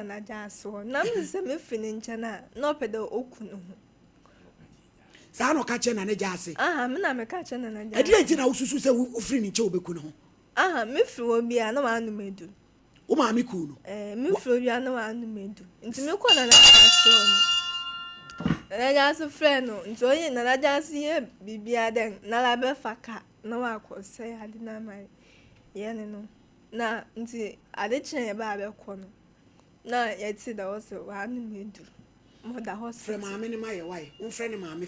Nana Gyaase hɔ. Na medze sɛ mefir ne nkyɛn a, na ɔpɛ dɛ oku no ho. Saa na ɔka kyerɛ Nana Gyaase? Aha, me na meka kyerɛ Nana Gyaase. Ɛdeɛn nti na wosusu sɛ wofiri ne nkyɛn obeku ne ho? Aha, mefiri hɔ bi a na wanom edu. Wo maame kuu no? Ɛɛ, mefiri hɔ bi a na wanom edu. Nti mekɔ Nana Gyaase hɔ no, Nana Gyaase frɛ no, nti ɔyɛ Nana Gyaase yɛ biribiara dɛ Nana bɛfa ka na wakɔ sɛe ade no ama yɛne no. Na nti ade kyee yɛbaa bɛkɔ no, na yɛte dɛ ɔse wanom edu. Ma ɔda hɔ Frɛ maame no ma yɛ wae. Womfrɛ ne maame.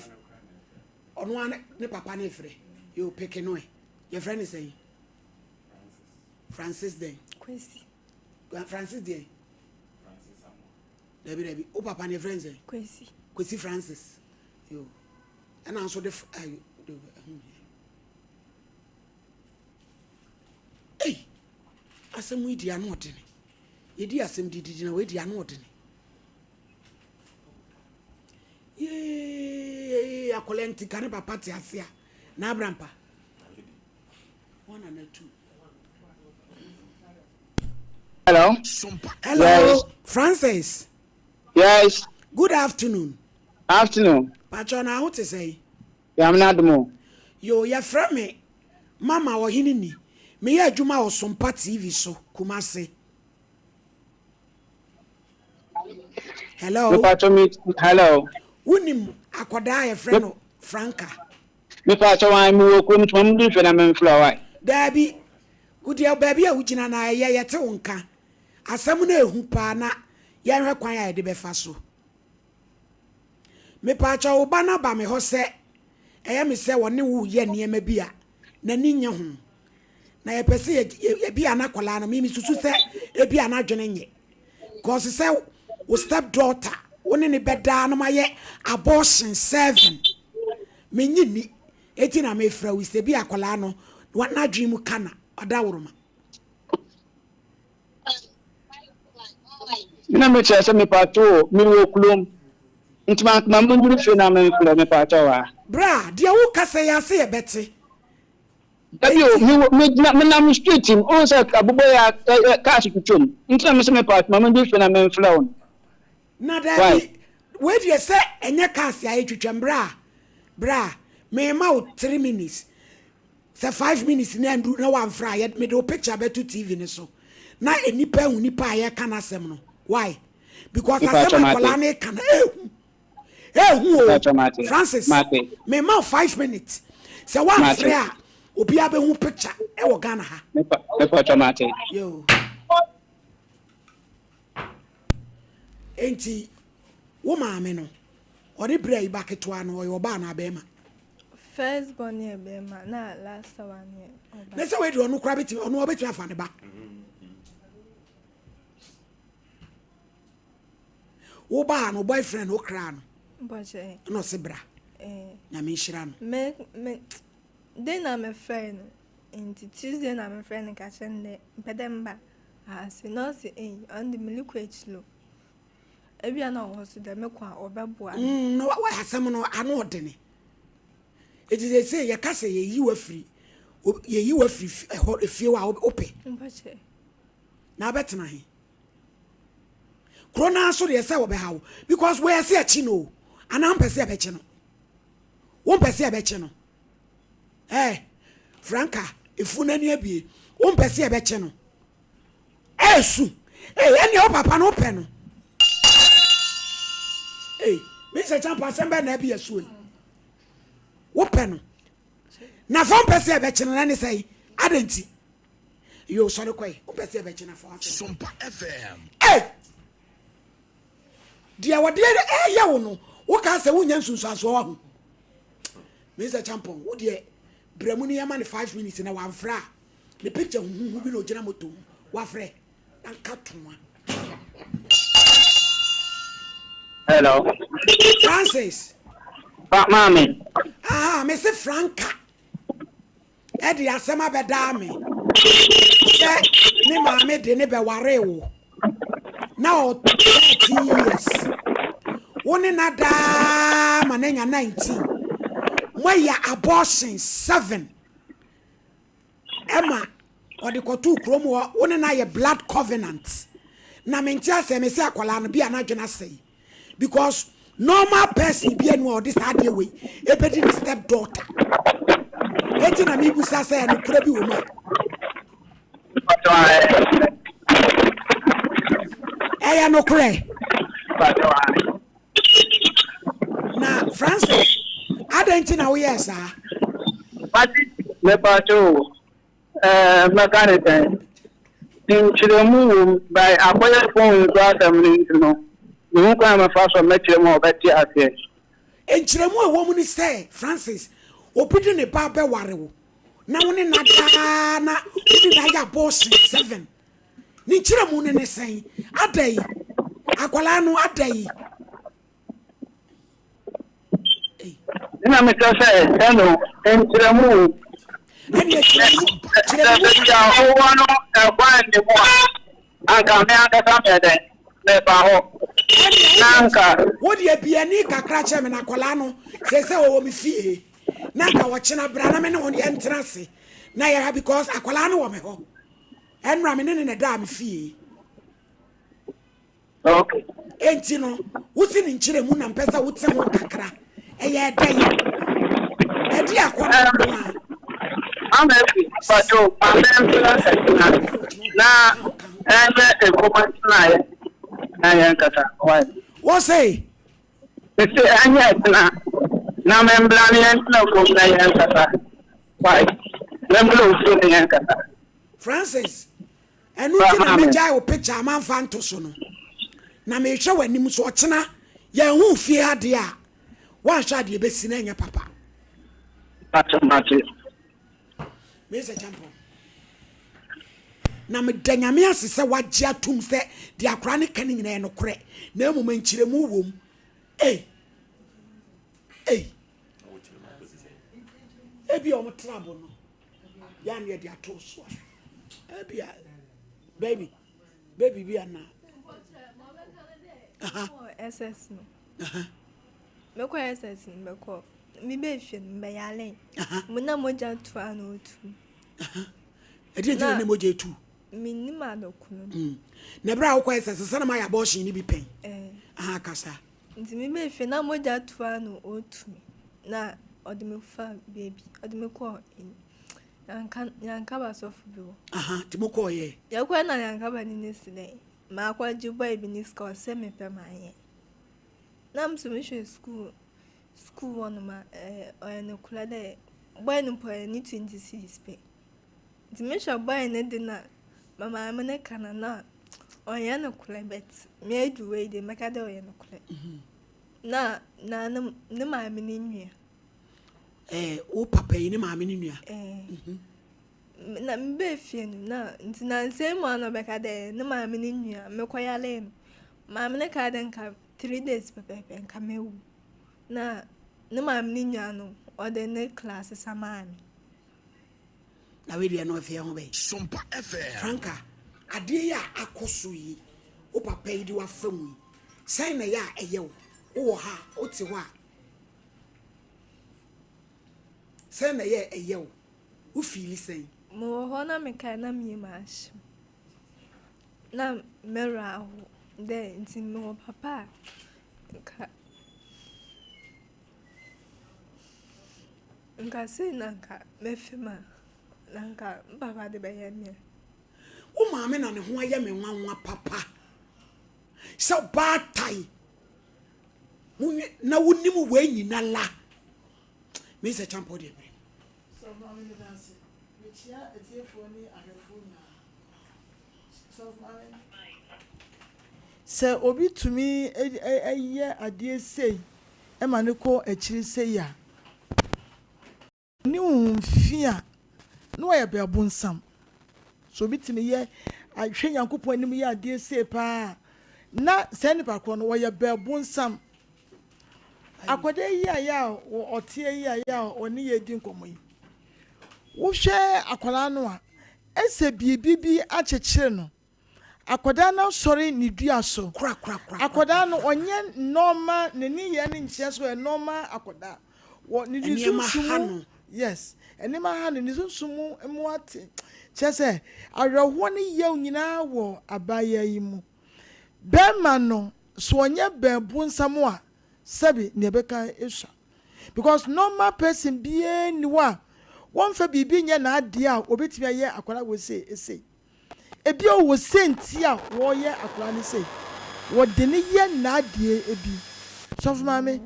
Ɔno ara ne papa no efrɛ. Yo peke no ɛ. Yɛfrɛ no sɛn? Francis dɛn? Kwesi. Francis deɛn? Dabi dabi. Wo papa no yɛfrɛ no sɛn? Kwesi. Kwesi Francis. Yo. Ɛna nso de ayo de ɛho hia. Ei! Asɛm yi di ano ɔdene. Yɛdi asɛm dididi na wei di ano ɔdene. Yee akwadaa nti ka ne papa te ase a na abrampa. Wɔn na n'atu. Hello. Hello, Yes. Francis. Yes. Good afternoon. Afternoon. Pacho na ho te sɛn? Nyame n'adom o. Yo, yɛfrɛ me Mama Ɔhene Ni. Meyɛ adwuma wɔ Sompa TV so, Kumasi. Hello. Mepacho me hello. Wonim akwadaa a yɛfrɛ no Franka? Mepacho wan mewɔ kurom nti ma me fie na memfrɛ wae. Daabi, wodeɛ baabi a wogyina no ɛyɛ yɛte wo nka. Asɛm no ɛhu paa na yɛnhwɛ kwan a yɛde bɛfa so. Mepaakyɛw wo ba no aba me hɔ sɛ ɛyɛ me sɛ ɔne wo reyɛ nneɛma bi a n'ani nnye ho. Na yɛpɛ sɛ yɛ ebi a n'akwadaa no, me mesusu sɛ ebi a n'adwene nye. Cause sɛ wo step daughter wo ne ne bɛdaa no mayɛ abortion seven. Menye ni. Eti na mefrɛ wo sɛ bi akwadaa no n'adwene mu ka na ɔdaworoma. Na me kyerɛ sɛ mepatwo o, me wɔ kurom. Nti ma ma mo nduru fie na me mfrɛ mepatwo wa. Bra, deɛ wo kasa yi ase yɛ bɛte. Dabi o, me wɔ me gyina me nam street mu, ohun sɛ abobɔ yi a ɛ cars twitwa mu. Nti na me sɛ mepatwo ma mo nduru fie na me mfrɛ wo no. Na Why? dabi, wei deɛ sɛ ɛnyɛ cars a ɛtwitwa mu, bra, bra, mema wo 3 minutes. Sɛ 5 minutes na andu na wamfrɛ a, yɛ mede wo picture bɛto TV no so na nnipa ahu nipa a yɛka n'asɛm no. Why? Because Mepatwo asɛm mate. akwadaa no ka no ehu. Ehu o. Mepatwo mate. Francis, Mate. mema wo 5 minutes. Sɛ wamfrɛ Mate. a, obiara bɛhu picture ɛwɔ Ghana ha. Mepatwo mate. Yo. Enti wo maame no, ɔde berɛ yi ba ketewa no, ɔyɛ ɔbaa anaa bɛrima? First born yɛ bɛrima na last one yɛ ɔbaa. Na sɛ wei deɛ ɔno koraa bɛtumi ɔno ɔbɛtumi afa ne ba. Wo ba no boyfriend wo kra no Bɔhyɛ. ɛna ɔse bra Eh, Nyame nhyira no. Me den na me frɛ no nti Tuesday na me frɛ no ka kyerɛ no dɛ mpɛ dɛ mba ase na ɔse ei ɔno de mele kɔ akyiri o. Ebia na ɔwɔ so dɛ mekɔ a ɔbɛboa me. Na wa asɛm no ano ɔdene. Eti sɛ sɛ yɛka sɛ yɛyi wafiri yɛyi wafiri ɛhɔ efie hɔ a wopɛ Bɔhyɛ. na abɛtena he. Kuro naa so deɛ sɛ wɔbɛha wo because wɔyɛ sɛ akyi no o anaa mpɛ sɛ ɛbɛkye no. Wompɛ sɛ ɛbɛkye no. Ɛɛ Franka efu n'ani abie wompɛ sɛ ɛbɛkye no. Ɛɛsu ee ɛnea wo papa no wopɛ no. Ee mi sɛ kyampa asɛm bɛɛ na ɛbi ɛso yi. Wopɛ no. Na fa wompɛ sɛ ɛbɛkye no na ne sɛ adɛn nti. Yo sɔre kɔe wompɛ sɛ ɛbɛkye no fa wasɛm. Sompa FM. Ee deɛ wɔde ɛyɛ wo no woka sɛ wonya nsunsuansoɔ waho. Mi sɛ kyampɔn wo deɛ brɛ mu no yɛma no 5 minutes na wamfrɛ a ne picture huhuhu bi na ogyina moto mu wafrɛ na nka toa. Hello. Francis. Pa maame. Aha, me se Franka ɛde asɛm abɛdaa me sɛ ne maame de ne bɛwaree wo na ɔ 13 years wo ne na daa ma n'anya 19 moayɛ abortion seven ɛma ɔde kɔtoo kurom hɔ wo ne no ayɛ blood covenant. Na mente aseɛ, mese akwadaa no bi a n'adwene asɛe because normal person bi anu a ɔde saa adeɛ wei ebedi ne step daughter. Eti na mebusa sɛ ɛnokorɛ bi wɔ mu a. Ɛyɛ nokorɛ. Na Francis, adɛn nti na woyɛɛ saa? Mepatwo o, ɛɛ mɛka ne sɛn? Nkyerɛmu wom, by akɔyɛ phone so asɛm no nti no, mehu kwan a mɛfa so a mɛkyerɛ mu a ɔbɛte aseɛ. Nkyerɛmu a ɛwɔ mu ne sɛ, Francis, obi de ne ba bɛware wo na wo ne no ada ara na wode no ayɛ abortion 7. Ne nkyerɛmu no ne sɛn? Adɛn? Akwadaa no adɛn? Nna mekyerɛ sɛ ɛno nkyerɛmu wɔ mu. Ɛnneɛ kyerɛ mu, kyerɛ Sɛ mu baabi a kakra. ɔwɔ no ɛkwan nni mu a, anka me ankasa meyɛ dɛn? Meba hɔ. Ɛnneɛ Na wodeɛ, anka. wodeɛ biani kakra kyerɛ me na akwadaa no seesei ɔwɔ me fie na anka ɔkyena bra na me ne wo yɛntena ase na yɛha because akwadaa no wɔ me hɔ. Ɛnora me ne no na ɛdaa me fie. Okay. Enti no, wosi ne nkyerɛmu na mpɛ sɛ wote ho kakra. Ɛyɛ dɛn? Ɛde akɔ no nko a. Mama efi pàtó maame mpena ɛtena na ɛnyɛ ekoma tenaeɛ na yɛn kasa why. Wɔse. Mese ɛnyɛ ɛtena na membla ne yɛn tena fam na yɛn kasa why. Membla ofie ne yɛn kasa. Francis, Ɛno nti na mɛgyae wo picture a mamfa nto so no. Na mehwɛ w'anim so ɔkyena yɛnhu wo fie ha deɛ a, woanhwɛ a deɛ ɛbɛsi no ɛnyɛ papa. Mate mate. Mesa Champon. Na meda Nyame ase sɛ wagye atom sɛ deɛ akwaraa no ka no nyinaa yɛ nokorɛ na mmom nkyerɛmu wom. Ei! Ei! Ebia wɔn trabo no. Yɛ a na yɛde ato so a ebia baby baby bi ana. SS no. Mekɔ SS no mekɔ mebɛ fie no mebɛyare. Mo na mogya tu a na otu. Ɛdeɛ nti na ne mogya etu? Menim adɔkono. Mm. Na ɛberɛ a wokɔ SS sɛ na mayɛ abortion no bi pɛn. Aha kasa. Nti mebɛ fie na mogya tu a na otu me. Na ɔde me fa baabi, ɔde me kɔɔ Yanka Yankaba sɔfo bi hɔ. Aha, nti mo kɔɔ yɛ? Yɛkɔɛ na Yankaba ni ne si dɛ, makɔgye boy bi ne sika ɔsɛ mepɛ manyɛ. Na me so mehwɛ school school hɔ nom a ɛɛ ɔyɛ nokorɛ dɛ boy no mpo ɔyɛ ne 20 cedis pɛ. Nti mehwɛ boy no de na ma maame no ka no na ɔnyɛ nokorɛ but me adu wei de mɛka dɛ ɔyɛ nokorɛ. Na na ne ne maame ne nua. Ɛɛ wo papa yi ne maame ne nua. Ɛɛ. Mhm. Na mebɛɛ fie no na nti na nsɛm mu a na ɔbɛka dɛ ne maame ne nua mekɔyaree no. Maame no kaa dɛ nka 3 days pɛpɛɛpɛ nka mewu. Na ne maame ne nua no ɔde ne class sesa maa me. Na wei deɛ no ɛfeɛ ho bɛn. Sompa FM. Franka, adeɛ yi a akɔ so yi, wo papa yi de wafa mu yi, sɛn na ɛyɛ a ɛyɛ wo? Wowɔ ha a, wote hɔ a, sɛn na ɛyɛ a ɛyɛ wo? Wo fiili sɛn? Mewɔ hɔ na mekae na me yam ahye me. Na me werɛ ahow dɛ nti mewɔ papa a nka nka sei na nka mɛfa mu a na nka me papa de bɛyɛ me a. Wo maame na ne ho ayɛ me nwanwa papa sɛ ɔbaatan na wonim wei nyina la. Mesa Champɔ deɛ bere. Sɔfo Maame meda ase. Mekyia atiefoɔ ne ahwɛfoɔ nyinaa. Sɔfo Maame, sɛ obi tumi yɛ adeɛ sei ma no kɔ akyiri sei a, ne honhom fi a, na wayɛ bɛbonsam. Sɛ obi tumi yɛ ahwɛ Nyankopɔn anim yɛ adeɛ sei paa a, na saa nipa korɔ no ɔyɛ bɛbonsam. Akwadaa yi a yɛ a ɔteɛ yi a yɛ a ɔne yɛ di nkɔmmɔ yi, wohwɛ akwadaa no a, ɛsɛ biribi bi akyekyere no. Akwadaa no asɔre ne dua so. Akwadaa no ɔnyɛ normal, n'ani yɛ ne nkyerɛ sɛ ɔyɛ normal akwadaa. Wɔ ne ne sunsum mu, yes, nneɛma ha no, ne sunsum mu mu ate. Kyerɛ sɛ awerɛhoɔ ne yaw nyinaa wɔ abaayewa yi mu. Bɛɛma no so ɔnyɛ bɛn bonsam a sɛbi nea ɛbɛka esua because normal person biaa nni hɔ a wɔnfa biribi nyɛ n'adeɛ a obetumi ayɛ akwadaa wei sei sei. Ebia ɔwɔ sɛnti a wɔyɛ akwadaa no sei wɔde no yɛ n'adeɛ bi. Sɔfo maame,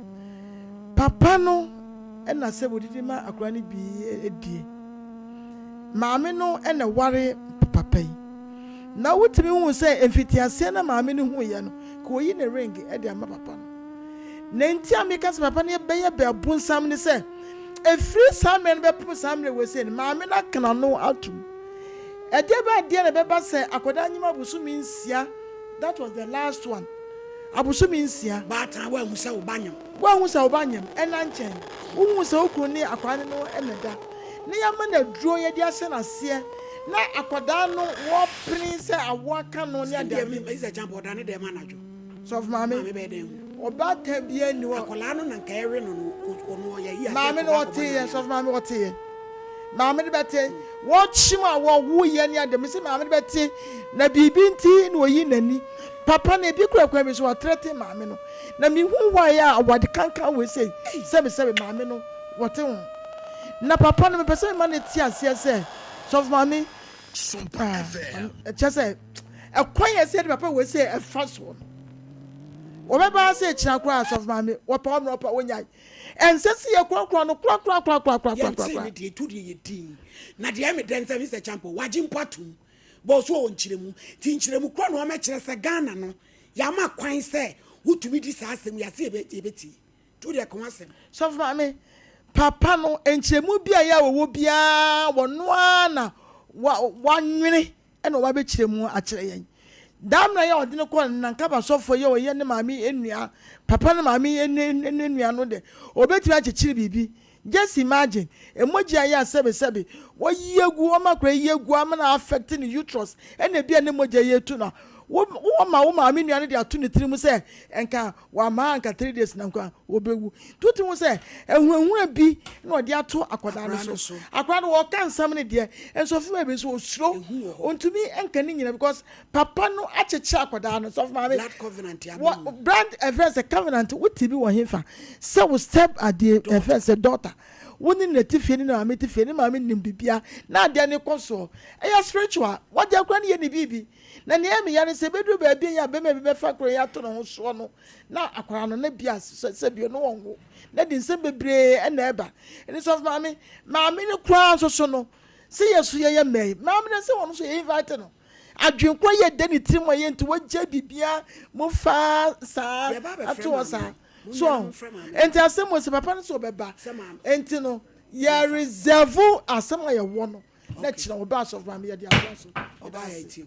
papa no na sɛ wɔdidi ma akwadaa no bi die. Maame no na ɛware papa yi. Na wotumi hu sɛ mfitiaseɛ na maame no huiɛ no, ka ɔyi ne ring de ama papa no. Na nti a meka sɛ papa no bɛyɛ bɛɛbonsam ne sɛ, ɛfiri saa mmerɛ no bɛpem saa mmerɛ wei sei no, maame no aka n'ano atom. Ɛdeɛ bɛn adeɛ na ɛbɛba sɛ akwadaa nyim abosome nsia, that was the last one, abosome nsia. Baatan, woanhu sɛ wo ba nyem. Woanhu sɛ wo ba nyem, ɛna nkyɛn, wohuu sɛ wo kunu ne akwadaa no no na ɛda, na yɛama no aduro yɛde ahyɛ no aseɛ, na akwadaa no wɔpene sɛ awoɔ aka no ne Sɛ adeade. deɛ Mr. Champa ɔda ne dɛm anadwo. Sɔfo maame, Maame bɛyɛ dɛn hu? ɔbaatan biara nni hɔ. Akwadaa no na nka ɛwe no no, ɔno ɔyɛ yi aseɛ Maame no kɔba akɔbɔ ɔteeɛ, n'ano. sɔfo maame ɔteeɛ. Maame no bɛte, wɔkyem a wɔwo yɛ ne ade, mese maame no bɛte, na biribi nti na oyi n'ani. Papa no, ebi kura kwan bi so ɔtrɛte maame no. Na mehu why a awade kankan wei sei, sɛbe sɛbe maame no wɔte ho. Na papa no mepɛ sɛ mema no te aseɛ sɛ, sɔfo maame, ah, kyɛ sɛ ɛkwan a ɛsɛ yɛde papa wei sei ɛfa soɔ no, wɔbɛba sɛ kyina koraa sɔfo maame, wɔpa wɔn wɔpa wɔnyae. Ɛnsɛ sɛ yɛkorɔkorɔ no Yɛntee ne korakorakorakorakorakoraa. deɛ ɛtu deɛ yɛ din. Na deɛ ɛyɛ me dɛ ne sɛ Mister Champon wagye mpo atom but ɔso ɔwɔ nkyerɛmu. Nti nkyerɛmu korɔ na ɔmɛkyerɛ sɛ Ghana no yɛama kwan sɛ wotumi di saa asɛm yi ase yɛbɛtie. Nti wodeɛ ka ho asɛm. Sɔfo maame, papa no nkyerɛmu bi a ɛyɛ a ɔwɔ biara ɔno ara na wanwene na ɔba bɛkyerɛ mu akyerɛ yɛn. Daa mmerɛ yi a ɔde no kɔɔ Nankaba sɔfoɔ yi a ɔyɛ ne maame nua, papa no maame ne nua no de, ɔbɛtumi akyekyere biribi. Just imagine, mogya yi a sɛbesɛbe wɔyi agu, wɔma akwadaa yi agu ama no affect ne uterus, ɛna ebi a ne mogya yi atu no a, wo, wɔma wo maame nua no de ato ne tirim sɛ nka wamma anka 3 days na nka ɔbɛwu. Nti wotumi hu sɛ ahunahuna bi na ɔde ato akwadaa no so. Akwadaa no wɔka nsɛm no deɛ, nso ɔfim baabi nso ɔsuro, ɔntumi nka ne nyina because papa no akyekyere akwadaa no. Sɔfo maame, Blood covenant aba mu. Brand ɛfrɛ sɛ covenant, wote bi wɔ hefa sɛ wo step adeɛ ɛfrɛ sɛ daughter, wo ne ne te fie, ne maame te fie, ne maame nim bibia na adeɛ ne kɔ soɔ. Ɛyɛ spiritual, wɔde akwadaa no yɛ ne biribi. Na nea ɛyɛ me ya ne sɛ ɛbɛduru baabi a bɛrima bi bɛfa akwadaa yi ato ne ho soɔ no, na akwadaa no na bi a sɛ bio no wɔnwo, na de nsɛm bebree ɛna ɛba. Ɛne sɔfo maame, maame no koraa nso so no, sɛ yɛ so yɛyɛ mmɛn, maame no sɛ wɔn nso yɛ invite no. Adwenkora yɛ dɛ ne tirim a yɛ nti wɔgye biribiara mu faa saa ato hɔ saa. So nti asɛm wɔ sɛ papa no sɛ ɔbɛba, nti no yɛ reserve asɛm a yɛwɔ no na kyerɛ ɔba asɔfo maame yɛde atoa so. Ɔbaa yɛ ti o.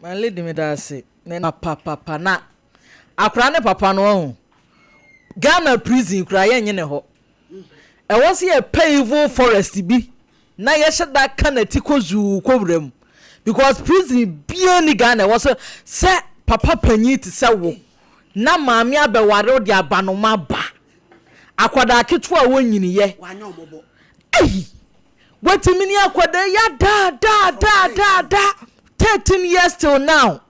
My lady, me da ase. Ne papa na akora ne papa no ɔho. Ghana prison kura yɛn nye ne hɔ. Ɛwɔ sɛ yɛpɛ evil forest bi na yɛhyɛ da ka n'ati kɔ zuu kɔ wura mu because prison bia ni Ghana ɛwɔ sɛ sɛ papa panyin te sɛ wo na maame abɛware wo de abanoma ba akwadaa ketewa a wɔnyiniyɛ. Wanyɛ ɔmɔbɔ. Ɛyi watumi ne akwadaa yi adaadaadaada 13 years till now,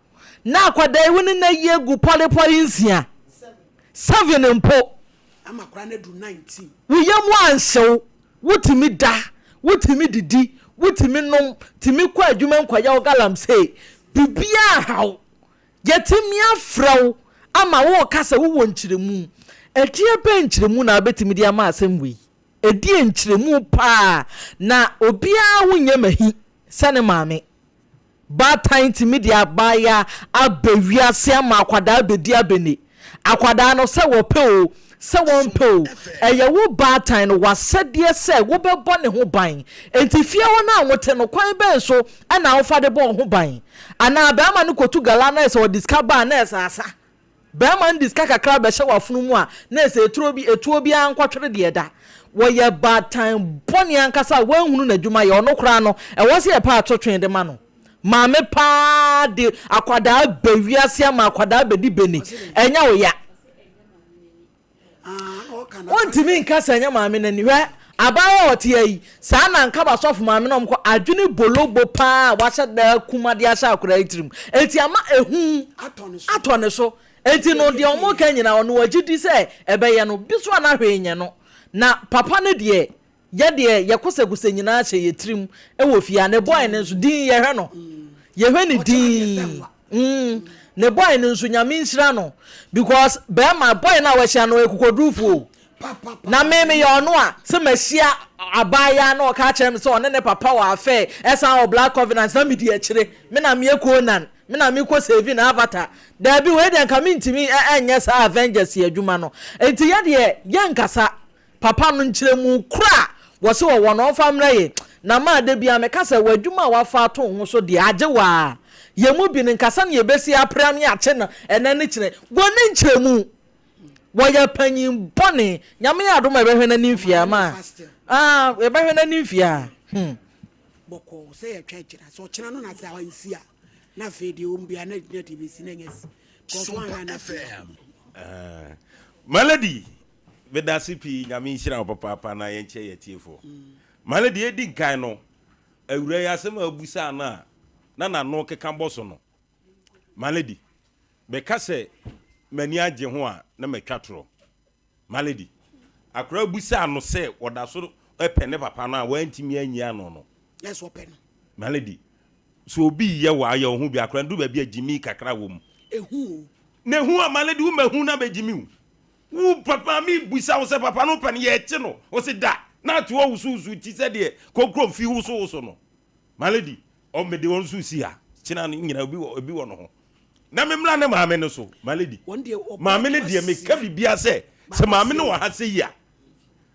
na akwadaa yi wo ne na yi egu pɔlepɔle nsia, seven mpo. Ama akwadaa no adu 19. Wo yam anhyew, wotumi da, wotumi didi, wotumi nom, tumi kɔ adwuma, nkɔyɛ wo galamsey, biribiara haw. Yɛtumi afrɛ wo ama wɔɔka sɛ wowɔ nkyerɛmu. Ɛdeɛ bɛn nkyerɛmu na wobɛtumi de ama asɛm wei? Ɛdeɛ nkyerɛmu paa na obiara wonyɛ mahi sɛ ne maame baatan tumi de abaayewa aba wiase ama akwadaa bɛdi abɛne akwadaa no, sɛ wɔpɛ o, sɛ wɔmpɛ o, ɛyɛ wo baatan no wasɛdeɛ sɛ wobɛbɔ ne ho ban. Enti fie hɔ no a wote no, kwan bɛn so ɛna wofa de bɔ ho ban? Anaa bɛrima no kɔtu gala na ɛsɛ ɔde sika baa na ɛsɛ asa bɛrima no de sika kakra bɛhyɛ w'afono mu a, na ɛsɛ eturo bi etuo biara nkɔtwere deɛ da. Wɔyɛ baatan bɔne ankasa a wɔnhunu n'adwuma yɛ. Ɔno koraa no, ɛwɔ sɛ yɛpɛ atotwe de ma no. Maame paa de akwadaa bɛ wiase ama akwadaa bɛdi bɛni, ɛnyɛ wo ya? Wontumi nka sɛ ɛnyɛ maame n'ani. Hwɛ. Abaayewa a ɔte ha yi, saa na anka basɔfo maame na wɔkɔ adwene bologbo paa a wahyɛ da akum ade ahyɛ akwadaa yi tirim. Enti ama ehu atɔ ne so. Enti no deɛ wɔka nyinaa ɔno ɔgye di sɛ ɛbɛyɛ no. Bi so a na hwee nyɛ no. Na papa no deɛ, yɛ deɛ yɛkosɛkosɛ nyinaa hyɛ yɛ tirim wɔ fie ha. Ne boy no nso, dinn yɛhwɛ no. Yɛhwɛ no dinn. Mm, ne boy no nso Nyame nhyira no because bɛrima boy no a wahyia no ɔyɛ kokodurufo o. Na me meyɛ ɔno a sɛ mahyia abaayaa na ɔka akyerɛ me sɛ ɔne ne papa wɔ affair ɛsan wɔ Black Covenant na medi akyire me na meyɛ Conan me na mekɔ save na Avatar. Daabi wei deɛ nka mentumi ɛnyɛ saa Avengers yi adwuma no. Nti yɛ deɛ yɛnkasa. Papa no nkyerɛmu koro a wɔse wɔwɔ no ɔmfa mmrɛ yɛn. Na maa da biara meka sɛ w'adwuma a woafa ato wo ho so deɛ agye wo ara. Yɛn mu bi no nka sɛnea yɛbɛsi apere ano akye no ɛnnɛ ne kyerɛ. Wɔnni nkyerɛmu. Wɔyɛ panyin bɔne. Nyame yɛ adom a yɛbɛhwɛ no ani mfeɛ a maa ah yɛbɛhwɛ no ani mfeɛ a hmm. Bɔkɔɔ sɛ yɛtwa akyira sɛ ɔkyena no na sɛ ansi a na afei deɛ ɔm bia na gyina deɛ bɛsi na ɛnyɛ si because wɔanhwɛ a na afei akoma. Melody Medase pii Nyame nhyira wo papaapa na yɛnkyɛ yɛ atiefoɔ. Male deɛ edi nkan no awura yi asɛm a abusaa no a na n'ano keka bɔ so no Malady meka sɛ m'ani agye ho a na matwa torɔ Malady akora abusaa no sɛ ɔda so pɛ ne papa no a wantumi anyi ano no Yes ɔpɛ no. Malady sɛ obi yɛ wo a yɛ wo ho bi akora no du baabi a gyimi kakra wɔ mu. Ehu o. Na ehu a Malady wo ma hu na bɛgyimi wo. Wo papa me bisa wo sɛ papa no pɛ no yɛkye no wo se da na ate hɔ wosowoso ti sɛ deɛ kokrom fi wosowoso no my lady ɔ mede wɔn nso si ha kyena no nyina obi wɔ ebi wɔ no ho na me mmra ne maame no so my lady maame no deɛ meka bibia sɛ sɛ maame no wɔ ha sɛ yi a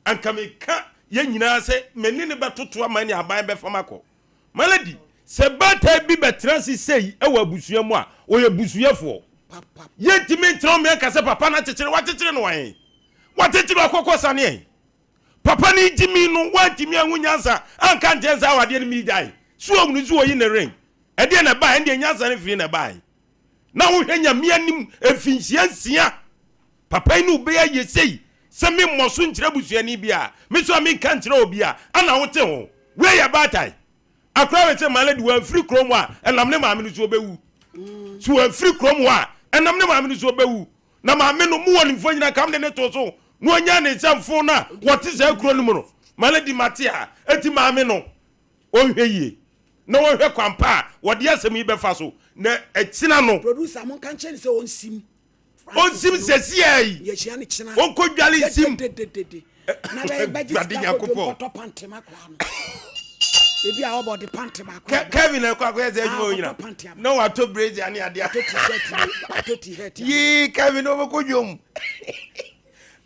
anka meka yɛn nyinaa sɛ m'ani ne bɛtoto ama ne aban bɛfam akɔ Melody, Sɛ baatan bi bɛtena ase sei wɔ abusua mu a, ɔyɛ busuyɛfoɔ. Yɛntumi ntena hɔ mmea nka sɛ papa no akyekyere, wakyekyere no ɛn? Wakyekyere akɔkɔ sane ɛn? Papa no gyimi no, wantumi anhu nyansa anka ankyerɛ no sɛ awadeɛ no meegyae. So ɔhunu sɛ ɔyi ne ring? Ɛdeɛn na ɛbaeɛ? Ɛndeɛ nyansa no firi na ɛbaeɛ. Na wohwɛ Nyame anim mfinhyia nsia, papa yi ne wo bɛyɛ ayɛ sei, sɛ me mmɔ so nkyerɛ busuani biara, me nso a menka nkyerɛ obiara, ana wote ho? Wei yɛ baatan. Akora wei sɛ Malady wamfiri kurom hɔ a, ɛnam ne maame no so ɔbɛwu. So wamfiri kurom hɔ a, ɛnam ne maame no so ɔbɛwu. Na maame no, mowɔ ne mfoɔ nyinaa, kam de ne too so, na ɔnyaa ne nsɛmfo no a wɔte saa kuro no mu no. Malady mate a, enti maame no, ɔnhwɛ yie na wɔnhwɛ kwan pa a wɔde asɛm yi bɛfa so na akyina no. Producer monka nkyerɛ no sɛ ɔnsim. Ɔnsim sɛsiaa yi. Yɛhyia no kyena. Ɔnkɔ dwale nsim. Dededede. Na bɛgye sika kɔdwom kɔtɔ pante ma koraa no. Ebi a ɔbɔ ɔde pante baako. Kevin na ɛkɔ akɔyɛ sɛ adwuma onyina. Na watɔ brazier ne adeɛ. Atɔ t-shirt atɔ t-shirt. Yee Kevin ɔbɛkɔ dwom.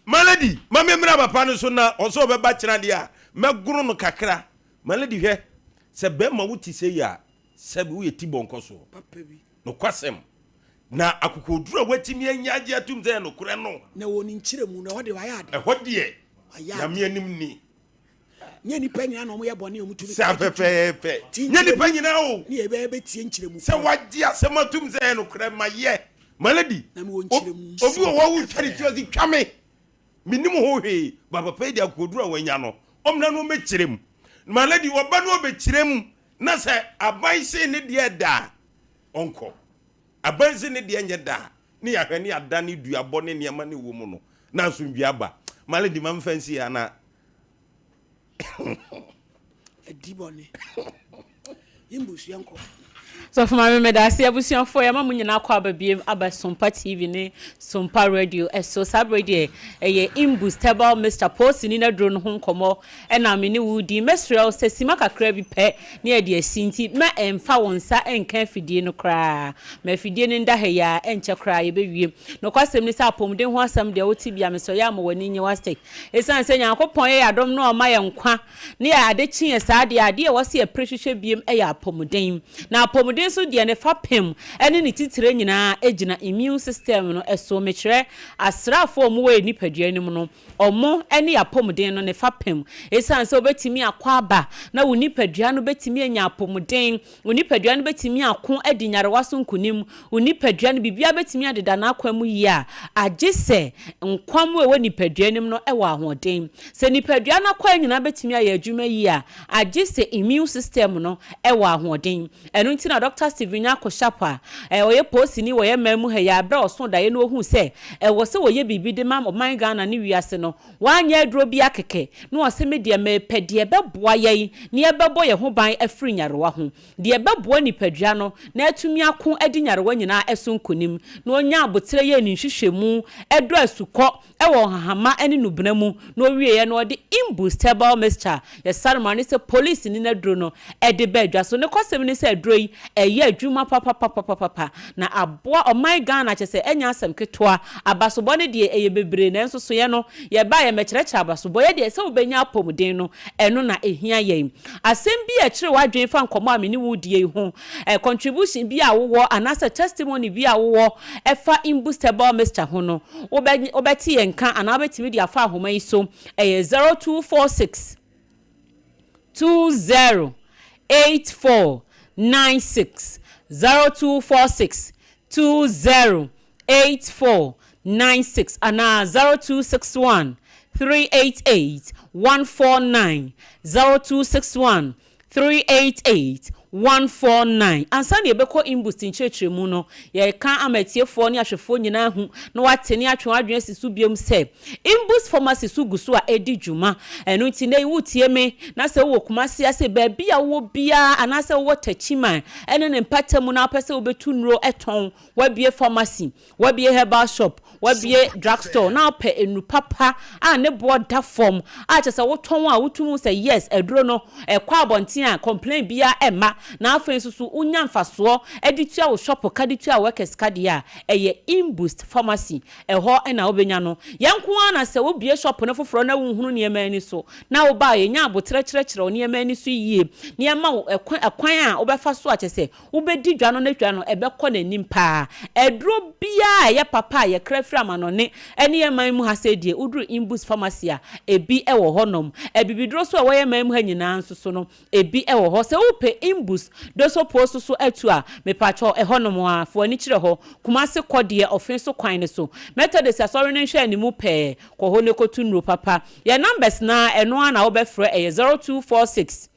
Malady, ma me mmra papa no so na ɔsɛ ɔbɛba kyena deɛ a mɛgoro no kakra. Malady hwɛ, sɛ bɛrima wo te sei a, sɛbi woyɛ ti bɔnkɔ soɔ. Nokwasɛm. Na akokoɔduru a woatumi anya agye atom sɛ ɛyɛ nokorɛ no. Na wɔ ne nkyerɛmu no, ɛhɔ deɛ wayɛ ade. Ɛhɔ deɛ, Nyame anim ni. Nyɛ nnipa nyinaa na wɔyɛ bɔne a wɔtumi Saa pɛpɛɛpɛ. Nyɛ nnipa nyinaa o. Ne yɛbɛyɛ bɛtie nkyerɛmu Sɛ wagye asɛm atom sɛ ɛyɛ nokorɛ, mayɛ. Malady, Na mewɔ nkyerɛmu. Obi wɔ hɔ a wotwa ne ti ɔse twa me. Mennim ho hwee, but papa yi de akokoduru a wanya no, ɔmmra na ɔmmɛkyerɛ mu. Malady, ɔba na ɔbɛkyerɛ mu na sɛ aban se ne deɛ da a, ɔnkɔ. Aban se ne deɛ nyɛ da a, ne yɛahwɛ ne yɛadane duabɔ ne nneɛma no ɛwɔ mu no, na asomdwoeɛ aba. Malady, ma memfa nsi ha na. Adi bɔne. Yi mbusua nkɔ. Sɔfo Maame medase abusuafoɔ yɛma mo nyinaa kɔ aba biem aba Sompa TV ne Sompa Radio ɛso saa berɛ deɛ ɛyɛ Imbus Herbal Mixture poosini no aduro no ho nkɔmmɔ ɛna me ne wo di mɛsrɛ wo sɛ sima kakra bi pɛ ne yɛde asi nti mɛ ɛmfa wo nsa nka afidie no koraa ma afidie no nda ha yi ara ɛnkyɛ koraa yɛbɛwie nokwasɛm ni sɛ apɔmuden ho asɛm deɛ wote bi a mesɔ yɛ ama w'ani nye w'astek Esiane sɛ Nyankopɔn yɛ yɛn adom na ɔma yɛn nkwa ne yɛn ade kye yɛn saa deɛ, adeɛ a ɛwɔ sɛ yɛpere hwehwɛ biom yɛ apɔmuden. Na apɔmuden. Apɔmuden nso deɛ ne fapem ne ne titire nyinaa gyina immune system no so. Mekyerɛ asraafoɔ a wɔwɔ yɛn nipadua no mu no, wɔn ne yɛn apɔmuden no ne fapem. Esiane sɛ wobɛtumi akɔ aba na wo nipadua no bɛtumi anya apɔmuden, wo nipadua no bɛtumi ako adi nyarewa so nkonim, wo nipadua no biribiara bɛtumi adeda n'akwan mu yie a, agye sɛ nkwammoa a ɛwɔ nipadua no mu no wɔ ahoɔden. Sɛ nipadua no akwaa nyinaa bɛtumi ayɛ adwuma yie a, agye sɛ immune system no wɔ ahoɔden. Ɛno nti na Dɔkta Stephen Nyarko Sharp a ɔyɛ polisini wɔ yɛn man mu ha yi a berɛ a ɔsoo daeɛ no ɔhuu sɛ ɛwɔ sɛ wɔyɛ biribi de ma ɔman Ghana ne wiase no, wanyɛ aduro biara kɛkɛ na ɔse me deɛ mepɛ deɛ ɛbɛboa yɛn na yɛbɛbɔ yɛn ho ban afiri nyarewa ho, deɛ ɛbɛboa nipadua no na atumi ako adi nyarewa nyinaa so nkonim. Na ɔnyaa aboterɛ yɛɛ ne nhwehwɛmu dɔ asukɔ wɔ nhahama ne nnubena mu na ɔwieɛ no ɔde Imboost herbal mixture yɛ sare ma ne sɛ police ne n'aduro no de ba adwa so. Nokwasɛm ne sɛ aduro yi ɛyɛ adwuma papapapapapa na aboa ɔman Ghana kyɛ sɛ ɛnyɛ asɛm ketewa. Abasobɔ no deɛ ɛyɛ bebree nanso so yɛ no yɛba a yɛmmɛkyerɛkyerɛ abasobɔ yɛ deɛ sɛ wobɛnya apɔmuden no ɛno na ɛhia yɛn. Asɛm bi a ɛkyere w'adwene fa nkɔmmɔ a me ne wo redie yi ho, contribution bi a wowɔ anaasɛ testimony bi a wowɔ ɛfa Imboost herbal mixture ho no, Wobɛ wobɛte yɛn nka anaa wobɛtumi de afa ahoma yi so, ɛyɛ 0246 20 84 96, 0246 20 84 96 anaa 0261 388 149, 0261 388 149. Ansa na yɛbɛkɔ Imbust nkyerɛkyerɛmu no, yɛreka ama atiefoɔ ne ahwɛfoɔ nyinaa ahu na wɔate ne atwe wɔn adwene asi so biom sɛ, Imbust Pharmacy so gu so a ɛredi dwuma. Ɛno nti nnɛ yi woretie me na sɛ wowɔ Kumasi ase, baabi a wowɔ biara anaasɛ wowɔ Techiman ne ne mpatamu na wopɛ sɛ wobɛtu nnuro tɔn, woabue pharmacy, Woabue herbal shop, woabue drug store na wopɛ nnuru papa a ne boɔ da fam a kyerɛ sɛ wotɔn a wotumi hu sɛ yes aduro no ɛkɔ abɔnten a complain biara ɛmma na afei nso so wonya mfasoɔ de tua wo shop ka de tua wo workers ka deɛ a ɛyɛ Inboost Pharmacy ɛhɔ na wobɛnya no. Yɛn nko ara na sɛ wobue shop no foforɔ na wonhunu nneɛma ani so na woba a yɛnya aboterɛ kyerɛkyerɛ wo nneɛma ani so yie na yɛma wo ɛkwan a wobɛfa so a kyerɛ sɛ Wobɛdi dwa no na dwa no ɛbɛkɔ n'anim paa. Aduro biara a ɛyɛ papa a yɛkra firi amanɔne ne yɛn man mu ha sei deɛ, woduru Imbus Pharmacy a, ebi wɔ hɔnom. Abibiduro nso a ɛwɔ yɛn man mu ha nyinaa nso so no, ebi wɔ hɔ. Sɛ wopɛ Imbus Dosopo nso so atu a, mepakyɛw ɛhɔnom ara, fa w'ani kyerɛ hɔ. Kumase kɔ deɛ, Ɔfe so kwan no so. Methodist asɔre no nhwɛanimu pɛɛ, kɔ hɔ na kɔtu nnuro papa. Yɛn numbers no ara, ɛno ara na wobɛfrɛ, ɛyɛ 0246.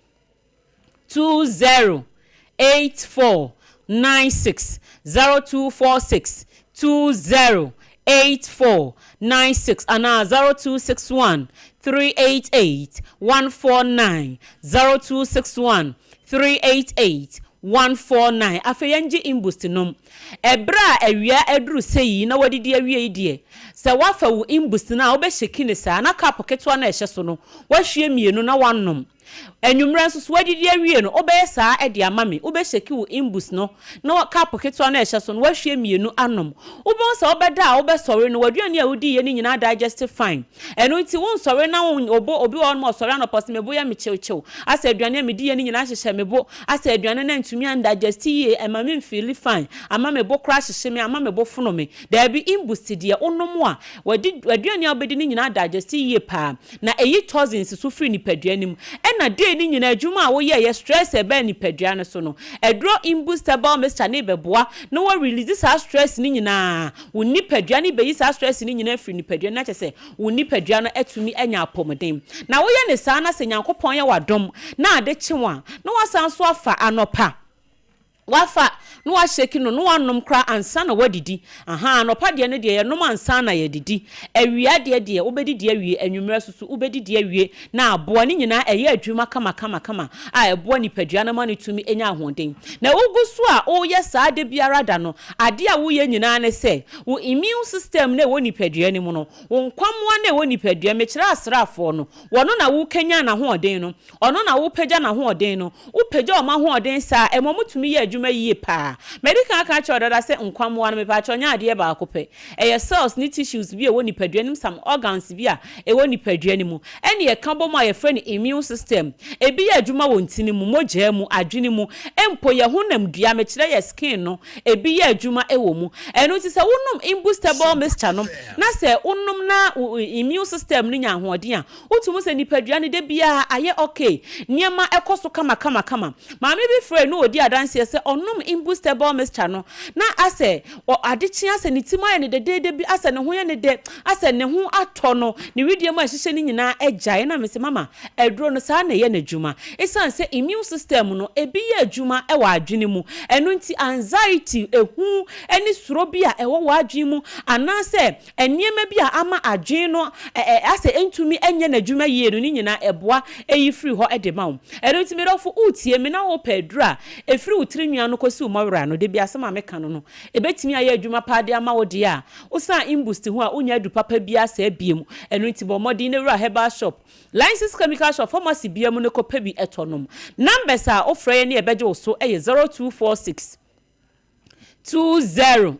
20 84 96 0246 20 84 96 anaa 0261 388 149 0261 388 149 Afei yɛngye Imbust nom. Ɛberɛ a awia aduru sei na woadidi awie yi deɛ, sɛ woafa wo Imbust no a wobɛhyɛki no saa na cup ketewa no a ɛhyɛ so no woahwie mmienu na woanom. Anwummerɛ nso, so woadidi awie no, wobɛyɛ saa de ama me? Wobɛshake wo imbus no na cup ketewa no a ɛhyɛ so no, woahwie mmienu anom. Wobɛhu sɛ wobɛda a wobɛsɔre no, w'aduane a wodiiɛ no nyinaa digest fine. Ɛno nti, wonsɔre na wo bo, obi wɔ hɔnom a ɔsɔre anɔpa ɔse me bo yɛ me kyewkyew, asɛ aduane a mediiɛ no nyinaa hyehyɛ me bo, asɛ aduane no antumi andigest yie, ɛma memfeeli fine, ama me bo koraa hyehye me, ama me bo fono me. Daabi, imbus deɛ wonom a, w'aduane a wobɛdi no nyinaa digest yie paa. Na eyi toxins so firi nipadua no mu. Ɛna day no nyinaa adwuma a woyɛeɛ, stress a ɛbaa nipadua no so no, aduro imbustable mixture no rebɛboa na wa release saa stress no nyinaa. Wo nipadua no bɛyi saa stress no nyinaa afiri nipadua no na kyerɛ sɛ wo nipadua no atumi anya apɔmuden. Na woyɛ no saa na sɛ Nyankopɔn yɛ wo adom na ade kye wo a, na wasan nso afa anɔpa. Wafa na wahyɛki no na wanom koraa ansa na wadidi. Ahaa, anɔpa deɛ no deɛ yɛnom ansa na yɛadidi. Awia deɛ deɛ wobɛdidi awie, anwummerɛ nso so wobɛdidi awie na aboa. Ne nyinaa ɛyɛ adwuma kamakamakama a ɛboa nipadua no ma no tumi nya ahoɔden. Na wogu so a woreyɛ saa da biara da no, adeɛ a woreyɛ nyinaa ne sɛ wo immune system no a ɛwɔ nipadua no mu no, wo nkwammoa no a ɛwɔ nipadua, mekyerɛ asraafoɔ no, wɔno na worekanyan n'ahoɔden no, ɔno na worepagya n'ahoɔden no. Wopagya wɔn ahoɔden saa a, ɛma wɔtumi yɛ adwuma. adwuma yie paa. Madi kan aka akyerɛ wo dada sɛ nkwammoa no, mepaakyɛw, nyɛ adeɛ baako pɛ. Ɛyɛ cells ne tissues bi a ɛwɔ nipadua no mu, some organs bi a ɛwɔ nipadua no mu, ɛne ɛka bɔ mu a yɛfrɛ no immune system. Ebi yɛ adwuma wɔ ntini mu, mogyaa mu, adwene mu, mpo yɛn honamdua, mekyerɛ yɛn skin no, ebi yɛ adwuma wɔ mu. Ɛno nti sɛ wonom imbustable mixture no, na sɛ wonom na wo immune system no nya ahoɔden a, Wotumi hu sɛ nipadua no da biara ayɛ okay, nneɛma kɔ so kamakamakama. Maame bi frɛe na ɔdii adanseɛ sɛ ɔnom imbustable mixture no na asɛ ade kye asɛ ne ti mu ayɛ no dɛdɛɛdɛ bi, asɛ ne ho yɛ no dɛ, asɛ ne ho atɔ no, ne wedeɛ mu a ɛhyehyɛ no nyinaa agyae. Ɛna mese mama aduro no saa na ɛyɛ n'adwuma. Ɛsiane sɛ immune system no ebi yɛ adwuma wɔ adwene mu, ɛno nti anxiety, ehu ne suro bi a ɛwɔ w'adwene mu anaasɛ Nneɛma bi a ama adwene no asɛ ɛntumi nyɛ n'adwuma yie no, ne nyinaa ɛboa yi firi hɔ de ma wo. Ɛno nti me dɔfo, woretie me na worepɛ aduro a ɛfiri wo tiri nwi ano kɔsi wo mmɔwerɛ ano, da biara asɛm a meka no no, ɛbɛtumi ayɛ adwuma paa de ama wo deɛ a, wosane Imboost ho a, wonnya adu papa biara saa biom. Ɛno nti bɔ mmɔden na wura herbal shop, License Chemical Shop, pharmacy biara mu na kɔpɛ bi tɔ nom. Numbers a wofrɛ yɛn ne yɛbɛgye wo so yɛ 0246 20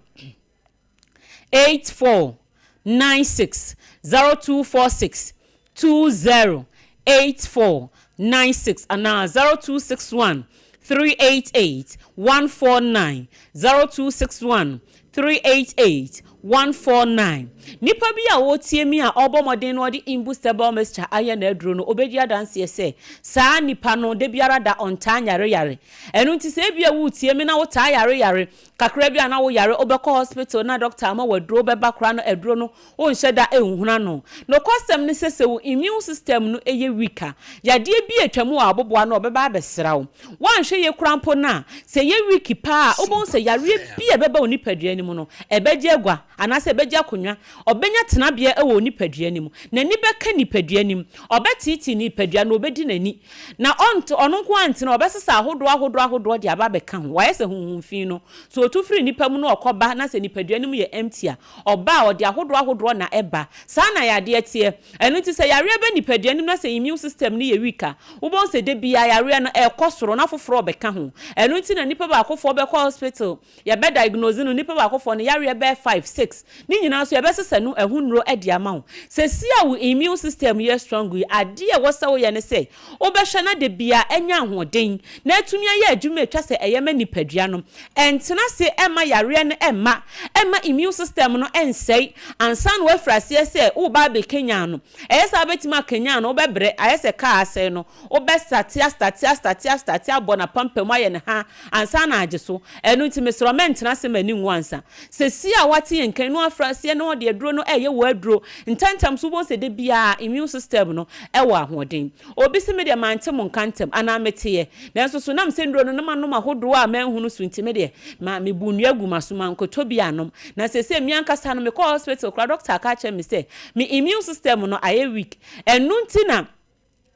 84 96 0246 20 84 96 anaa 0261 388 149 0261 388 149. Nipa bi a ɔretie me a ɔrebɔ mmɔden na ɔde imbustable mixture ayɛ n'aduro no, ɔbɛdi adanseɛ sɛ saa nipa no da biara da ɔntaa nyareyare. Ɛno nti sɛ ebia woretie me na wotaa yareyare, Kakra bi a na wo yare wobɛkɔ hospital na doctor ama wo aduro wobɛba koraa no aduro no wonhyɛ da nhunu ano. Nokwasɛm ne sɛ sɛ wo immune system no yɛ weak a yadeɛ bi a atwam wɔ aboboa no ɔbɛba abɛsra wo. Woanhwɛ yie koraa mpo no a sɛ ɛyɛ weak paa a wobɛhu sɛ yareɛ bi a ɛbɛba wo nipadua no mu no ɛbɛgye agua anaasɛ ɛbɛgye akonwa ɔbɛnya tenabea wɔ wo nipadua no mu. N'ani bɛka nipadua no mu ɔbɛteetee nipadua no ɔbɛdi n'ani. Na ɔnte, ɔno nko ara ntena, ɔbɛsesa ahodoɔ ahodoɔ ahodoɔ de aba abɛka ho. Wayɛ sɛ honhom fi no. Sɛ ɔtu firi nnipa mu na ɔkɔ ba na sɛ nipadua no mu yɛ empty a, ɔba a, ɔde ahodoɔ ahodoɔ na ɛba. Saa na yadeɛ teɛ. Ɛno nti sɛ yareɛ ba nipadua no mu na sɛ immune system no yɛ weak a, wobɛhu sɛ da biara yareɛ no ɛrekɔ soro na foforɔ rebɛka ho. Ɛno nti na nnipa baakofoɔ bɛkɔ hospital, Yɛbɛ diagnose no nipa baako foɔ no yareɛ bɛyɛ five, six ne nyinaa nso yɛbɛsesa nu ɛho nnuro de ama wo. Sɛsi a wo immune system yɛ strong yi adeɛ a ɛwɔ sɛ woyɛ ne sɛ wobɛhwɛ na da biara anya ahoɔden na atumi ayɛ adwuma a ɛtwa sɛ ɛyɛ ma nipadua no. Ɛntena ase mma yareɛ no mma ɛmma immune system no nsɛe ansa na woafiri aseɛ sɛ woreba abɛkanyan no. Ɛyɛ saa a wobɛtumi akanyan no wobɛbrɛ ayɛ sɛ car asɛe no wobɛstate astate astate astate abɔ no apampam ayɛ no ha ansa na agye so. Ɛno nti mesrɛ wo mɛntena ase ma ani nwu ansa. Sesie a woate yɛn nka yi na woafra aseɛ na wɔde aduro no ɛreyɛ wo aduro ntɛmntɛm so wobɛhu sɛ da biara immune system no wɔ ahoɔden. Obi se medeɛ mante mo nka ntɛm anaa meteɛ nanso so nam sɛ nnuro no na manom ahodoɔ a manhunu so nti medeɛ ma mebu nnua gu m'aso mankɔtɔ bi annom na seesei me ankasa no mekɔɔ hospital koraa doctor aka akyerɛ me sɛ me immune system no ayɛ weak ɛno nti na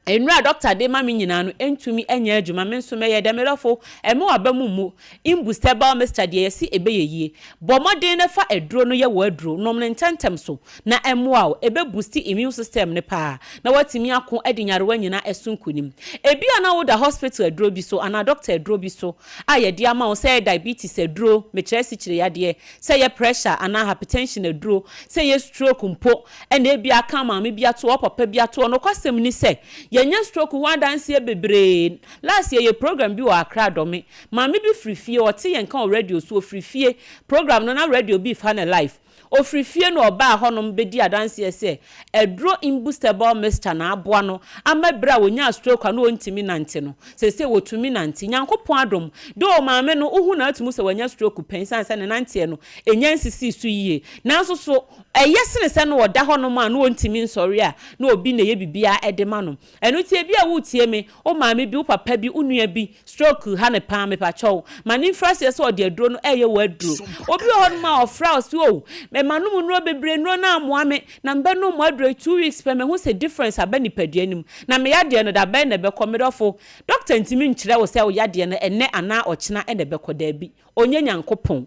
Nnuru a dɔkta de ma me nyinaa no ntumi nyɛ adwuma, me nso mɛyɛ dɛ. Me dɔfo, mma w'aba mu mmu. Imbus herbal mixture deɛ yɛse ɛbɛyɛ yie. Bɔ mmɔden na fa aduro no yɛ w'aduro. Nom no ntɛmntɛm so na ɛmmoa wo. Ɛbɛ boosti immune system no paa na woatumi ako adi nyarewa nyinaa so nkunim. Ebia na woda hospital aduro bi so anaa dɔkta aduro bi so a yɛde ama wo, sɛ ɛyɛ diabetes aduro, mekyerɛ asikyire yadeɛ, sɛ ɛyɛ pressure anaa hypertension aduro, sɛ ɛyɛ stroke mpo, Ɛna ebia aka maame bi ato hɔ, papa bi ato hɔ. Nokwasɛm ne sɛ, yɛanya stroke ho adanseɛ bebree. Last year, yɛyɛ program bi wɔ Accra Dome. Maame bi firi fie, ɔte yɛn nka wɔ radio so, ɔfiri fie, program no na radio bi refa no live. Ɔfiri fie na ɔbaa hɔnom bɛdii adanseɛ sɛ, aduro imbustable mixture na aboa no ama berɛ a ɔnyaa stroke a na ɔntumi nante no, seesei ɔtumi nante. Nyankopɔn adom, though maame no, wohu no a wotumi hu sɛ wanya stroke pɛn ɛsiane sɛ ne nanteɛ no, ɛnya nsisii so yie. Nanso so Ɛyɛ sene sɛ na ɔda hɔnom a na ɔntumi nsɔre a na obi na ɛyɛ biribiara de ma no. Ɛno nti ebia woretie me, wo maame bi, wo papa bi, wo nua bi, stroke ha no paa, mepakyɛw, ma no mfiri aseɛ sɛ ɔde aduro no reyɛ wo aduro. Obi wɔ hɔnom a ɔfrɛ wo sɛ, oh, manom nnuro bebree, nnuro no ammoa me, na mebɛnom mo aduro yi 2 weeks pɛ, mahu sɛ difference aba nipadua no mu, na me yadeɛ no, da bɛn na ɛbɛkɔ? Me dɔfo, doctor ntumi nkyerɛ wo sɛ wo yadeɛ no ɛnnɛ anaa ɔkyena na ɛbɛkɔ, daabi, ɔnyɛ Nyankopɔn.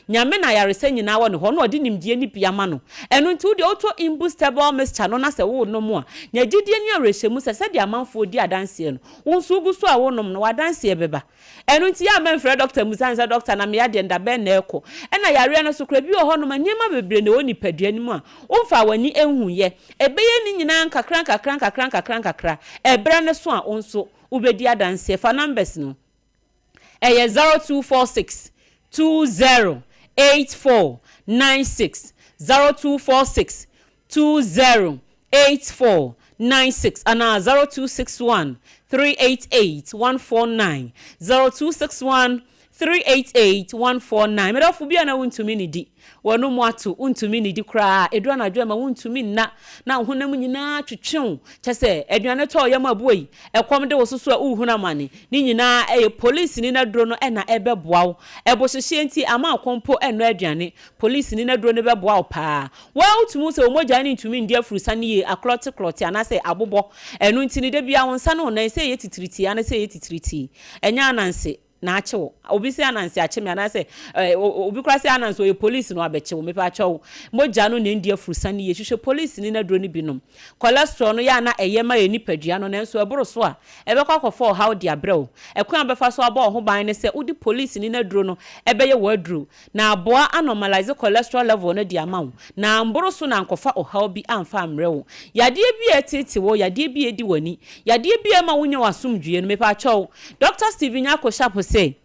Nyame na ayaresa nyinaa wɔ ne hɔ, na ɔde nimdeɛ no bi ama no. Ɛno nti wo deɛ wotɔ imbustable mixture no na sɛ worenom a, nya gyidie ne awerɛhyɛmu sɛ sɛdeɛ amanfoɔ di adanseɛ no, wo nso wogu so a worenom no, w'adanseɛ bɛba. Ɛno nti yɛ a mɛmfrɛ dɔkta mmisa no sɛ, Dɔkta, na me yadeɛ no da bɛn na ɛrekɔ? Ɛna yareɛ no nso koraa, ebi wɔ hɔnom a nneɛma bebree na ɛwɔ nipadua no mu a womfaa w'ani nhuiɛ. Ɛbɛyɛ ne nyinaa nkakra nkakra nkakra nkakra nkakra. Ɛberɛ no so a, wo nso wobɛdi adanseɛ. Fa numbers no. Ɛyɛ 0246 20 84 96, 0246 20 84 96 anaa 0261 388 149, 0261 388 149. Me dɔfo bi a na wontumi nnidi, w'anom ato, wontumi nnidi koraa, ɛduru anadwo a ɛma wontumi nna, na wo honam nyinaa twetwe wo, kyerɛ sɛ aduane tɔ wo yam a buei, ɛkɔm de wo so so a worehunu amane, ne nyinaa ɛyɛ polisini no aduro no na ɛbɛboa wo. Ɛbohyehyeɛ nti ama wo kɔn mpo nnɔ aduane, polisini no aduro no bɛboa wo paa. Wo ara wotumi hu sɛ wo mogya no ntumi ndi afurusa no yie, aklɔteklɔte anaasɛ abobɔ, ɛno nti no da biara wo nsa ne wo nan sɛ ɛyɛ titiritii anaasɛ ɛyɛ titiritii, ɛnyɛ ananse na akye wo. Obi se ananse akye me anaasɛ obi koraa se ananse ɔyɛ police na wabɛkye wo. Mepaakyɛw, mogya no na ɛndi afurusa no yie. Hwehwɛ polisini no aduro no bi nom. Cholesterol no yɛ a na ɛyɛ ma yɛn nipadua no nanso ɛboro so a, ɛbɛkɔ akɔfa ɔhaw de abrɛ wo. Ɛkwan a wobɛfa so abɔ wo ho ban ne sɛ wode polisini no aduro no bɛyɛ w'aduro. Na aboa anormalise cholesterol level no de ama wo, na amboro so na ankɔfa ɔhaw bi amfa ammrɛ wo. Yadeɛ bi a ɛreteete wo, yadeɛ bi a ɛredi w'ani, yadeɛ bi a ɛmma wonnya w'asomdwoeɛ no, mepaakyɛw, Doctor Stephen Nyarko Sharp se,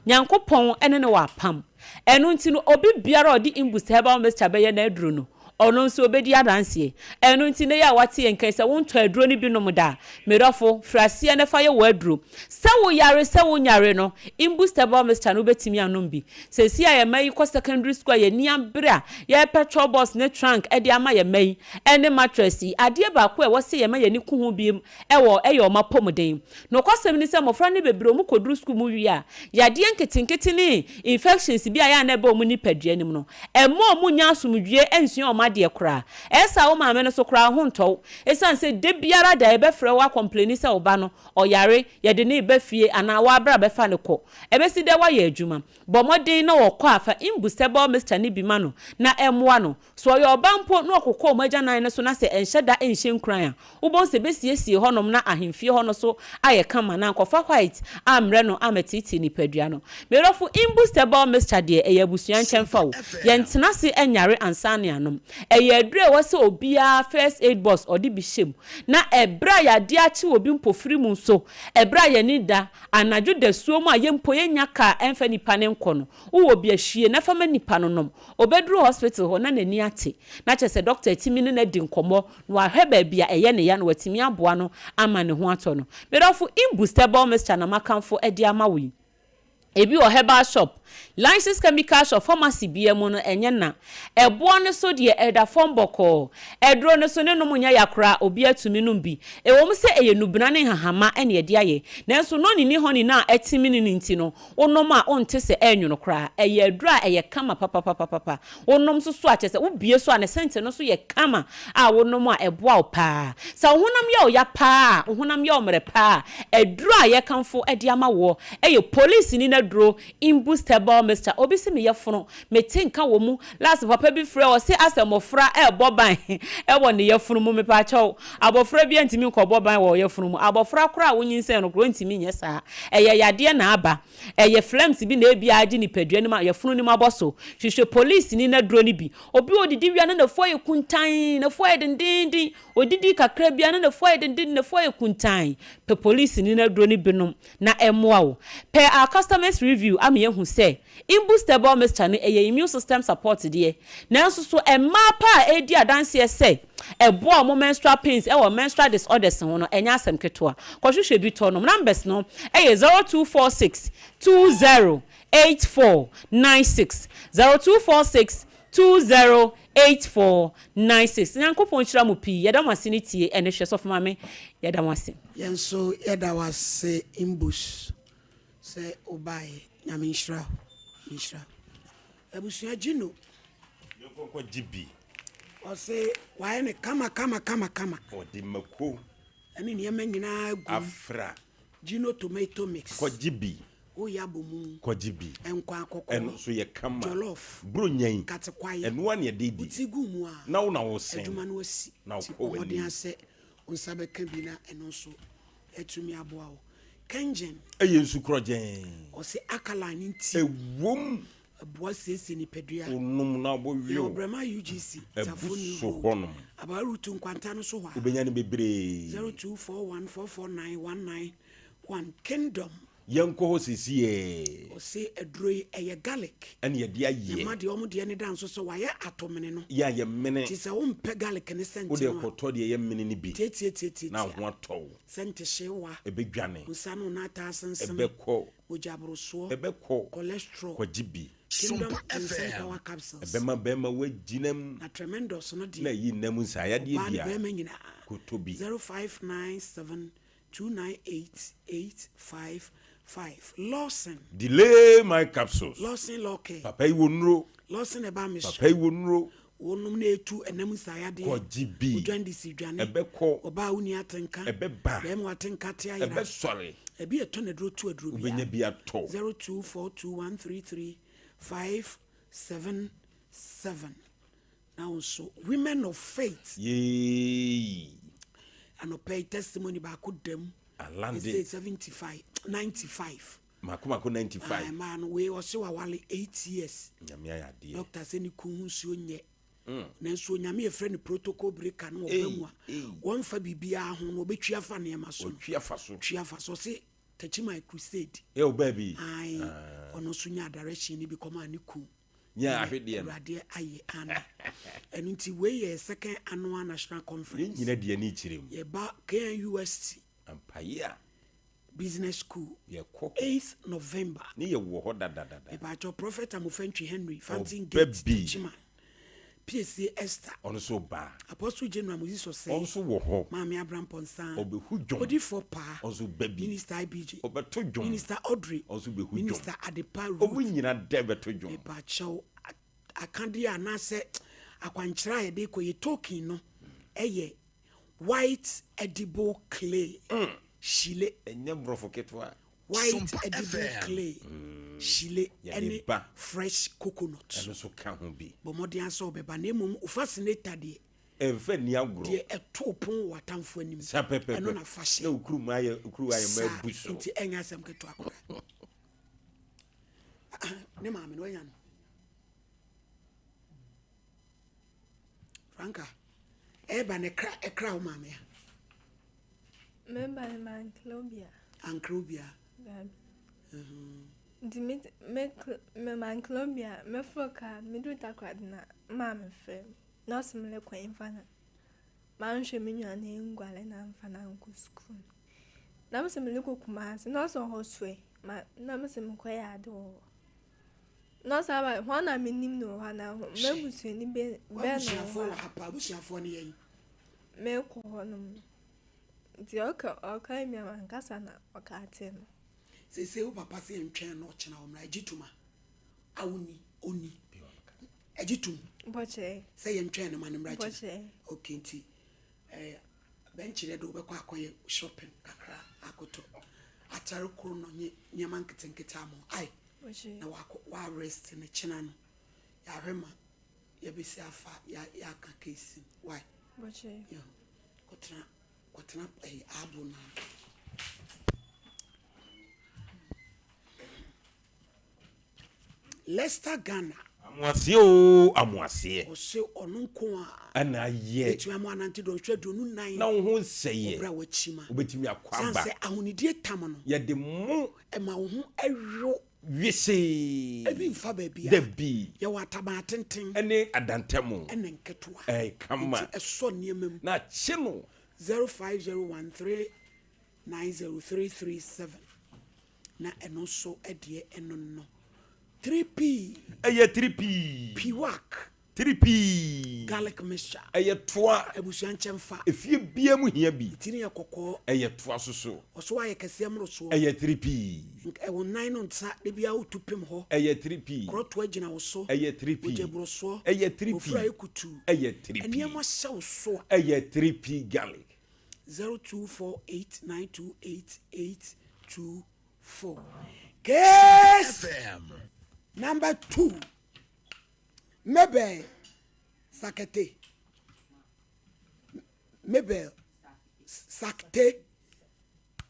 Nyankopɔn ne no wɔ apam. Ɛno nti no, obi biara a ɔde Imboost Herbal Mixture bɛyɛ n'aduro no, Ɔno nso ɔbɛdi adanseɛ. Ɛno nti nnɛ yi a woate yɛn nka yi, sɛ wontɔ aduro no bi nom da a, me dɔfo, firi aseɛ na fa yɛ w'aduro. Sɛ woyare sɛ wonyare no, Imbustable Mixture no wobɛtumi anom bi. Seesei a yɛn mma yi kɔ secondary school a yɛn ani abere a yɛrepɛ chalkboards ne trunk de ama yɛn mma yi ne mattress yi, adeɛ baako a ɛwɔ sɛ yɛma yɛn ani ku ho bio wɔ yɛ wɔn apɔmuden. Nokwasɛm ne sɛ mmɔfra no bebree wɔkɔduru sukuu mu wie a, yadeɛ nketenkete ne infections bi a ɛyɛ a na ɛba wɔn nipadua no mu no, ɛmma wɔnnya asomdwoeɛ nsua wɔn adeɛ koraa. Ɛyɛ saa a wo maame no nso koraa ho ntɔ wo. Ɛsiane sɛ da biara da yɛbɛfrɛ wo akɔmpleni sɛ wo ba no, ɔyare, yɛde no reba fie anaa woabra bɛfa no kɔ. Ɛbɛsi dɛ woayɛ adwuma. Bɔ mmɔden na ɔkɔ a, fa imbustable mixture no bi ma no na ɛmmoa no. Sɛ ɔyɛ ɔba mpo na ɔkokɔ wɔn agyanan no so na sɛ ɛnhyɛ da nhyɛ nkuran a, wobɛhu sɛ ɛbɛsiesie hɔnom na ahemfie hɔ no so ayɛ kama na ankɔfa white ammrɛ no ammɛteetee nipadua no. Me dɔfo, imbustable mixture deɛ ɛyɛ abusua nkyɛmfa o. Yɛntena ase nyare ansa na yɛanom. Ɛyɛ aduro a ɛwɔ sɛ obiara first aid box ɔde bi hyɛ mu na ɛberɛ a yadeɛ akye obi mpofiri mu nso, ɛberɛ a yɛn ani da anadwo dasuo mu a yɛn mpo yɛnnya kaa ɛmfa nipa no nkɔ no, wowɔ bi a hwie na fa ma nipa no nom. Ɔbɛduru hospital hɔ na n'ani ate, na kyerɛ sɛ dɔkta atumi ne no adi nkɔmmɔ na wahwɛ baabi a ɛyɛ ne ya na watumi aboa no ama ne ho atɔ no. Me dɔfo, Imbustable mixture na makamfo de ama wo yi. Ebi wɔ herbal shop, licensed chemical shop, pharmacy biara mu no, ɛnyɛ na. Ɛboɔ no so deɛ, ɛda fam bɔkɔɔ. Aduro no so, ne nom nyɛ ya koraa, obiara tumi nom bi. Ɛwɔ mu sɛ ɛyɛ nnubena ne nhahamma na yɛde ayɛ, nanso noni ne honey no a ɛtumi no nti no, Wonom a wonte sɛ ɛnwono koraa. Ɛyɛ aduro a ɛyɛ kama papapapapa. Wonom nso so a kyerɛ sɛ wobue so a ne sɛnte no nso yɛ kama a wonom a ɛboa wo paa. Sɛ wo honam yɛ wo ya paa a, wo honam yɛ wo mmerɛ paa a, aduro a yɛkamfo de ama woɔ yɛ polisini no aduro Imbustable Mixture. Obi se meyɛ fono, mete nka wɔ mu. Last papa bi frɛɛ ɔse asɛ mmɔfra ɛrebɔ ban wɔ ne yafunu mu. Mepaakyɛw, Abɔfra biara ntumi nkɔbɔ ban wɔ ɔyafunu mu. Abɔfra koraa a wonyinsɛn no koraa ɔntumi nyɛ saa. Ɛyɛ yadeɛ na aba. Ɛyɛ phlegms bi na ebia agye nipadua no mu a yafunu no mu abɔ so. Hwehwɛ polisini no aduro no bi. Obi a ɔdidi wie a na n'afu ayɛ kuntann, n'afu ayɛ dendeenden. Ɔdidi kakra bi a na n'afu ayɛ denden, n'afu ayɛ kuntann. Pɛ polisini no aduro no bi nom na ɛmmoa wo. Pɛ our customers review ama yɛahu sɛ Imbustable mixture no ɛyɛ immune system support deɛ, nanso so mmaa paa a ɛredi adanseɛ sɛ ɛboa wɔn menstrual pains ɛwɔ menstrual disorders ho no ɛnyɛ asɛm ketewa. Kɔhwehwɛ bi tɔ nom. Numbers no ɛyɛ 0246 20 84 96, 0246 20 84 96. Nyankopɔn nhyira mo pii. Yɛda mo ase ne tie ɛne hwɛ. Sɔfo Maame yɛda mo ase. Yɛn nso yɛda wo ase Imbus. Sɛ wo baeɛ Nyame nhyira wo nhyira wo abusua Gino. Yɛnkɔ nkɔ gye bi. Ɔse wayɛ no kama kama kama kama. Ɔde mako. Ɛne nneɛma nyinaa agu mu. Afra. Gino tomato mix. Kɔ gye bi. Woyɛ abomu. Kɔgye bi. Nkwan kɔkɔɔ. Ɛno nso yɛ kama. Jollof. Buronya yi. Nkate kwae. Ɛno ara na yɛde di. Wo ti gu mu a. Na wo na wosen. Adwuma no asi. Na Nti wokɔ bɔ mmɔden w'anim. ara sɛ wo nsa bɛka bi na ɛno nso atumi aboa wo. Kengen. Ɛyɛ nsu korɔgyɛn. Ɔse alkaline nti. Ɛwom. Ɛboa siesie nipadua. Wonom na wobɔ Yɛwɔ we o. Brɛma UGC, Abu Tafo New so Road, hɔnom. Abaa Rutu nkwanta no so hɔ a. Wobɛnya no bebree. 0241449191 Kingdom. Yɛnkɔ hɔ sesiee. Ɔse aduro yi ɛyɛ garlic. Ɛna yɛde ayɛ. Ne mma deɛ ɔmo deɛ ne da nso sɛ wayɛ ato mene no. Yɛ a yɛ mene. Nti sɛ wo mpɛ garlic ne sɛnte no a. Wodeɛ kɔtɔ deɛ ɛyɛ mene no bi. Tiatiatiatia. Na wo ho atɔ wo. Sɛnte hyewa. Ɛbɛdwane. Wo nsa no na ataa sensene. Ɛbɛkɔ. Mogya borosoɔ. Ɛbɛkɔ. Cholesterol. Kɔgye bi. Kingdom Ginseng Power Capsules. Ɛbɛma bɛrima woagyina mu. Na tremendous no deɛ. Na ɛyi nna mu nsaayadeɛ Ɔbaa ne biara. bɛrima nyinaa. Kɔtɔ bi. 0597 298855 Lawson. Delay my capsules. Lawson Law Care. Papa yi wɔ nnuro. Lawson Herbal Mixture. Papa yi wɔ nnuro. Wonom na etu ɛnam nsaayadeɛ. Kɔgye bi. Wo jaundice dwane. Ɛbɛkɔ. Ɔbaa a wonni atenka. Ɛbɛba. Bɛrima w'atenka te ayera. Ɛbɛsɔre. Ɛbi ɛtɔ na aduro tu aduro biara. Wobɛnya bi atɔ. 0242133577 Na wo nso Women of Faith. Yeeii. Anɔpa yi testimony baako da mu. Alande. Ɛsɛ 75 95. Mako mako 95. Ah, mmaa no wei ɔse wawale 8 years. Nyame ayɛ adeɛ. Doctor sɛ ne kun ho nsuo nyɛ. Mm. Nanso onyame yɛfrɛ no protocol breaker no ɔba mu a wɔmfa biribiara ho no ɔbɛtwi afa nneɛma so. Ɔtwi afa so. Twi afa so ɔse Techiman crusade. Ɛ ɔbaa bi. Ae ɔno nso nyaa direction no bi kɔmaa ne kun. Nyaa ahwedeɛ no. Awurade ayɛ ana. Ɛno nti wei yɛ second annual national conference. Yɛn nyina di ani kyerɛ mu. Yɛba KNUST. Ampaye a. Business School. Yɛkɔ hɔ. Eighth November. Ne yɛ wɔ hɔ dadadada. Mepaakyɛw Prophet Amofantwi Henry, Fountain Gate, Techiman. Piesie Esther. Ɔno nso ba. Apostle General Moses Osei. Ɔno nso wɔ hɔ. Maame Abraham Pɔnsaa. Ɔbɛhu dwom. Odifoɔ Paa. Ɔno nso ba bi. Minister IBJ. Ɔbɛto dwom. Minister Audrey. Ɔno nso bɛhu dwom. Minister Adepa Ruth. Ɔmo nyina dɛ bɛto dwom. Mepaakyɛw akadeɛ anaasɛ akwankyerɛ a yɛde kɔ yɛ token no ɛyɛ White edible clay hyile. Ɛnyɛ borɔfo ketewa. White edible clay hyile Yɛde ɛne ba. fresh coconut. Ɛno nso ka ho bi. Bɔ mmɔden ara sɛ wobɛba na mmom wo fascinator deɛ. Ɛmfa nni agorɔ. Deɛ ɛto wo pon wɔ w'atamfo anim. Sa pɛpɛpɛ. Ɛno na fa hyɛ. Na wo kuruwa ayɛ wo kuruwa ayɛ ma abu so. Saa nti ɛnyɛ asɛm ketewa koraa. Ne maame no wanya no. Franka, ɛba no ɛkra ɛkra wo maame a? Meba no mankra obia. Ankra obia? Dabi. Nti me me me mankra obia meforo kaa meduru Takoradi na maame frɛ me na ɔse merekɔ mfa na manhwɛ me nua no enguare na amfa no ankɔ sukuu no. Na mese merekɔ Kumasi na ɔse ɔhɔ soɛ ma na mese mekɔyɛ ade wɔ hɔ. Na ɔsan ba, hɔn na minyim no wɔ hɔ anaa m'ebusuanyi bɛn na ɔwɔ W'abusuafoɔ wɔ ha paa, abusuafoɔ no yɛn. Mekɔ hɔnom no. Ntsi ɔka ɔkaa mi a mankasa na ɔkaa tee no. Seesei wo papa se yɛntwɛn no ɔkyena ɔmmra, ɛgye tom a? A wonni, ɔnni. Ɛgye tom? Bɔkyɛɛ. Sɛ yɛntwɛn no ma no mmra kyena? Bɔkyɛɛ. Okay, nti eh, bɛnkyerɛ de wobɛkɔ akɔyɛ shopping kakra akɔtɔ atare koro no nye nneɛma nketenkete ama wo. Ai, na wakɔ wa rest no kyena no yɛahwɛ ma yɛbɛsi afa yɛaka case no why yɛho kɔtena kɔtena ɛyi abo no ano. Leicester Ghana. Amoaseɛ oo amoaseɛ. Ɔse ɔno nko a. Ɛna ayɛ. Bɛtumi ama anante dɔnhwɛ 24. Na wo ho nsɛeɛ. Ɔbrɛ a wakyima. Wobɛtumi akɔ aba. Sane sɛ ahonidie tam no. Yɛde mo. Ɛma wo ho ɛyo. Wesee. Ebi nfa baabiara. Dabi. Yɛwɔ ataban atenten. Ɛne adantamu. Ɛne nketewa. Ɛyɛ kama. Nti ɛsɔ nneɛma mu. Na akye no. 0501 390337 na ɛno nso deɛ ɛno no. 3P. Ɛyɛ 3P. Piwak. 3P. Garlic mixture. Ɛyɛ toa. Abusua nkyɛnfa. Efie biara mu hia bi. Ti no yɛ kɔkɔɔ. Ɛyɛ toa soso. Ɔso ayɛ kɛseɛ mmorosoɔ. Ɛyɛ 3P. Ɛwo nan no nsa da biara wotu pem hɔ. Ɛyɛ 3P. Korɔtoa gyina wo so. Ɛyɛ 3P. Mogya borosoɔ. Ɛyɛ 3P. Ofura ayɛ kutuu. Ɛyɛ 3P. Nneɛma hyɛ wo so a. Ɛyɛ 3P garlic. 0248928824. Case number 2, Mabel Sakete. Mabel Sakte.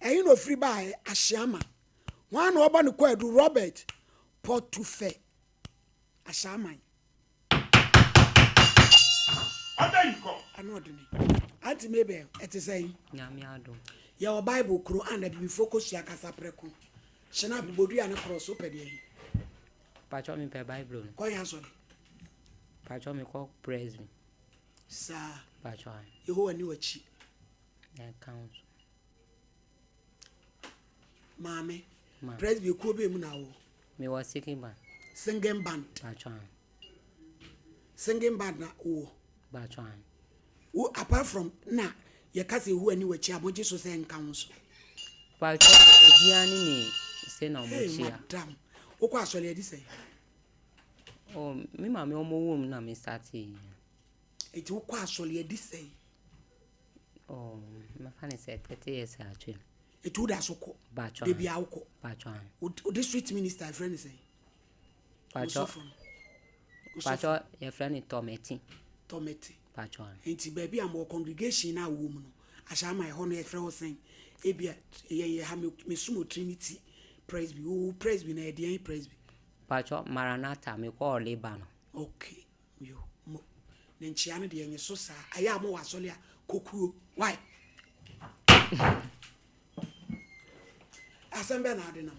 Ɛhe na ofiri baeɛ? Ahyiama. Hwan na ɔbɔ ne kwaadu? Robert Pɔtufɛ. Ahyiaman. Ɔda yi kɔ. Ano ɔdene. Auntie Mabel, ɛte sɛn? Nyame adom. Yɛwɔ Bible koro a na abibifoɔ kɔsua kasa prɛko. Hyena, bodua ne korɔ so wopɛ deɛn? Pakyɛ mepɛ Bible no. Kɔ yɛn asɔre. Pakyɛ mekɔ Presby. Saa. Pakyɛ ae. Yehowa ni w'akyi. Ɛka wo so. Maame, Presby ekuo bɛn mu na wowɔ? Mewɔ singing band. Singing band. Pakyɛ ae. Singing band na wowɔ? Pakyɛ ae. Wo apart from na yɛka sɛ Yehowa ni w'akyi a mogye so sɛ nka wo so? Pakyɛ obiara ne ne sɛ na ɔmo kyia. Hey madam, wokɔ asɔre adi sɛn? Oh, me maame ɔmo wɔ mu na me startee. Eti wokɔ asɔre adi sɛn? Oh, mɛfa ne sɛ 30 years atwam. Eti woda so kɔ? Bakyɛ. Debi a wokɔ? Bakyɛ. Wo district minister yɛfrɛ ne sɛn? Bakyɛ. Wosɔfo no. Bakyɛ yɛfrɛ ne Tɔmɛti. Tɔmɛti. Bakyɛ. Nti baabi a mowɔ congregation no a wowɔ mu no, ahyɛ ama ɛhɔ no yɛfrɛ hɔ sɛn? Ebia yɛn yɛ ha mesom wɔ Trinity Presby. Wo Presby na yɛdeɛn Presby? Pacho Maranatha me kɔɔ Lebanon. Okay yo mo ne nkyea no deɛ nye so saa ɛyɛ a mo wɔ asɔre a kokuo why asɛm bɛn na ade nam.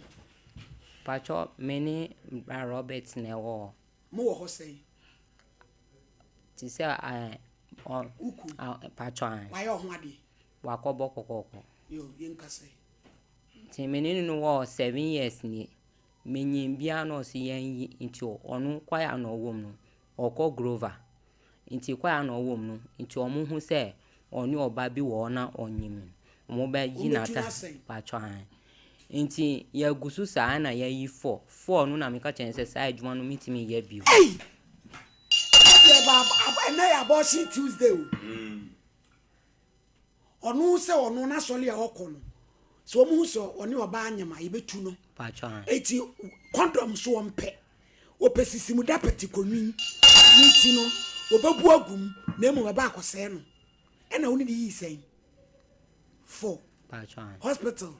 Pacho me ne bra Robert na ɛwɔ hɔ. Mo wɔ hɔ sɛn. Te sɛ ɛɛ ɔ. Uku. Pacho an. Wayɛ ɔho adeɛ. Wakɔ bɔ kɔkɔkɔ. Yo yɛn kasa yi. Nti me ne no wɔ hɔ 7 years nie. Menyim biara na ɔse yɛnyi nti ɔno choir na ɔwɔ mu no ɔkɔ Grover nti choir na ɔwɔ mu no nti ɔmo hu sɛ ɔne ɔba bi wɔ hɔ na ɔnyim no ɔmo bɛyi n'ata patwɔ an nti yɛgu so saa na yɛyi four four no na meka kyerɛ sɛ saa adwuma no metumi yɛ bio. Ei! Ɛnɛ yɛ abortion Tuesday o. Ɔno sɛ ɔno n'asɔre a ɔkɔ no sɛ wɔn hu sɛ ɔne ɔbaa anyam a yɛbɛtu no. Eti condom so wɔn pɛ wɔpɛ sisimu da pɛti konwin ne ti no wɔbɛbu agu mu na emu ɛba akɔsɛɛ no ɛna wɔn ne de yii sɛn for hospital.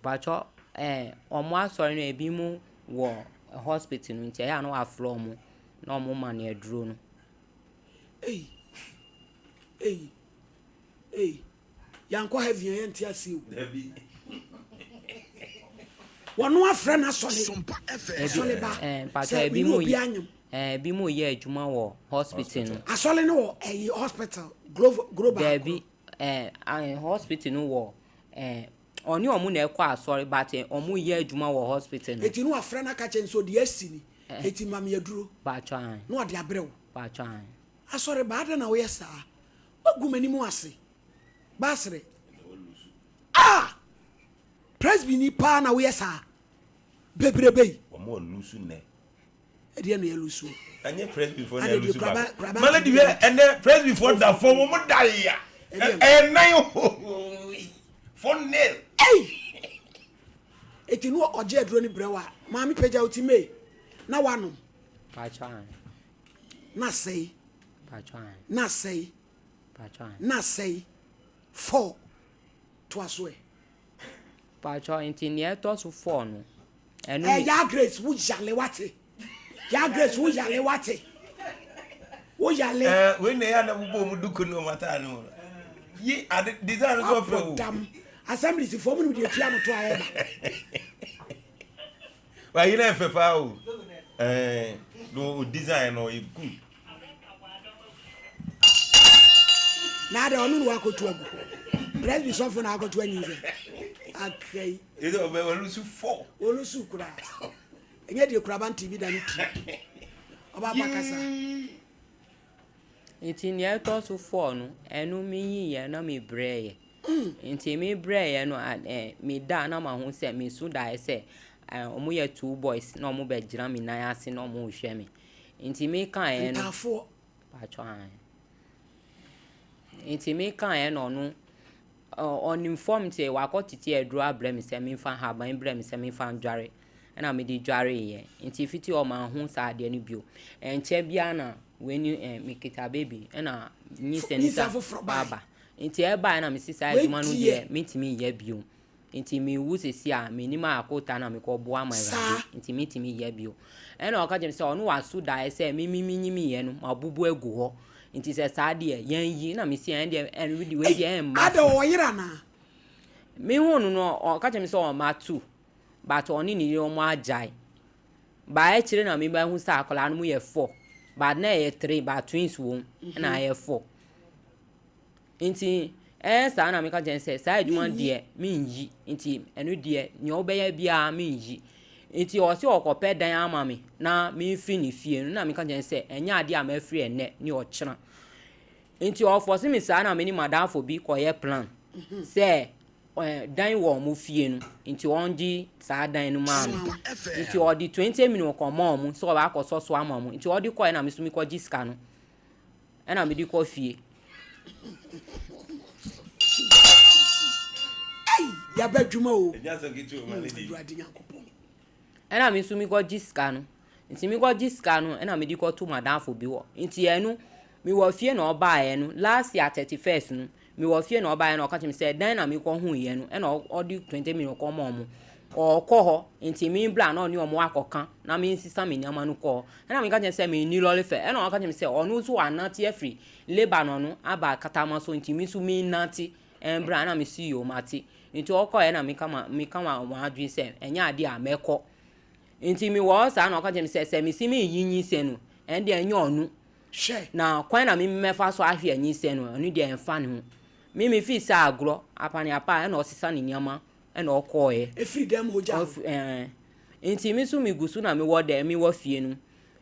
Patwɔ ɔmo asɔre no ebi mu wɔ hospital no nti ɛyɛ a na wafrɛ ɔmo na ɔmo ma no aduro no. Ei ei ei yankɔ heaven a yɛnte ase o. Wɔn afrɛ no asɔre asɔre ba sɛ ebi mu obi anyam. Ebi mu yɛ adwuma wɔ hospital no. Asɔre no wɔ ɛyi hospital global. Dɛbi hospital no wɔ ɔne ɔmo na ɛkɔ asɔre but ɔmo yɛ adwuma wɔ hospital no. Eti no afrɛ no aka kyɛn sɛ ɔde asi ni eti maame aduro. Patwɔ an. Na ɔde abrɛ wo. Patwɔ an. Asɔre ba adan na woyɛ saa wagu m'anim ase baasere ah presby ni paa na woyɛ saa bebrebe yi. Wɔn a lusu nɛ. Ɛdeɛ na yɛ lusu. Ɛnyɛ presby fo na yɛ lusu baako. Malady hwɛ ɛnɛ presby fo da fam wɔn da ya ɛyɛ nan hoo 4-0. Ɛyi eti no ɔgye aduro ni brɛ wa maame pagya oti mee na wanom. Patwɔ an. Na sɛyi. Patwɔ an. Na sɛyi. Patwɔ an. Na sɛyi four toa so ɛ. Patwɔ nti nea ɛtɔ so four no. Ɛno ɛ ya Grace wo yale wate ya Grace wo yale wate wo yale. Ɛɛ wei na ɛyɛ na bobɔ ɔmo duku ne ɔmo ataade no yi ade design no so ɔfɛ o. Wabɔ dam assemblies fo ɔmo nim deɛ tua mo to ayɛ ba. Wayi na ɛfɛ paa o ɛɛ no o design no ɔyɛ good. Na adɛ ɔno na wakɔtu agu presby sɔfo na akɔtu anyi sɛ akai. Ɛsɛ ɔbɛ wɔlusu fɔ. Wɔlusu koraa ɛnyɛ deɛ kuraba nti bi da ne ti ɔba pa kasa. Nti nea ɛtɔ so four no ɛno meyiiɛ na mebrɛeɛ nti mebrɛeɛ no meda na mahu sɛ mesu daeɛ sɛ ɔmo yɛ two boys na ɔmo bɛgyina me nan ase na ɔmo rehwɛ me nti mekaeɛ no Ntaafoɔ. Patwɔ ae. Nti mekaeɛ na ɔno ɔnim fam sɛ wakɔ tete aduro abrɛ me sɛ memfa haban brɛ me sɛ memfa ndware. Ɛna mede dwareeɛ. Nti fiti hɔ manhu saa adeɛ no bio. Ɛnkyɛ biara na wei ni eh, mekita baby ɛna nyinsɛn no Nyinsɛn foforɔ bae. aba. Nti ɛbaeɛ na mesi saa Wei adwuma no deɛ. deɛ mentumi nyɛ bio. Nti mewu sesi a mennim akota na mekɔboa ama Awurade Saa. nti mentumi nyɛ bio. Ɛna ɔka kyerɛ me sɛ ɔno waso daeɛ sɛ me me menyimiiɛ no mabubu agu hɔ. Nti sɛ saa deɛ yɛnyi na mesi ɛn deɛ ɛn wei Ei, deɛ ɛmma ada so. ɔwɔ yere anaa? Mehu no no ɔka kyerɛ me sɛ ɔma two but ɔne ne yere ɔmo agyae. But akyire na mebɛhu sɛ akwadaa no mu yɛ four but na ɛyɛ three but twins wɔ mu ɛna ayɛ four. Nti ɛyɛ saa na meka kyerɛ no sɛ saa adwuma no deɛ menyi nti ɛno deɛ nea wobɛyɛ biara menyi. Nti ɔse ɔkɔpɛ dan ama me na memfiri ne fie no na meka kyerɛ no sɛ ɛnyɛ adeɛ a mɛfiri ɛnnɛ ne ɔkyena. Nti ɔfɔse me saa na me ne madamfo bi kɔyɛ plan sɛ dan wɔ ɔmo fie no nti ɔngye saa dan no maa me. Nti ɔde 20 million kɔmaa ɔmo sɛ ɔbɛ akɔsɔ so ama ɔmo. Nti ɔde kɔɛ na me nso mekɔgye sika no ɛna mede kɔ fie. Ei, yaba adwuma o. Awurade Nyankopɔn. Ɛna me nso mekɔgye sika no. Nti mekɔgye sika no ɛna mede kɔto m'adamfo bi hɔ. Nti ɛno mewɔ fie na ɔbaeɛ no last year 31st no mewɔ fie na ɔbaeɛ na ɔka kyerɛ me sɛ dan na mekɔhuiɛ no ɛna ɔde 20 million kɔma ɔmo. Ɔɔkɔ hɔ nti me bra na ɔne ɔmo akɔka na mensesa me nneɛma no kɔ hɔ. Ɛna meka kyerɛ no sɛ menni lɔre fɛ. Ɛna ɔka kyerɛ me sɛ ɔno nso wanante afiri Lebanon no aba Katama so nti me nso mennante mbra. Ɛna mesi yoo mate. Nti ɔkɔɛ na meka ma meka ma m'adwene sɛ ɛnyɛ adeɛ a mɛkɔ. Nti mewɔ hɔ saa na ɔka kyerɛ me sɛ sɛ mesi meyi nyinsɛn no ɛnde ɛnyɛ ɔno. Hwɛ. Na kwan na me mɛfa so ahwɛ nyinsɛn no ɛno deɛ ɛmfa ne ho. Me mefii sɛ agorɔ apaneapa ɛna ɔsesa ne nneɛma ɛna ɔkɔɔɛ. Ɛfiri dɛm hɔ gya no. Ɛɛ. Nti me nso megu so na mewɔ dɛ mewɔ fie no.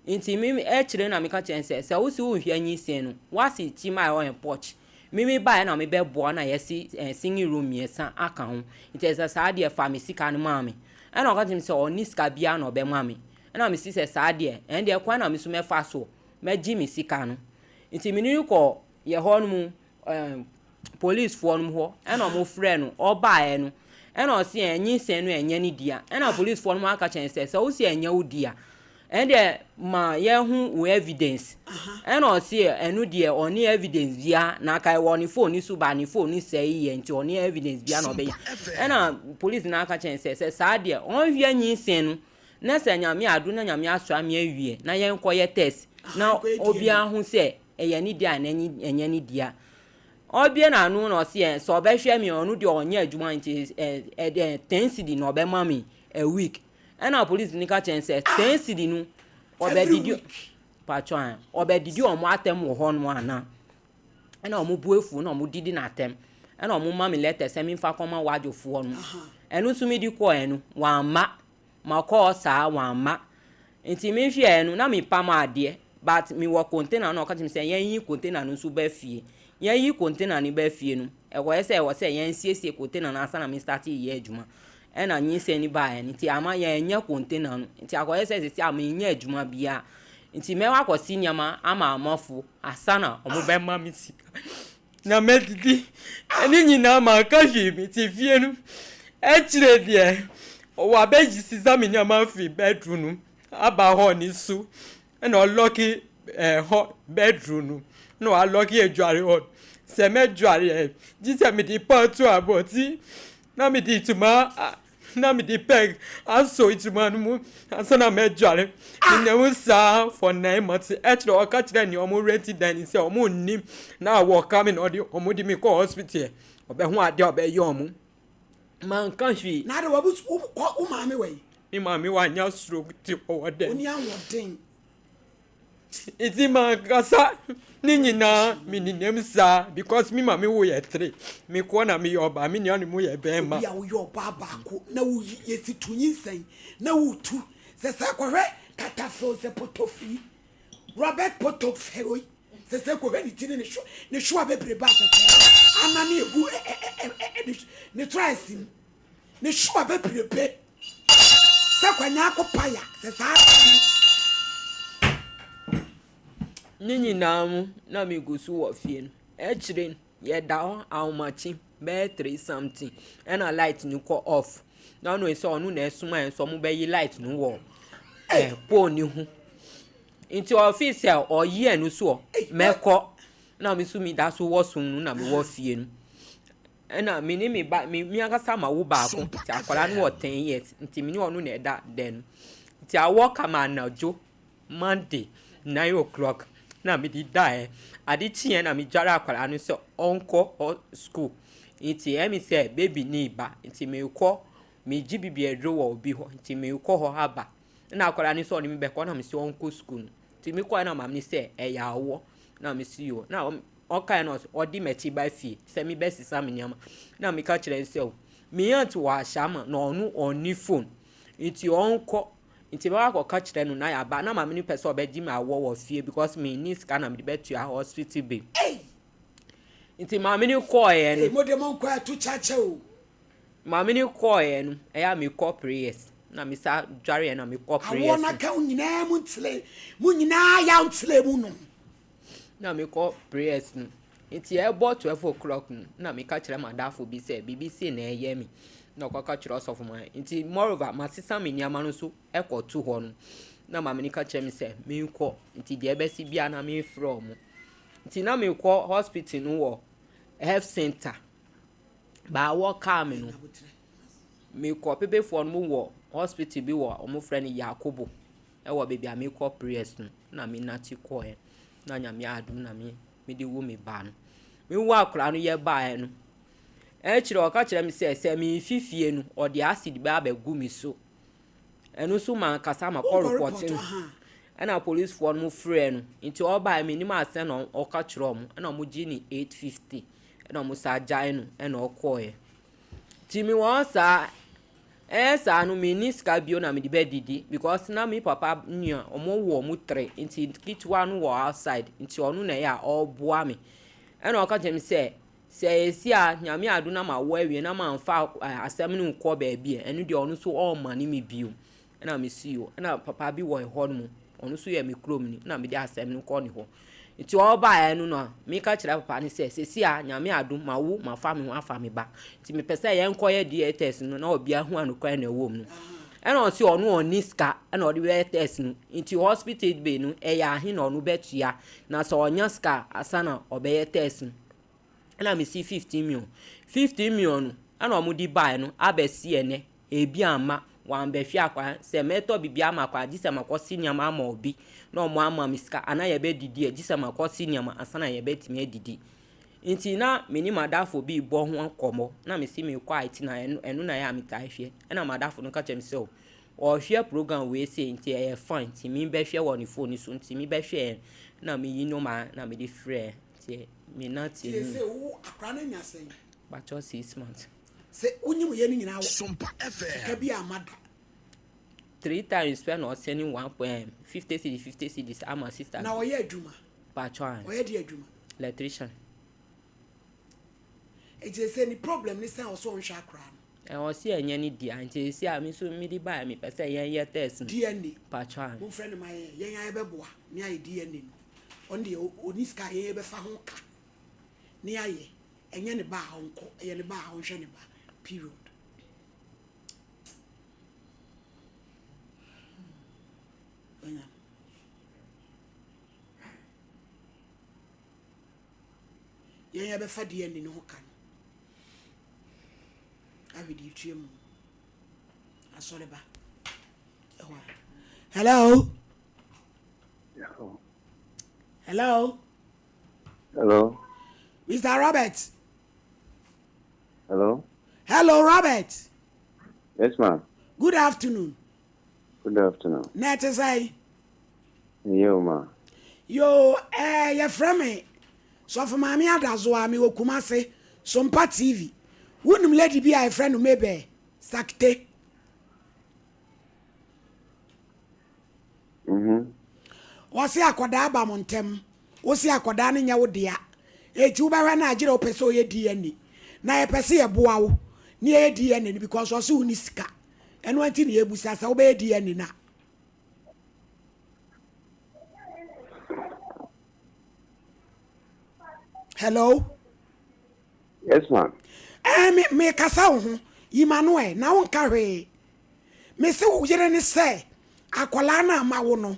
Nti me akyire na meka kyerɛ no sɛ sɛ wosi wonhwɛ nyinsɛn no woase kyim a ɛwɔ yɛn porch. Me me baeɛ na mebɛboa na yɛsi eh, singing room mmiɛnsa aka ho. Nti ɛsɛ saa deɛ fa me sika no maa me. Ɛna ɔka kyerɛ me sɛ ɔnni sika biara na ɔbɛma me. Ɛna mesi sɛ saa deɛ ɛn deɛ kwan na me nso mɛfa so mɛgye me sika no. Nti me ne no kɔ yɛ hɔ no mu eh, policefoɔ nom hɔ ɛna ɔmo frɛ no ɔbaeɛ no ɛna ɔse ɛ nyinsɛn no ɛnyɛ ne dea ɛna policefoɔ nom aka kyerɛ no sɛ sɛ wosi ɛnyɛ wo dea ɛndeɛ ma yɛho wo evidence ɛna ɔse ɛno deɛ ɔne evidence bia na aka ɛwɔ ne phone ne so ba ne phone ne sɛe yɛ nti ɔne evidence bia na ɔbɛyɛ ɛna police no aka kyerɛ no sɛ sɛ saa deɛ ɔnhwɛ nyinsɛn no na sɛ Nyame adom na Nyame asra me awie na yɛnkɔyɛ test na obiara ho sɛ ɛyɛ ne dea anaa ɛnyɛ ne dea. Ɔbue n'ano na ɔse ɛ sɛ ɔbɛhwɛ me ɔno deɛ ɔnyɛ adwuma nti ɛ ɛ 10 cedi na ɔbɛma me a week. Ɛna polisi no ka kyerɛ no sɛ 10 cedi no ɔbɛdidi patro a ɔbɛdidi ɔmo atɛm wɔ hɔ nom anaa. Ɛna ɔmo bu afu na ɔmo didi n'atɛm. Ɛna ɔmo ma me letter sɛ memfa kɔma wadwofoɔ no. Ɛno nso mede kɔɛ no wamma. Makɔ hɔ saa wamma. Nti me hwɛɛ no na me pam adeɛ but me wɔ container na ɔka kyerɛ me sɛ yɛn yi container no nso ba fie. Yɛn yi container no ba fie no ɛkɔyɛ sɛ ɛwɔ sɛ yɛn siesie container no ansa na me start yɛ adwuma. Ɛna nyinsɛn no baeɛ no nti ama yɛn nyɛ container no nti akɔyɛ sɛ sisi a me nyɛ adwuma biara. Nti mɛwɔ akɔsi nneɛma ama amafo ansa na wɔn bɛma me sika. Na madidi ne nyinaa manka hwee mete fie no akyire deɛ wabɛgye sisa me nneɛma afiri bedroom no aba hɔ ne so ɛna ɔlɔke ɛhɔ bedroom no na walɔke adware hɔ sɛ mɛdware ɛ gye sɛ mede pan to abɔnten na mede ntoma na mede peg asɔ ntoma no mu ansa na mɛdware. Menam saa for 9 months. Ɛkyerɛ ɔka kyerɛ nea ɔmo rent dan ni sɛ ɔmo nnim na wɔka me na ɔde ɔmo de me kɔ hospital ɔbɛho adeɛ a ɔbɛyɛ ɔmo. Manka hwee. Na ade wabu wo kɔ wo maame wɔ yi. Me maame wanya stroke ti ɔwɔ dɛm. Oni ahoɔden. Nti mankasa ne nyinaa menenam saa because me maame wo yɛ three. Me kɔ na meyɛ ɔbaa, me nua ne mu yɛ bɛrima. Obi a woyɛ ɔbaa baako na wo yɛsi tu nyinsɛn na wotu sɛ sɛ kɔhwɛ katafo sɛ potofiri Robert Potofiri sɛ sɛ kɔhwɛ ne ti ne ne hwa ne hwa bebrebe a sɛ sɛ anane egu ɛ ɛ ɛ ɛ ne traes mu ne hwa bebrebe sɛ kwanya akɔ paya sɛ saa Ne nyinaa mu na megu so wɔ fie no. Akyire no yɛda hɔ ahomakye bɛyɛ 3 something ɛna light no kɔ off. Na ɔno sɛ ɔno na ɛsoma yɛn sɛ ɔmo bɛyi light no wɔ eh, pole no ho. Nti ɔfii sɛ ɔyi ɛno so mɛkɔ. Na me nso me da so wɔ som no na mewɔ fie no. Ɛna me ne me ba me me ankasa ma wo baako nti akwadaa no wɔ ten years nti me ne ɔno na ɛda dan no. Nti awɔ kama anadwo Monday 9 o'clock na mede daeɛ. Ade kyeeɛ na medware akwadaa no sɛ ɔnkɔ school. Nti ɛyɛ me sɛ baby no reba nti merekɔ megye bibi aduro wɔ obi hɔ nti merekɔ hɔ aba. Ɛna akwadaa no sɛ ɔne me bɛkɔ na mese ɔnkɔ school no. Nti mekɔɛ na maame no sɛ ɛyɛ awɔ na mese yoo. Na ɔkaeɛ na ɔde m'akyi ba fie sɛ mebɛsesa me nneɛma. Na meka kyerɛ no sɛ me aunt wɔ Ashaiman na ɔno ɔnni phone nti ɔnkɔ nti mɛkɔ akɔka kyerɛ no na yɛaba. Na maame no pɛ sɛ ɔbɛgye me awɔ wɔ fie because menni sika na mede bɛtua hospital bill. Nti maame no kɔɔeɛ no. Mo de mo nkɔ ɛto kyɛkyɛ o. Maame no kɔɔeɛ no ɛyɛ a mekɔ prayers na mesa dwareɛ na mekɔ prayers. Awɔ na ka wo nyinaa mu ntele mu nyinaa yaw ntele mu no. Na mekɔ prayers no nti ɛbɔ 12 o'clock no na meka kyerɛ madafo bi sɛ biribi sei na ɛyɛ me na ɔkɔka kyerɛ ɔsɔfo ma nti moreover masesa me nneɛma no nso ɛkɔto hɔ no na maame no ka kyerɛ me sɛ menkɔ nti deɛ ɛbɛsi biara na memfrɛ ɔmo nti na mekɔ hospital no wɔ health center baawɔ kaa me no mekɔ pepefoɔ no mu wɔ hospital bi wɔ ɔmo frɛ no Yakobo ɛwɔ baabi a mekɔ prayers no na menate kɔɛ na Nyame adom na me mede wo me ba no mewo akwaraa no yɛ baeɛ no ɛkyerɛ ɔka kyerɛ me sɛ sɛ memfi fie no ɔde acid bɛ abɛgu me so. Ɛno nso mankasa makɔ report no ɛna policefoɔ no frɛ no nti ɔbaeɛ menim asɛn na ɔka kyerɛ ɔmo ɛna ɔmo gye ne 850 ɛna ɔmo sa gyae no ɛna ɔkɔɔɛ. Nti mewɔ saa ɛyɛ saa no menni sika bio na mede bɛdidi because na me papa nua ɔmo wɔ ɔmo tere nti ketewa no wɔ outside nti ɔno na ɛyɛ a ɔreboa me ɛna ɔka kyerɛ me sɛ sɛ esi a Nyame ado na ma wɔ awie na ma nfa asɛm no nkɔ baabi a ɛno deɛ ɔno nso ɔmma me bio. Ɛna mesi o ɛna papa bi wɔ hɔ nom ɔno nso yɛ me kurom ni ɛna mede asɛm no kɔ ne hɔ nti ɔbaeɛ no no meka kyerɛ papa no sɛ sɛsi a Nyame adom ma wo ma fa me ho afa me ba nti mepɛ sɛ yɛnkɔyɛ DNA test no na ɔbea hu anokora na ɛwɔ mu no ɛna ɔsi ɔno ɔnni sika ɛna ɔde bɛyɛ test no nti hospital bill no ɛyɛ ahe na ɔno bɛtua na sɛ ɔnya sika asa na ɔbɛyɛ test no. Ɛna mesi 15 million, 15 million no ɛna ɔmo de baeɛ no abɛsi ɛnɛ ebi ama wambɛhwɛ akwa sɛ mɛtɔ biribi ama akwa gye sɛ makɔsi nneɛma ama obi na ɔmo ama me sika anaa yɛbɛdidi a gye sɛ makɔsi nneɛma ansa na yɛbɛtumi adidi. Nti na me ne madafo bi bɔ ho nkɔmmɔ na mesi mekɔ IT na ɛno ɛno na ɛyɛ a metaa hwɛ ɛna madafo no ka kyerɛ me sɛ ɔhwɛ program wei sei nti ɛyɛ fine nti me bɛhwɛ wɔ ne phone so nti me bɛhwɛ na meyi nɔma na mede frɛ nti me nate. Tie sɛ wo akora no anya sɛn? Bakyɛ 6 months. Sɛ wonyim yɛ no nyinaa wɔ sika bi ama da? Three times pɛ na ɔsɛne 1.50 cedis, 50 cedis ama sister. Na ɔyɛ adwuma? Bakyɛ. Ɔyɛ de adwuma? Electrician. Nti sɛ ni problem ne sɛn ɔsɛ ɔnhwɛ akora no? Ɛwɔ si ɛnyɛ ne dea nti esi a mi nso mi de ba mi pɛ sɛ yɛn yɛ test no. DNA. Bakyɛ. Momfrɛ no ma yɛn yɛn ayɛ bɛboa ne ayɛ DNA no. Ɔno deɛ ɔni sika a yɛn yɛbɛfa ho ka ne ayɛ. Ɛnyɛ ne ba a ɔnkɔ, ɛyɛ ne ba a ɔnhwɛ ne ba, period. Wanya. Yɛn yɛbɛfa DNA ne ho ka no ahwɛ deɛ etua mu asɔre ba ɛhɔ a. Hello. Hello. Hello. Mr. Robert. Hello. Hello, Robert. Yes, ma'am. Good afternoon. Good afternoon. Na ɛte sɛ? Yo, ma. Yo, yɛfrɛ me Sɔfo Maame Adazo a mewɔ Kumase, Sompa TV. Wonim lady bi a yɛfrɛ no Mabel Sakte? Wɔse akɔdaa ba mo ntɛm. Wose akɔdaa no nyɛ wo dea. Enti wobɛhwɛ no agyerɛ wopɛ sɛ ɔyɛ DNA. Na yɛpɛ sɛ yɛboa wo ne yɛyɛ DNA no because ɔse wo ni sika. Ɛno nti ne yɛbusa sɛ wobɛyɛ DNA no a. Hello. Yes, ma'am. Me kasa wo ho. Yi m'ano ɛ, na wonka hwee. Mese wo yere ne sɛ akwadaa no a mawo no,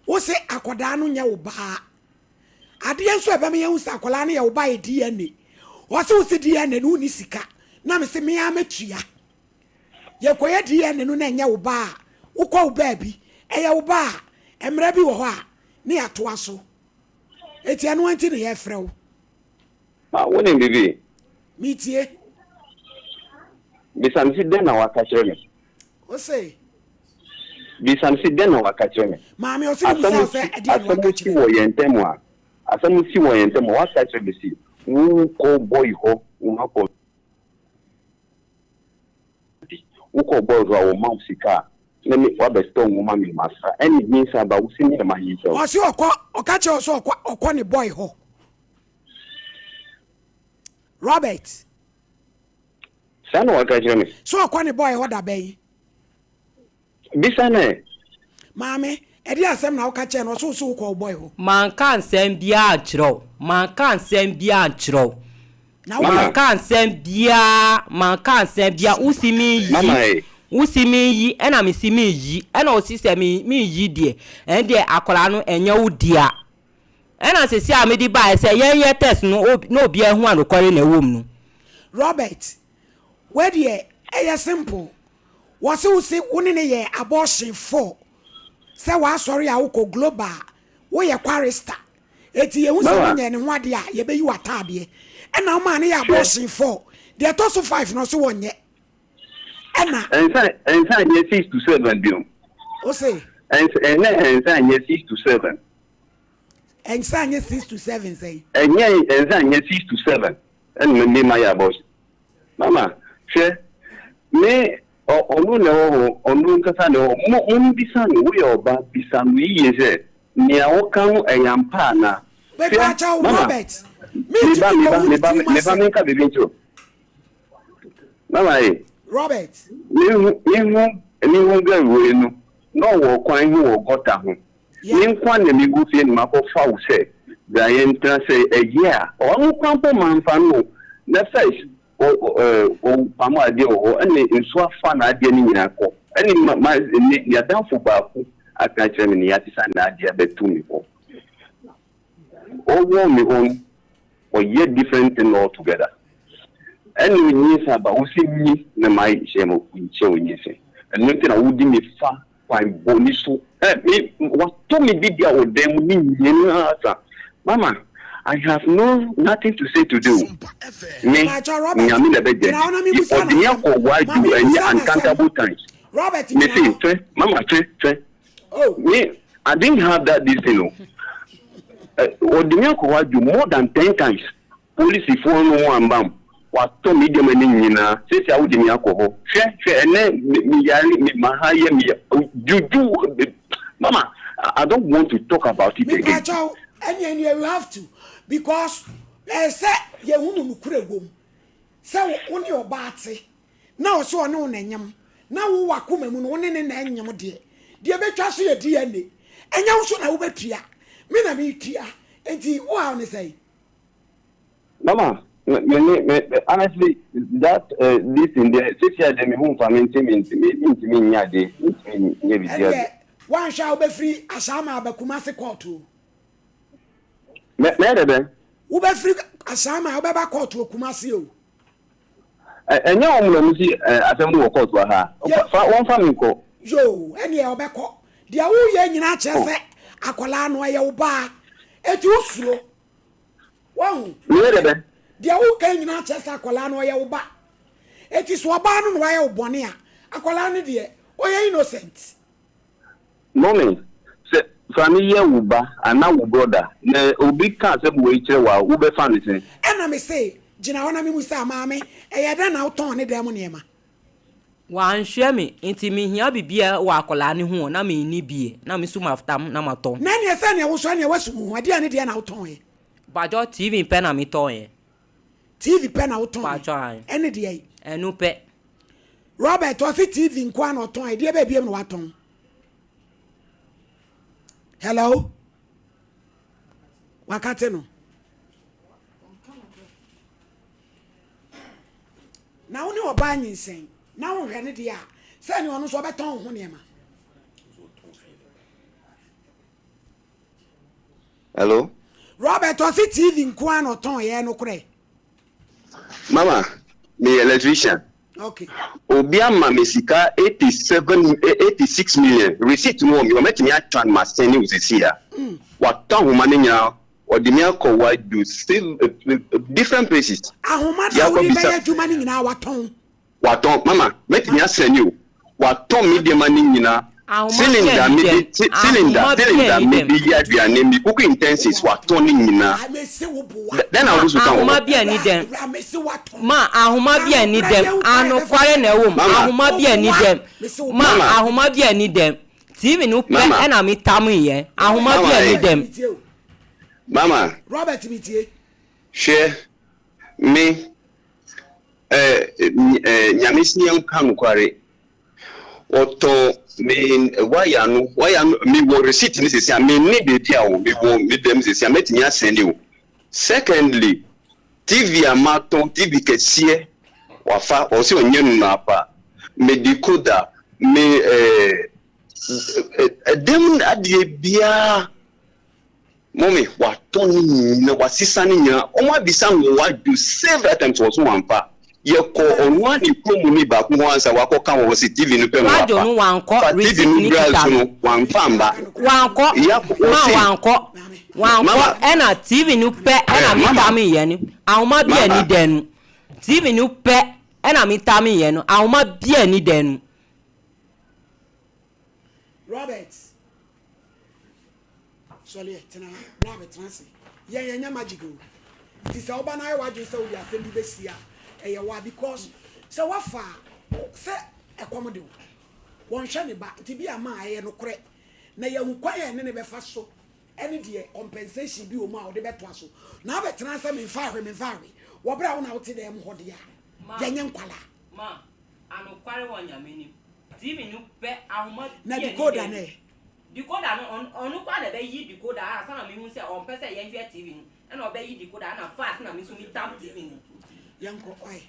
wose akwadaa no nyɛ wo baa. Adeɛ nso a ɛbɛma yɛahu sɛ akwadaa no yɛ wo ba yɛ DNA. Ɔse wo se DNA no wonni sika, na mese me ara mɛtua. Yɛkɔyɛ DNA no na ɛnyɛ wo ba a, wokɔ wo baabi. Ɛyɛ wo ba a, mmara bi wɔ hɔ a, ne yɛatoa so. Enti ɛno ara nti na yɛrefrɛ wo. Ma wonim biribi? Metie. Bisa no se, Dɛn na waka kyerɛ me? Ose. Bisa no se, Dɛn na waka kyerɛ me? Maame, ɔse mebisa wo sɛ, ɛdeɛn na waka kyerɛ me? Asɛm si wɔ yɛn ntam a, asɛm si wɔ yɛn ntam a, waka kyerɛ me se, wokɔ bɔi hɔ, wo makɔ bi, wokɔ bɔi hɔ a, wɔma wo sika a, na me wabɛtɔ nwoma me masa, ɛne nyinsa ba, wo se me na manyinsɛ wo. Ɔse ɔkɔ, ɔka kyerɛ wo sɛ ɔkɔ, ɔkɔ ne bɔi hɔ. Robert. Saa na waka kyerɛ me. So ɔkɔ ne boy hɔ da bɛn? Bisa no ɛ. Maame, ɛdeɛn asɛm na woka kyerɛɛ no? Ɔse wo se wokɔ wo boy hɔ. Manka nsɛm biara ankyerɛ wo, manka nsɛm biara ankyerɛ wo. Na woka. Manka nsɛm biara, manka nsɛm biara, wo se menyi, wo se menyi, ɛna mese menyi, ɛna ɔse sɛ menyi deɛ, ɛndeɛ akwadaa no ɛnyɛ wo dea. Ɛna sese a mede baeɛ sɛ yɛnyɛ test no na obiara hu a nokware na ɛwɔ mu no. Robert, wei deɛ ɛyɛ simple, wɔse wo se wo ne no yɛɛ abortion for sɛ w'asɔre a wokɔ global woyɛ chorister eti yɛhu sɛ wonyɛɛ ne ho adeɛ a yɛbɛyi w'ataadeɛ ɛna womaa no yɛ abortion for deɛ ɛtɔ so five no ɔse wɔnyɛ ɛna. Ɛnsa ɛnsa nyɛ 6 to 7 bio. Ose. Ɛnsa ɛnɛ ɛnsa nyɛ 6 to 7. Ɛnsa nyɛ 6 to 7 sɛn? Ɛnyɛ ɛnsa nyɛ 6 to 7 ɛna me ma yɛ abortion. Mama hwɛ me ɔno na ɛwɔ hɔ ɔno nkasa na ɛwɔ hɔ mo mo bisa no woyɛ ɔba bisa no yiye sɛ nea ɔka no ɛyɛ ampa anaa. Hwɛ mama meba meba meba meba menka biribi nkyerɛ wo. Mama e. Robert. Mehu mehu mehu girl wei no na ɔwɔ kwan ho wɔ gɔta ho. Me nkoa na megu fie na makɔ fa wo sɛ bra yɛn tena sɛ ɛyɛ a ɔno koraa mpo manfa no o na first ɔ ɔ ɔpam adeɛ wɔ hɔ ɛna nsuo afa n'adeɛ no nyinaa kɔ ɛne ma ma ne n'adamfo baako aka akyerɛ me ne yɛasesa n'adeɛ abɛto me hɔ ɔwɔ me hɔ no ɔyɛ different thing all together ɛna onyinsa ba wosi nyi na ma hyɛ mo nkyɛ onyinsa ɛno nti na wodi me fa kwan bɔne so ɛ me watɔ me dibea wɔ dan mu ne nyinaa sa mama I have no nothing to say to do me nyame na ɛbɛgya di ɔde me akɔ wadu ɛnyɛ uncountable times me se fɛ mama fɛ fɛ oh. me I didn't have that this thing o ɔde me akɔ wadu more than ten times Polisifoɔ no ho amba m, wɔatɔ me nneɛma no nyinaa, seesei a wode me akɔ hɔ. Hwɛ, hwɛ, ɛnnɛ me, me yare, me, ma ha yɛ me ya, juju, mama, I don't want to talk about it again. Mepakyɛw, ɛnneɛ ɛnneɛ you have to because ɛyɛ sɛ yɛhunu nokorɛ wom sɛ wo ne ɔbaa te na ɔsɛ ɔne wo na ɛnyem na wo wakoma mu no wo ne ne na ɛnyem deɛ deɛ ɛbɛtwa so yɛ DNA ɛnyɛ wo so na wobɛtua me na metua nti wo haw ne sɛn? Mama, me me me me honestly that uh, this thing there sisi a de me ho nfa me nti me nti me nti me nya de nti me nya bi dia. Ɛdeɛ wanhwɛ a wobɛfiri Asaama aba Kumasi court o. Mɛ mɛ dɛ bɛn. Wobɛfiri Asaama wobɛba court wɔ Kumasi o. Ɛnyɛ wɔn na wɔn si asɛm no wɔ court wɔ ha. Fa wɔn fa mi nkɔ. Yoo ɛneɛ ɔbɛkɔ. Deɛ woyɛ nyinaa kyerɛ sɛ akwadaa no ɛyɛ wo baa eti wosuro. Wahu? Meyɛ dɛ bɛn? Deɛ woka nyinaa kyerɛ sɛ akwadaa no ɔyɛ wo ba. Eti so ɔbaa no na wayɛ wo bɔne a, akwadaa no deɛ ɔyɛ innocent. Mummy, sɛ fa me yɛ wo ba anaa wo brɔda na obi ka asɛm wei kyerɛ wo a, wobɛfa no sɛn? Ɛna mese, Gyina hɔ na memmisa, Maame, ɛyɛɛ dɛn na wotɔn ne dan mu nneɛma? Wanhwɛ me, nti mehia biribiara wɔ akwadaa no ho na menni bie, na me nso matam na matɔn. Na ɛneɛ sɛ neɛ wosɔ ɛneɛ woasu wo ho, ɛdeɛn ne deɛ na wotɔn ɛ? Mpakyɛw TV pɛ na metɔn ɛ. TV pɛ na wotɔn ɛ? Mpakyɛw ae. Ɛne deɛ? Ɛno pɛ. Robert ɔse TV nko ara na ɔtɔn ɛ, deɛ bɛɛ biom na watɔn? Hello? Wakate no. Na wo ne ɔbaa nyinsɛn. na wohwɛ no deɛ a, sɛ ne ɔno nso ɔbɛtɔn wo ho nneɛma. Hello. Robert ɔse TV nko ara na ɔtɔn yɛ nokorɛ. Mama, meyɛ electrician. Okay. Obi ama me sika 87, 86 million. Receipt no wɔ me hɔ, mɛtumi atwa no masɛne wo seesei a. Watɔ ahoma no nyinaa, ɔde me akɔ wadu different places. Ahoma no a wode bɛyɛ adwuma no nyinaa watɔn. Watɔn mama mɛtumi asɛne o watɔn me deɛma no nyina cylinder mede cylinder cylinder mede yɛ aduane me cooking utensils watɔn ne nyina dɛn na wode so ka wɔ hɔ. Ahoma bi ani dɛm ma ahoma bi ani dɛm anokware na ɛwɔ mu ahoma bi ani dɛm ma ahoma bi ani dɛm TV no pɛ ɛna me tam yɛ ahoma bi ani dɛm. Mama. Robert mi tie. Hwɛ me Eh eh Nyame se yɛnka nokware. Wɔtɔn me wire no, wire no, me wɔ receipt no sɛsi a, me nni baabi a o, me wɔ me dɛm sɛsi a, mɛtumi asɛnde o. Secondly, TV a matɔn, TV kɛseɛ, wafa, ɔse ɔnyɛ no na afa, me decoder, me eh, ɛdɛm adeɛ biara. Mummy watɔ ne nyina wasesa ne nyina ɔmo abisa no wadwo several times ɔso wanfa yɛkɔ ɔno ara ne kurom ni baako hɔ ansa wakɔ ka wɔ hɔ se TV no pɛ na Wadwo no wafa wankɔ fa TV receipt no no bra kita nso no. no wanfa amba Wankɔ yakɔ ma ɔse wankɔ wankɔ mama ɛna TV no pɛ ɛna eh me mama tame yɛ no ahoma bi ani mama dan mu TV no pɛ ɛna me tame yɛ no ahoma bi ani dan mu. Robert. Sɔre ɛ, tena ha, bra bɛtena ase. Yɛn yɛnyɛ magic o. Nti sɛ woba na ayɛ w'adwene sɛ wode asɛm bi bɛsi a, ɛyɛ wo a because sɛ woafa a, sɛ ɛkɔm de wo. Wɔnhwɛ ne ba, nti bi a ma ɛyɛ nokorɛ. Na yɛahu kwan a ɛne no bɛfa so ɛne deɛ compensation bi wɔ mu a ɔde bɛtoa so. Na abɛtena sɛ memfa ahwe, memfa ahwe wɔ berɛ a wo na wote dan mu hɔ deɛ a, yɛnyɛ nkwadaa. Ma, anokware wɔ Nyame anim. TV no pɛ ahoma Na bi a ɛni decoder dan no mu. ɛ? Decoder no ɔno ɔno koraa na ɛbɛyi decoder ansa na mehu sɛ ɔmpɛ sɛ yɛnhwɛ TV no ɛna ɔbɛyi decoder ɛna fast na me nso me tam TV no. Yɛnkɔ ɔe.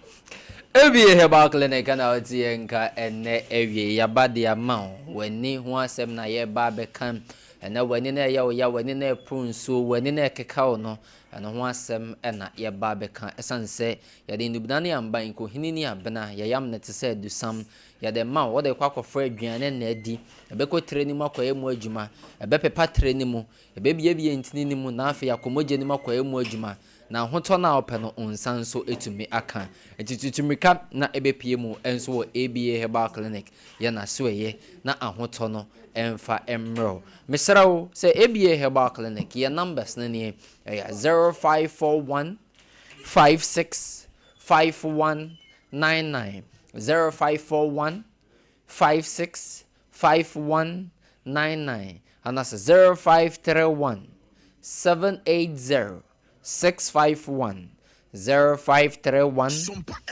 Ebie Herbal Clinic na wote yɛn nka ɛnnɛ awie. Yɛaba de ama wo. W'ani ho asɛm na yɛreba abɛka. Ɛnnɛ w'ani no ɛyɛ wo ya, w'ani no ɛporo nsuo, w'ani no ɛkeka wo no, ɛno ho asɛm na yɛreba abɛka. Ɛsiane sɛ yɛde nnubena ne amba, nkohini ne abena, yɛyam no te sɛ adusam, Yɛde ma wo, wode rekɔ akɔfra aduane na adi. Ɛbɛkɔ tire no mu akɔyɛ mu adwuma. Ɛbɛpepa tire no mu. Ɛbɛbuebue ntini no mu na afei akɔ mogya no mu akɔyɛ mu adwuma. Na ahotɔ no a wopɛ no, wo nsa nso atumi aka. Enti tutu mmirika na ɛbɛpue mu nso wɔ ABA Herbal Clinic. Yɛ n'asoɛeɛ na ahotɔ no mfa mmrɛ wo. Mesrɛ wo sɛ ABA Herbal Clinic, yɛn numbers no nie, ɛyɛ 0541 56 51 99 0541 56 51 99 anaasɛ 0531 780 651 0531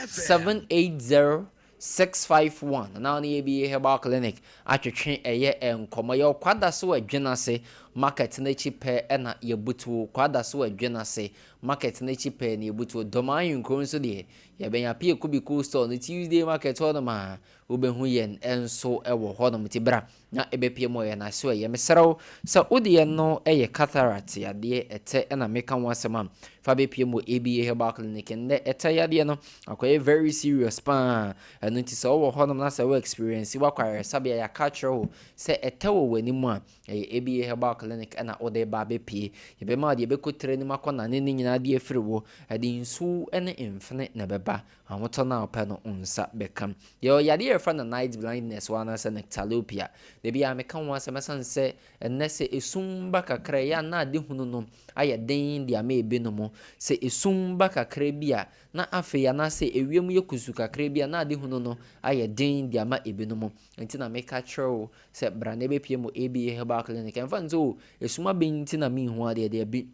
780 651 na wo ne ABA Herbal Clinic atwetwe ɛyɛ nkɔmmɔ. Yɛwɔ Kwadaso Adwenase market no akyi pɛ na yɛbutuo. Kwadaso Adwenase market no akyi pɛɛ na yɛbutuo. Dɔm Ahenkuro nso deɛ Yɛbɛn Appiah Kubi Cold Store no Tuesday market hɔnom a, wobɛhu yɛn nso wɔ hɔnom. Nti bra na ɛbɛpie mu wɔ yɛn asoɛeɛ. Mesrɛ wo, sɛ wo deɛ no yɛ cataract yadeɛ, ɛtɛ na meka ho asɛm a, fa bɛpie mu wɔ ABA Herbal Clinic. Nnɛ ɛtɛ yadeɛ no akɔyɛ very serious paa. Ɛno nti sɛ wowɔ hɔnom na sɛ wo experience wakɔ ayaresabea, yɛaka akyerɛ wo sɛ ɛtɛ wɔ w'anim a, Ɛyɛ ABA Herbal Clinic na wode reba abɛpue. Yɛbɛma wo deɛ ɛbɛkɔ tire no mu akɔ nane no nyinaa de afiri wo. Ɛde nsuo ne mfene na ɛbɛba. Ahotɔ no a wopɛ no, wo nsa bɛka. Yɛwɔ yadeɛ a yɛfrɛ no night blindness wɔ anaasɛ nyctalopia. Da biara meka ho asɛm ɛsiane sɛ ɛnnɛ sɛ esum ba kakra ɛyɛ a na adehunu no ayɛ den de ama ebinom. Sɛ esum ba kakra bi a na afei anaasɛ ewiem yɛ kusuu kakra bi a na adehunu no ayɛ den de ama ebinom. Nti na meka kyerɛ wo Sɛ bra na ɛbɛpue mu ABA Herbal Clinic. Ɛmfa no sɛ o, esum abɛn nti na menhu adeɛ, dabi.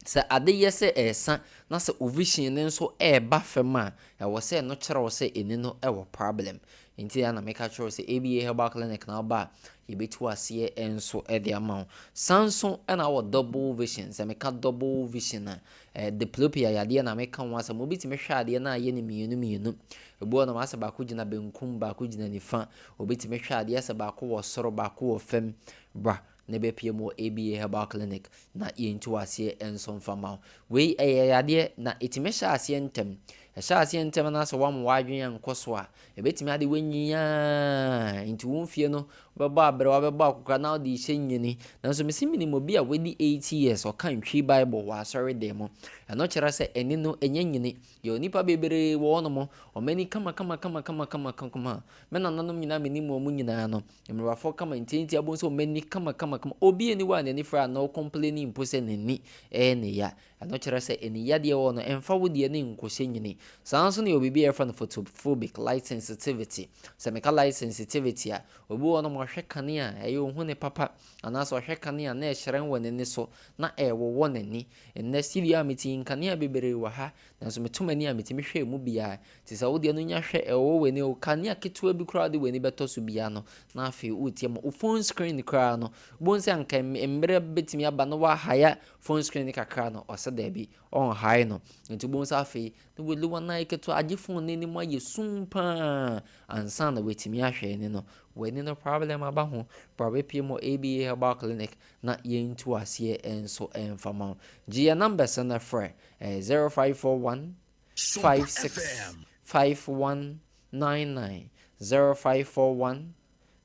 Sɛ ade yɛ sɛ ɛresa na sɛ wo vision no nso reba fam a, ɛwɔ sɛ ɛno kyerɛ wo sɛ ani no wɔ problem. Nti a na meka kyerɛ wo sɛ ABA Herbal Clinic na woba a, yɛbɛtu aseɛ nso de ama wo. San nso na wɔ double vision. Sɛ meka double vision a, eh, diplopia yadeɛ na meka ho asɛm. Obi tumi hwɛ adeɛ na ayɛ no mmienu mmienu. Ebi wɔ nom asɛ baako gyina benkum, baako gyina nifa. Obi tumi hwɛ adeɛ asɛ baako wɔ soro, baako wɔ fam. Bra na bɛpue mu wɔ ABA Herbal Clinic na yɛntu aseɛ nso mfa ma wo. Wei ɛyɛ yadeɛ na ɛtumi hyɛ aseɛ ntɛm. Ɛhyɛ aseɛ ntɛm na sɛ woama w'adwene ankɔ so a, ɛbɛtumi ade w'anyin ara nti wo mfie no wobɛbɔ aberewa, wobɛbɔ akokora na wode rehyɛ nyini. Nanso mese menim obi a wadi 80 years ɔka ntwi Bible wɔ asɔredan mu. Ɛno kyerɛ sɛ ani no ɛnyɛ nyini. Yɛwɔ nnipa bebree wɔ hɔnom, wɔn ani kama kama kama kama kama kama. Me nananom nyinaa menim wɔn nyinaa no, Mmerewafo kama ntiantia bohu sɛ wɔn ani kamakamakama. Obi nni hɔ a n'ani fira anaa ɔkɔmpleni mpo sɛ n'ani yɛ ne ya. Ɛno kyerɛ sɛ ani yadeɛ wɔ hɔ no, ɛmfa wo deɛ no nkɔhyɛ nyini. Saa ara nso na yɛwɔ biribi a yɛfrɛ no photophobic, light sensitivity. Sɛ meka light sensitivity a, obi wɔ hɔnom ɔhwɛ kanea a, ɛyɛ ɔhu no papa, anaasɛ ɔhwɛ kanea a na ɛhyerɛn wɔ n'ani so, na ɛrewowɔ n'ani. Nnɛ studio a mete yi, nkanea bebree wɔ ha, nanso meto m'ani a metumi hwɛ emu biara. Nti sɛ wo deɛ no nya hwɛ ɛwɔ w'ani o, kanea ketewa bi koraa wode w'ani bɛtɔ so biara no, na afei woretie ma wo phone screen koraa no, wobɛhu sɛ anka mmerɛ bɛtumi aba na wahaya phone screen no kakra no, ɔsɛ daabi, ɔnhae no. Nti wobɛhu sɛ afei na w'aniwa no ayɛ ketewa, agye phone no anim ayɛ sum paa ansa na watumi ahwɛ ani no. W'ani no problem aba ho, bra bɛpie mu wɔ ABA Herbal Clinic na yɛntu aseɛ nso mfa ma wo. Gye yɛn numbers no frɛ, ɛyɛ 0541 56 51 99 0541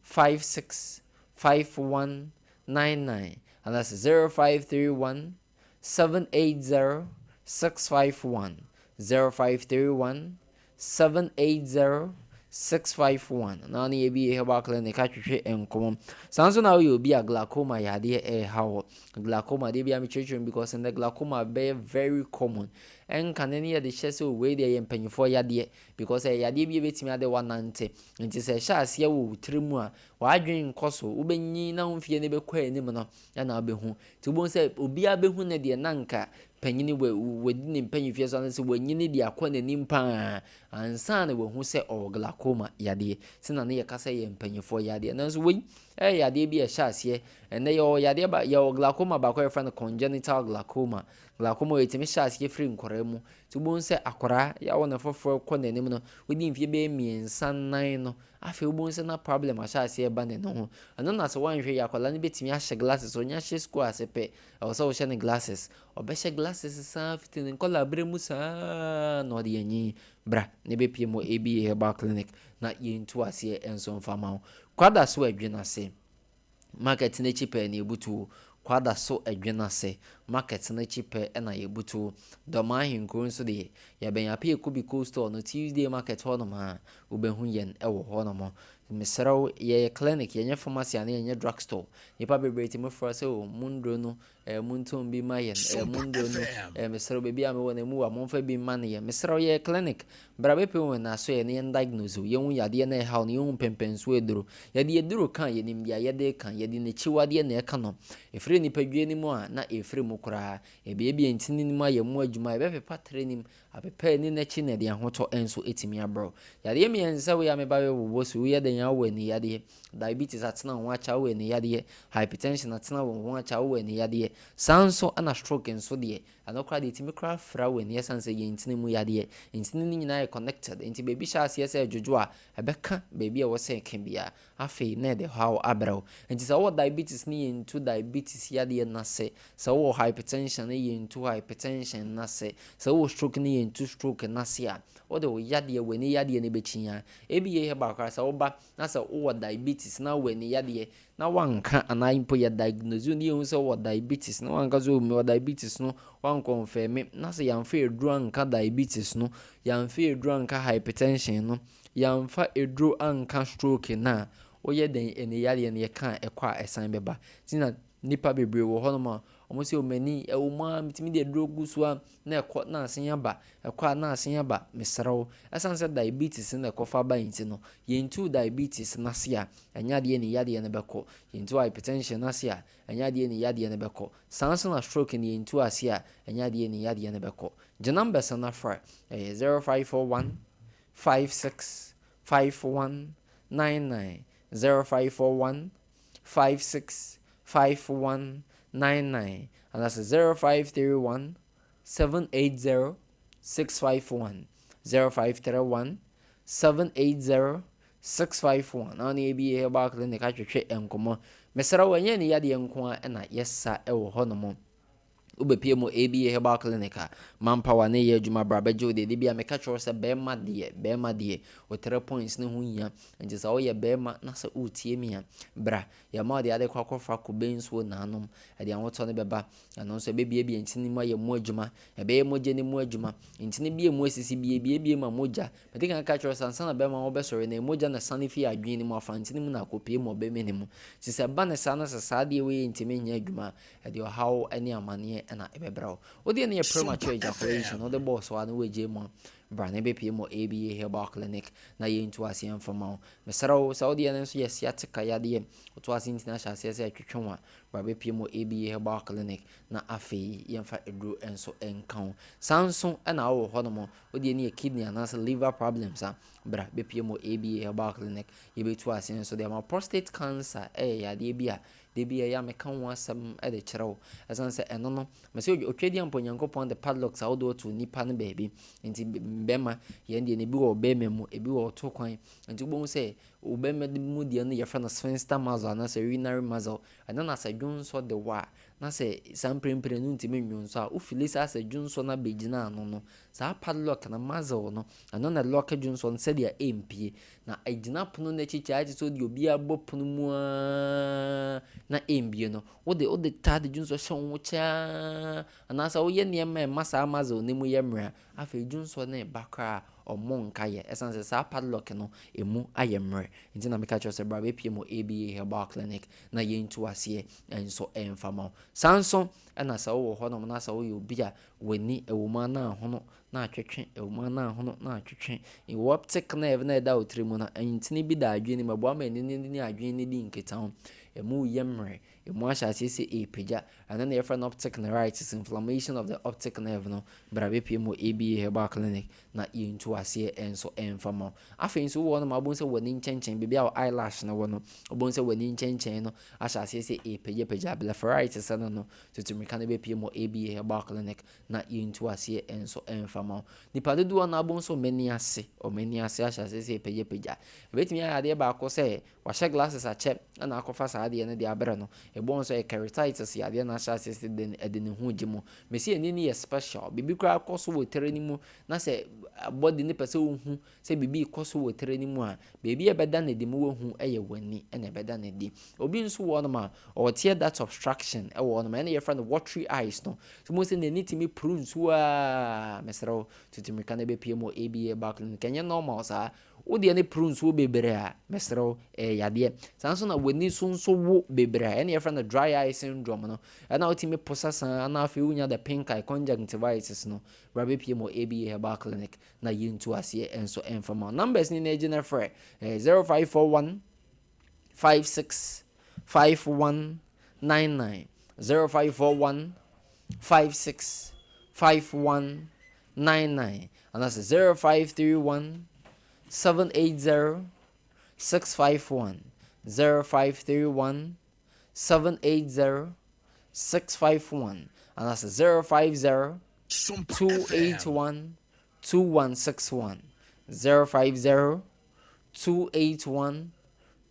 56 51 99 anaasɛ 0531 780 651 0531 780 651 na ɔne yɛ bi herbal clinic atwetwe nkɔmmɔ. Saa nso na woyɛ obi a glaucoma yadeɛ ɛreha wɔ. Glaucoma deɛ bi a mekyerɛkyerɛ mu because ndɛ glaucoma bɛyɛ very common. Ɛnkane no yɛde hyɛ sɛ o wei deɛ ɛyɛ mpanyinfoɔ yadeɛ because ɛyɛ yadeɛ bi a ɛbɛtumi ade woanante. Nti sɛ ɛhyɛ aseɛ wɔ wo tiri mu a, w'adwene nkɔ so, wobɛnyin na wo mfeɛ no bɛkɔ anim no ɛna wobɛhu. Nti wobɛhu sɛ obiara bɛhu no deɛ na nka panyini wadi ne mpanyinfeɛ so anaasɛ wanyini de akɔ n'anim paa ansa na wahu sɛ ɔwɔ glaucoma yadeɛ. Nti na ne yɛka sɛ ɛyɛ mpanyinfoɔ yadeɛ. Nanso wei ɛyɛ yadeɛ bi a ɛhyɛ aseɛ. Ɛnnɛ yɛwɔ yadeɛ ba yɛwɔ glaucoma baako a yɛfrɛ no congenital glaucoma. Glaucoma yɛtumi hyɛ aseɛ firi nkwadaa mu. Nti wobɛhu sɛ akwadaa yɛawo no foforɔ kɔ n'anim no, wadi mfeɛ bɛyɛ mmiɛnsa nnan no, afei wobɛhu sɛ na problem ahyɛ aseɛ reba n'ani ho. Ɛno na sɛ woanhwɛ yie akwadaa no bɛtumi ahyɛ glasses, ɔnya hyɛ sukuu ase pɛ, ɛwɔ sɛ wohyɛ no glasses. Ɔbɛhyɛ glasses saa fiti ne nkwadaa berɛ mu saa na ɔde anyin. Bra na ɛbɛpie mu wɔ ABA Herbal Clinic na yɛntu aseɛ nso mfa ma wo. Kwada so adwene ase. Market no akyi pɛɛ na yɛbutu Kwada so adwene ase. Market no akyi pɛ na yɛbutu. Dɔmaa Ahenkuro nso deɛ, yɛbɛn Apiakobi Cold Store no, Tuesday market hɔnom a, wobɛhu yɛn wɔ hɔnom. Mesrɛ wo, yɛyɛ clinic, yɛnyɛ pharmacy anaa yɛnyɛ drug store. Nnipa bebree tumi frɛ sɛ, oh, mo nnuro no, Eh, montom bi mma yɛn. Eh, mo nnuro no. Eh, mesrɛ wo, baabi a mewɔ no, emu wa, momfa bi mma no yɛn. Mesrɛ wo, yɛyɛ clinic. Bra bɛpɛ wo na so yɛn na yɛn diagnose wo. Yɛnhu yadeɛ na ɛhaw no, yɛnhu mpɛmpɛnsoɔ aduro. Yɛde aduro ka a, yɛnim deɛ yɛde reka. Yɛde n'akyiwadeɛ na ɛka no. Ɛfiri nipadua no mu a, na ɛfiri mu koraa. Yɛbuebue ntini no mu ayɛ mu adwuma, yɛbɛpepa tire no mu. Abɛpɛ ani no akyi na ɛde ahotɔ nso atumi abrɛ wo. Yadeɛ mmiɛnsa wei a meba bɛbobɔ so yi, woyɛ dɛn a wowɔ ani yadeɛ? Diabetes atena wo ho akyɛ a wowɔ ani yadeɛ. Hypertension atena wo ho akyɛ a wowɔ ani yadeɛ. Saa nso na stroke nso deɛ, ɛno koraa deɛ ɛtumi koraa fira w'ani ɛsiane sɛ yɛn ntini mu yadeɛ. Ntini no nyinaa yɛ connected, nti baabi hyɛ aseɛ sɛ ɛdwodwo a, ɛbɛka baabi a ɛwɔ sɛ ɛka biara. Afei na ɛde haw abrɛ wo. Nti sɛ wowɔ diabetes ne yɛntu diabetes yadeɛ no ase, sɛ wowɔ hypertension ne yɛntu hypertension no ase, sɛ wowɔ stroke ne yɛntu stroke no ase a, wode wo yadeɛ, w'ani yadeɛ no bɛkyi ara. Ebi yɛ herbal koraa, sɛ woba na sɛ wowɔ diabetes na wowɔ ani yadeɛ na woanka anaa mpo yɛ diagnose wo na yɛhu sɛ wowɔ diabetes na woanka sɛ oh mewɔ diabetes no, woankɔnfɛme na sɛ yɛamfa aduro anka diabetes no, yɛamfa aduro anka hypertension no, Yɛamfa aduro anka stroke no a, woyɛ dɛn ɛnɛ yareɛ no yɛka a ɛkɔ a ɛsan bɛba. Nti na nnipa bebree wɔ hɔnom a Wɔn sɛ wɔn ani ɛwɔ mu ara metumi de aduro gu so a na ɛkɔ na asen aba, ɛkɔ a na asen aba. Mesrɛ wo, ɛsiane sɛ diabetes na ɛkɔfa ba nti no, yɛntu diabetes no ase a, ɛnyɛ adeɛ ne yadeɛ no bɛkɔ. Yɛntu hypertension no ase a, ɛnyɛ adeɛ ne yadeɛ no bɛkɔ. Saa nso na stroke no yɛntu ase a, ɛnyɛ adeɛ ne yadeɛ no bɛkɔ. Gye numbers no na frɛ. Ɛyɛ 0541 56 51 99, 0541 56 51 99 anaasɛ 0531 780 651, 0531 780 651 na ɔne ABA Herbal Clinic atwetwe nkɔmmɔ. Mesrɛ wo, ɛnyɛ ne yadeɛ nko ara na yɛsa wɔ hɔnom. Wobɛpie mu ABA Herbal Clinic a, manpower ne yɛ adwuma bra bɛgye wo deɛ. Da bi a meka kyerɛ wo sɛ bɛrima deɛ, bɛrima deɛ, wo three points no ho hia. Nti sɛ woyɛ bɛrima na sɛ woretie me a, bra. Yɛma wo deɛ ade kɔ akɔfa kube nsuo na anom. Ɛde ahotɔ no bɛba. Ɛno nso ɛbɛbiabia ntini mu ayɛ mu adwuma. Ɛbɛyɛ mogya no mu adwuma. Ntini bi a emu asisi bi, ebiebie ma mogya. Mede kan ka kyerɛ wo sɛ ansa na bɛrima wobɛsɔre no, mogya na sane fi adwene no mu afa ntini mu na akɔpue mu ɔbɛma no mu. Nti sɛ ɛba no saa na sɛ saa adeɛ wei ntumi nyɛ adwuma a, Ɛde ɔhaw ne amaneɛ na ɛbɛbrɛ wo. Wo deɛ no yɛ premature ejaculation, wode bɔɔ so a na woagyae mu a, bra na ɛbɛpue mu ABA Herbal Clinic na yɛntu aseɛ mfa ma wo. Mesrɛ wo, sɛ wo deɛ no nso yɛ sciatica yadeɛ, woto ase ntini ahyɛ aseɛ sɛ ɛtwetwe wo a, bra bɛpue mu ABA Herbal Clinic na afei yɛmfa aduro nso nka ho. Saa nso na wowɔ hɔnom, wo deɛ no yɛ kidney anaasɛ liver problems a, bra bɛpue mu ABA Herbal Clinic, yɛbɛtu aseɛ nso de ama wo. Prostate cancer yɛ yadeɛ bi a Da bi ɛyɛ a meka ho asɛm de kyerɛ wo. Ɛsiane sɛ ɛno no, mese Otwedeɛ mpo Onyankopɔn de padlocks ahodoɔ too nnipa no baabi. Nti bɛrima, yɛn deɛ no ebi wɔ bɛrima mu, ebi wɔ ɔto kwan. Nti wobɛhu sɛ wo bɛrima mu deɛ no yɛfrɛ no sphincter muscle anaasɛ urinary muscle. Ɛno na sɛ dwonsɔ de wo a, na sɛ saa mprempren no ntumi nnwonsɔ a, wofili saa sɛ dwonsɔ no abɛgyina ano no, saa padlock no, muscle no, ɛno na ɛlɔke dwonsɔ no sɛdeɛ ɛmpie. Na agyina pono no akyi kyɛ ayɛ te sɛ deɛ obiara bɔ pono mu ara na ɛmbue no. Wode wode taa de dwonsɔ hyɛ wo ho kyɛ ara anaasɛ woyɛ nneɛma a ɛma saa muscle no mu yɛ mmerɛ a, afei dwonsɔ no reba koraa a, ɔmmɔ nkaeɛ ɛsiane sɛ saa padlock no ɛmu ayɛ mmerɛ. Nti na meka kyerɛ wo sɛ bra bɛpue mu ABA Herbal Clinic na yɛntu aseɛ nso mfa ma wo. Saa nso na sɛ wowɔ hɔnom na sɛ woyɛ obi a w'ani ɛwɔ mu ara na ahono na atwetwe, ɛwɔ mu a na ahono na atwetwe. Wɔ optic nerve na ɛda wo tiri mu no, ntini bi da adwene no mu, ɛboa ma ani no ne adwene no di nkitaho. Ɛmu yɛ mmerɛ, ɛmu ahyɛ aseɛ sɛ ɛrepagya. Ɛno na yɛfrɛ no optic neuritis, inflammation of the optic nerve no. Bra bɛpue mu wɔ ABA Herbal Clinic na yɛntu aseɛ nso mfa ma wo. Afei nso wowɔ hɔ nom a wobɛhu sɛ w'ani nkyɛnkyɛn, baabi a wo eyelash no wɔ no, wobɛhu sɛ w'ani nkyɛnkyɛn no ahyɛ aseɛ sɛ ɛrepagyapagya. Blepharitis no no, tutu mmirika no bɛpue mu wɔ ABA Herbal Clinic na yɛntu aseɛ nso mfa ma wo. Nnipa dodoɔ no ara wobɛhu sɛ wɔn ani ase, wɔn ani ase ahyɛ aseɛ sɛ ɛpagyapagya. Ɛbɛtumi ayɛ adeɛ baako sɛ wahyɛ glasses akyɛ na akɔfa saa adeɛ no de abrɛ no. Ɛbɔ nso ɛyɛ keratitis yadeɛ na ahyɛ aseɛ sɛ ɛde ne ho gye mu. Mesi ani no yɛ special. Biribi koraa kɔ so wɔ tire no mu na sɛ body no pɛ sɛ ɔhu Sɛ biribi rekɔ so wɔ tiri no mu a, baabi a ɛbɛda no adi ma woahu yɛ w'ani na ɛbɛda no adi. Obi nso wɔ hɔnom a, ɔwɔ tear duct obstruction wɔ hɔnom, ɛna yɛfrɛ no watery eyes no. So mo sɛ n'ani tumi puru nsuo a, mesrɛ wo, tutu mmirika na bɛpue mu wɔ ABA Bar Clinic. Ɛnyɛ normal saa. Wo deɛ no puru nsuo bebree a, mesrɛ wo, ɛyɛ yadeɛ. Saa nso na w'ani so nso wo bebree a, ɛna yɛfrɛ no dry eye syndrome no. Ɛna wotumi posa saa na afei wonya the pink eye, conjunctivitis no. Bra bɛpue mu wɔ ABA Herbal Clinic. na yɛntu aseɛ nso mfa ma wo. Numbers ni na agye na frɛ ɛyɛ 0541 56 51 99 0541 56 51 99 anaasɛ 0531 780 651 0531 780 651 anaasɛ 050 281 2161 050 281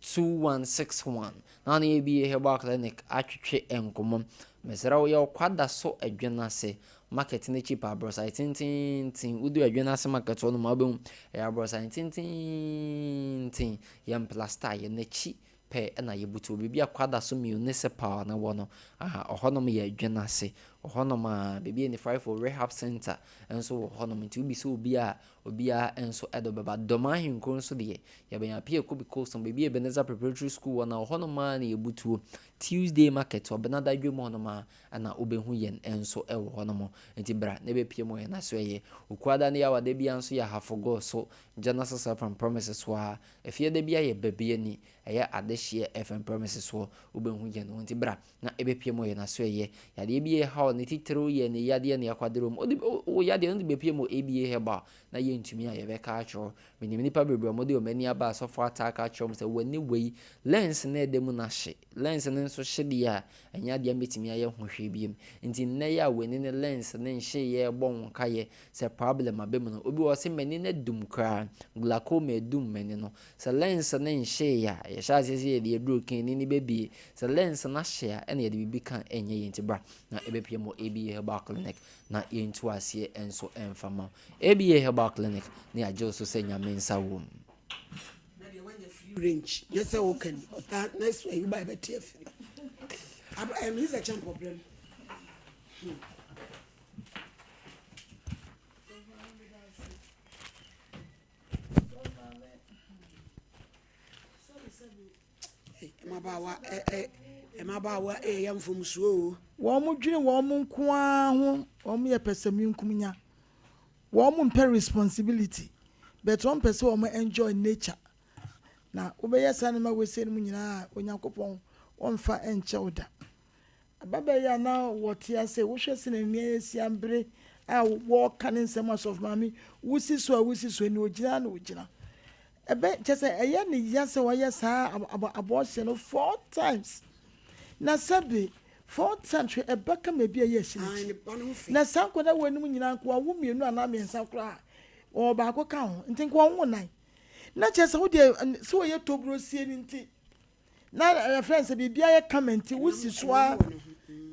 2161 na ɔne ABA Herbal Clinic atwetwe nkɔmmɔ. Mesrɛ wo yɛ wo kwada so adwene ase market no akyi pɛ aborɔsan tententen. Wodu adwene ase market hɔ nom a wobɛhu ɛyɛ aborɔsan tententen yɛn plasta yɛn akyi pɛ na yɛbutuw. Baabi a Kwadaso Municipal no wɔ no, aha, ɔhɔnom yɛ Dwenase. Wɔ hɔnom a, baabi a Anifuraefo Rehab Center nso wɔ hɔnom. Nti wobisa obi a, obiara nso de wo bɛba. Dɔm Ahenkuro nso deɛ, yɛbɛn Apia Kobi Coastal, baabi a Ebenezer Preparatory School wɔ no, wɔ hɔnom ara na yɛbutuo. Tuesday Market, Ɔbenada dwam hɔnom ara na wobɛhu yɛn nso wɔ hɔnom. Nti bra na bɛpue mu wɔ yɛn asoɛeɛ. Okuada ne Yawada biara nso yɛ Ahafo Go so, Genesis FM premises hɔ ara. Efiada biara yɛ Babiani, ɛyɛ Adehyeɛ FM premises hɔ, wobɛhu yɛn hɔ. Nti bra na ɛbɛpue mu wɔ yɛn asoɛeɛ. Yadeɛ bi rehaw ne titiriw yɛ ne yadeɛ ne akwadworɔ mu. Wode wo yadeɛ no de bɛpue mu wɔ ABA Herbal na yɛntumi a yɛbɛka akyerɛ wo. Menim nnipa bebree a wɔde wɔn ani aba asɔfoɔ ataa ka akyerɛ wɔn sɛ w'ani wei, lens no a ɛda mu no ahye. Lens no nso hye deɛ a, ɛnyɛ adeɛ a mɛtumi ayɛ ho hwee biom. Nti nnɛ yi a w'ani ne lens no nhyeeɛ rebɔ wo nkaeɛ sɛ problem aba mu no, obi wɔ hɔ ɔse m'ani no adum koraa, glaucoma adum m'ani no. Sɛ lens no nhyeeɛ a, yɛhyɛ aseɛ sɛ yɛde aduro ka ani no bɛbue. Sɛ lens no ahye a, ɛna yɛde biribi ka a ɛnyɛ yie. Nti bra na ɛbɛpue mu wɔ ABA Herbal Clinic na yɛntu aseɛ nso mfa mma wo. ABA Herbal Clinic na yɛagye wo so sɛ Nyame nsa wɔ mu. Na deɛ wanya free range nyɛ sɛ woka ni ɔtaa next week ba ɛbɛte afiri ab ɛmi sɛ kyɛn pɔbrɛ no. Mmabaawa ɛ ɛ mmabaawa ɛyɛ mfomsoɔ o. Wɔn dwene wɔn nko ara ho, wɔn yɛ pɛsɛmenkumnya, wɔn mpɛ responsibility but wɔn pɛ sɛ wɔn enjoy nature. Na wobɛyɛ saa nneɛma wei sei nom nyinaa a, Onyankopɔn ɔmfa nkyɛ wo da. Ababaa yi a na wɔte ase, wohwɛ sɛnea n'ani asi abere a wɔreka ne nsɛm asɔfo maame, wusi so a wusi so, nea ogyina na ogyina. Ɛbɛ kyɛ sɛ ɛyɛ ne ya sɛ wayɛ saa abortion no four times. Na sɛbe four times hwɛ ɛba kama bi a ɛyɛ ɛhyɛ n'akyi. Na saa nkwadaa wɔ anim nyinaa nko awo mmienu anaa mmiɛnsa koraa wɔwɔ baako ka ho nti nko wɔn nan. Na kyerɛ sɛ wo deɛ sɛ wɔyɛ toburo sie no nti na yɛfrɛ no sɛ biribiara yɛ kama nti wosi so ara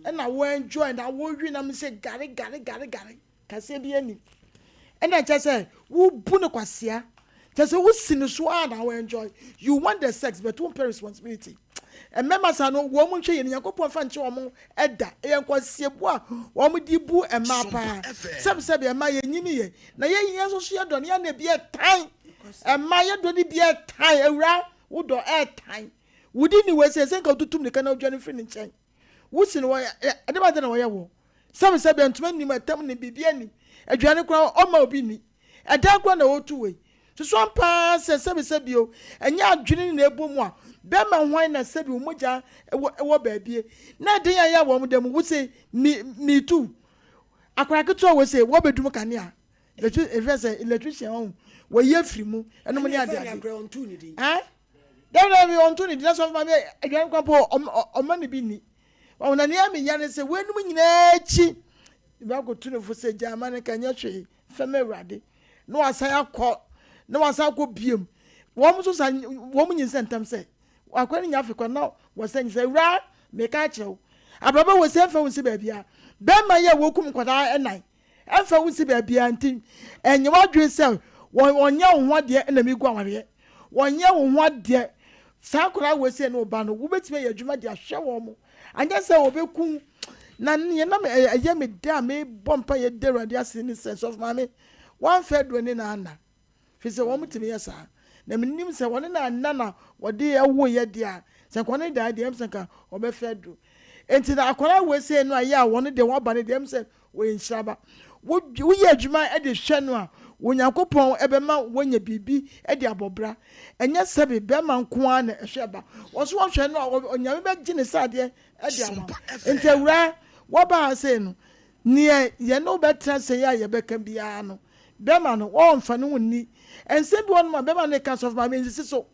ɛna wo enjoy na wowe nam sɛ gare gare gare gare kaseɛ bi anim ɛna kyɛ sɛ wobu no kwasea kyɛ sɛ wosi no so ara na wo enjoy you want the sex but wompɛ responsibility mmarima saa no wɔn nhwɛ yɛn nyankopɔn fa nkyɛ wɔn ɛda ɛyɛ nkwaseɛbu a wɔn de bu mmaa paa sɛbisɛbi mmaa yɛn nyini yɛ na yɛn yɛn nso so yɛ dɔ no yɛn na ebi ɛtan mmaa yɛ dɔ no bi ɛtan awura Wo dɔ ɛɛtan. Wo di ni wei sɛ sɛ nka wotutu mirika na wodwane firi ne nkyɛn. Wo si no wɔ ɛde ba de na wɔyɛ wɔ. Sɛbi sɛbi ntoma nnim ɛtam nnim biribi nnim. Aduane koraa ɔmma obi nni. Ɛdan koraa na ɔretu wei. Susu ampa ara sɛ sɛbi sɛbi o ɛnyɛ adwene ne na ɛbɔ mu a bɛrima hwan na sɛbi wo mogya wɔ wɔ baabie na ɛden ayɛ a wɔn da mu wo se me me tu. Akwadaa ketewa wei sɛ wɔbɛdum kanea. Electric efɛ sɛ electrician ɔn wɔyi afiri mu ɛnom ne ade ade. Ɛn dɛbi dɛbi ɔnto ne din na sɔfo maame aduane kwan po ɔma ne bi ni. Wɔn na nea meya ne sɛ wɔnum nyinaa akyi ebi akɔtu ne fo sɛ gya ama ne ka nyɛ hwee fɛm awurade na wasan akɔ na wasan akɔ biem wɔn nso sa wɔn nyinsɛn ntam sɛ Akwa no nya afe kwa na wɔsɛ nyi sɛ awuraa meka akyerɛ wo abrabɔ wɔ sɛ mfa wo nsi baabia bɛrima yi a wɔkum nkwadaa ɛnan ɛmfa wo nsi baabiara nti ɛnyɛ w'adwene sɛ wɔnyɛ wo ho adeɛ na megu awareɛ wɔnyɛ wo ho adeɛ saa akwadaa wɔ sɛ ne wo ba no wobɛtumi ayɛ adwuma de ahwɛ wɔn mo anyɛ sɛ wɔbɛku na neɛ na ɛyɛ me dɛ a mebɔ mpa yɛ da awurade ase ne sɛ sɔfo maame wɔamfa aduro ne na ana Firi sɛ wɔn tumi yɛ saa. Na menim sɛ wɔne no anna na wɔde woeɛ deɛ a, sɛ nka ɔne daeɛ deɛ, ɛm sɛ nka ɔbɛfɛ aduro. Enti na akwadaa wei sei no a yɛ a wɔne deɛ wɔaba no deɛ, ɛm sɛ wɔyɛ nhyira ba. Wo, woyɛ adwuma de hwɛ no a, Onyankopɔn bɛma woanya biribi de abɔ bra. Ɛnyɛ sɛbe bɛrima nko ara na ɛhwɛ ba. Wɔn nso wɔhwɛ no a, Onyame bɛgye ne sradeɛ de ama wo. Enti awuraa, woaba ha sei no, neɛ yɛne wo bɛtena sei a yɛbɛka biara no, Bɛrima no, ɔmfa ne ho nni. Nsɛm bi wɔ hɔnom a bɛrima no reka sɔfo maame nsisi so.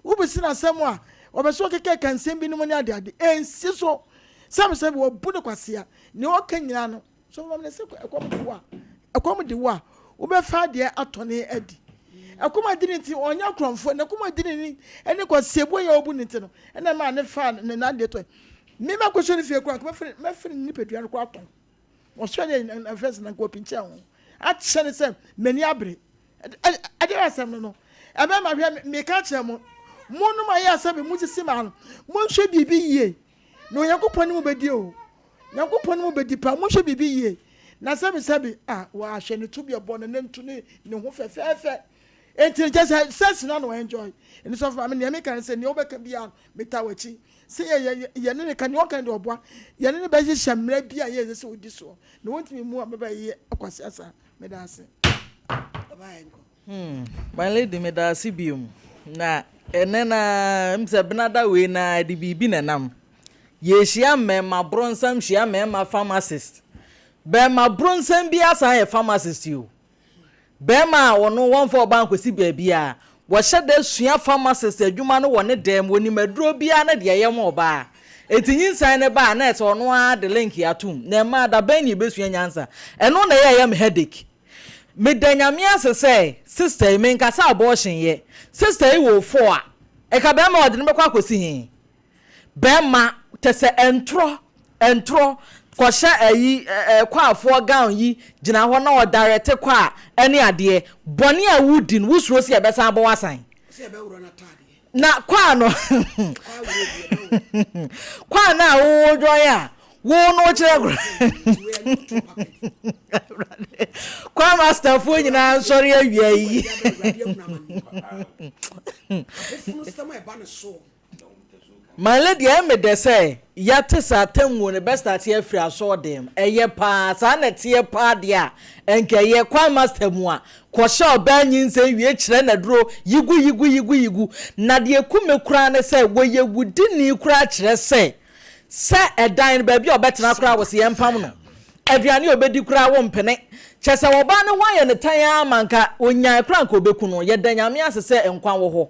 Wobisa no asɛm a, ɔpɛ sɛ ɔkekaka nsɛm binom ne adeade. Ɛnsi so. Sɛbesɛbe, wɔbu no kwasea. Nea ɔka nyinaa no, sɔfo maame no sɛ ɛkɔm de wo a, ɛkɔm de wo a, wobɛfa adeɛ atɔne adi. Ɛkɔm adi no nti, ɔnyɛ korɔmfoɔ. Na ɛkɔm adi no ni ne kwaseabuo yɛ ɔbu no nti no, ɛna ɛmaa ne faa ne n'adeɛ tɔe. Me mɛkɔhyɛ no fie koraa, nka mɛfiri ne nipadua no koraa atɔn. Wɔsɔre ne na mfɛs na nka ɔpinkyɛn ho akyerɛ ne sɛ m'ani abere. Ɛdeɛ asɛm no no ɛbɛma hwɛ meka kyerɛ mo monom ayɛ asɛm mo sisi maa no monhwɛ biribi yie na Onyankopɔn ne mo bɛdi o. Nyankopɔn ne mo bɛdi paa. Monhwɛ biribi yie. Na sɛbesɛbe, ah, wahwɛ ne to bi ɛbɔ ne nantu ne ne ho fɛfɛɛfɛ. Enti no kyerɛ sɛ sex no na ɔenjoy. Ɛno sɔfo maame nea meka ne sɛ nea wobɛka biara no metaa w'akyi. Sɛ yɛ yɛ yɛne no ka nea ɔka no deɛ ɔboa. Yɛne no bɛhyehyɛ mmara bi a yɛ ɛsɛ sɛ ɔdi soɔ. Na wɔntumi mmu ababa yi yɛ kwasea saa. Meda ase. Hmm, my lady meda ase biom. Na ɛnɛ na m sɛ benada wei na ɛde biribi na ɛnam. Yɛhyia mmɛɛma bronsam hyia mmɛɛma pharmacist. Bɛɛma bronsam bi asan yɛ pharmacist o. Bɛɛma a ɔno wɔmfa ɔbaa nkɔsi baabiara. Wɔhyɛ da sua pharmacist adwuma no wɔ ne dan mu, ɔnim aduro biara ne deɛ ɛyɛ ma ɔbaa. Enti nyinsɛn no ba a na ɛsɛ ɔno ara de link atom. Na mmaa da bɛn na yɛbɛsua nyansa? Ɛno na ɛyɛ a ɛyɛ me headache. Meda Nyame ase sɛ sister yi, menka sɛ abortion yɛ, sister yi woo four a, ɛka bɛɛma a ɔde no bɛkɔ akɔsi he? Bɛɛma, kyɛsɛ ɛntorɔ, ɛntorɔ, kɔhyɛ ayi, ɛ, kwaafoɔ gown yi gyina hɔ na ɔdirect kɔ a, ɛne adeɛ. Bɔne a wodi no, wosuro sɛ yɛbɛsan abɔ wo asan? Na kwaa no, kwaa no a wodwɔn a, wo no wokyerɛ kora. Kwaa masterfoɔ nyinaa nsɔre awia yi. My lady ɛyɛ me dɛ sɛ yɛate sɛ atemmuo no bɛ starte afiri asɔɔdan mu ɛyɛ paa saa na ɛteɛ paa deɛ a ɛnka ɛyɛ choir master mu a kɔhyɛ ɔbaa nyinsɛn wie kyerɛ no aduro yigu yigu yigu yigu na deɛ ɛku me koraa ne sɛ wɔyɛ wudini koraa kyerɛ sɛ sɛ ɛdan no baabi a ɔbɛtena koraa wɔ sɛ yɛmpam no aduane a ɔbɛdi koraa wo mpene kyɛ sɛ ɔbaa no ho ayɛ no tan ara ma nka ɔnyae koraa nka ɔbɛku no yɛda Nyame ase sɛ nkwa wɔ hɔ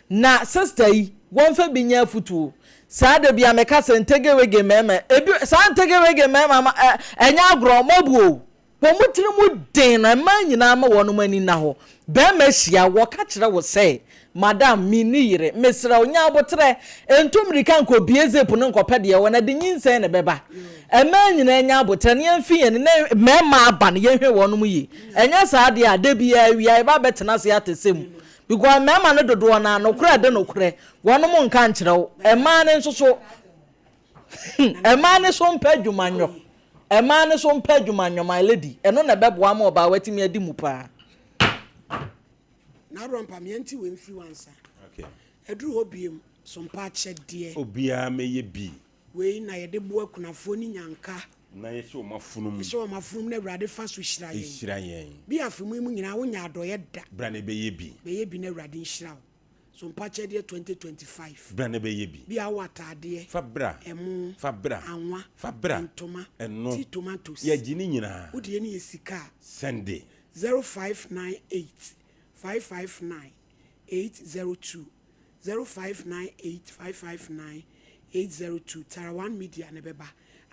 Na sister yi wɔnfa bi nyɛ afutuo saa da bia meka sɛ ntegewege mmarima ebi saa ntegewege mmarima ma ɛ ɛnyɛ agorɔ moabu o wɔn tiri mu den no mmaa nyinaa ma wɔn ani nna hɔ barima hyia wɔka kyerɛ wo sɛ madam menni yere mesrɛ wo nya aboterɛ ntu mmirika nkɔ bie zip no nkɔpɛ deɛ ɛwɔ na de nyinsɛn na ɛbɛba mmaa nyinaa nya aboterɛ na yɛmfi yɛn ne mmarima aba no yɛnhwɛ wɔn yie ɛnyɛ saa deɛ a da biara awia yɛba abɛtena ase atɛsɛ mu Because mmarima no dodoɔ no ara nokorɛ de nokorɛ wɔnom nka nkyerɛ wo mmaa no nso so mmaa no so mpɛ adwuma nyɔ mmaa no so mpɛ adwuma nyɔ my lady ɛno na ɛbɛboa ma ɔbaa watumi adi mu paa. Na Rompa meɛ nti wei mfiri wansa. Okay. Ɛduru hɔ biem so mpa akyɛdeɛ. Obiara mɛyɛ bi. Wei na yɛde boa akunafoɔ ne nyanka. Na yɛhyɛ wɔn afono mu. Yɛhyɛ wɔn afono mu na Awurade fa so hyira yɛn. Hyira yɛn. Bi afe mu yi mu nyinaa wonyaa adɔeɛ da. Bra na bɛyɛ bi. Bɛyɛ bi na Awurade nhyira wo. So mpa kyɛdeɛ 2025. Bra na bɛyɛ bi. Bi a wowɔ ataadeɛ. Fa bra. Ɛmo. Fa bra. Anwa. Fa bra. Ntoma. Ɛno. Tea tomatoes. Yɛgye ne nyinaa. Wo deɛ no yɛ sika a. Sɛnde. 0598 559 802. 0598 559 802 Tara One Media na ɛbɛba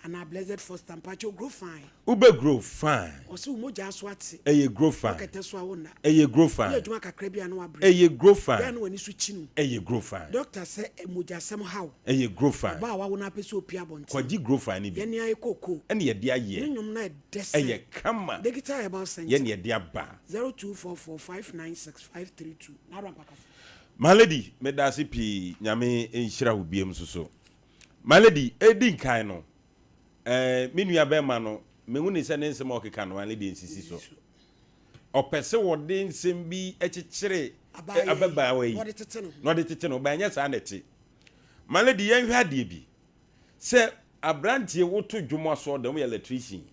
anaa Blessed Foster mpakyɛw grow fine. Wo bɛ grow fine. Ɔse wo mogyaa so ate. Ɛyɛ grow fine. Wo kɛtɛ so a wo nna. Ɛyɛ grow fine. Woyɛ adwuma kakra bi a na wabrɛ. Ɛyɛ grow fine. Yɛ a na w'ani so kyini wo. Ɛyɛ grow fine. Doctor sɛ mogyasɛm ha wo. Ɛyɛ grow fine. Ɔbaa a wawo no apɛ sɛ opue abɔnten. Kɔgye grow fine no bi. Yɛne ayɛ kookoo. Ɛne yɛde ayɛ. Ne nnwom no ɛdɛ sɛn. Ɛyɛ kama. Digital Herbal Center. Yɛne yɛde aba. 0244 596 532. N'aba mpakasa. My lady medase pii nyame nhyira wo biam nso so my lady edi nkan no eh, me nua bɛrima no mehu ne sɛ ne nsɛm a ɔkeka no my lady nsisi so ɔpɛ sɛ wɔde nsɛm bi kyekyere ababaawa yi na ɔde tete no ba ɛnyɛ saa na ɛte my lady yɛnhwɛ adeɛ bi sɛ aberanteɛ woto dwom asɔ dɛm yɛ electrician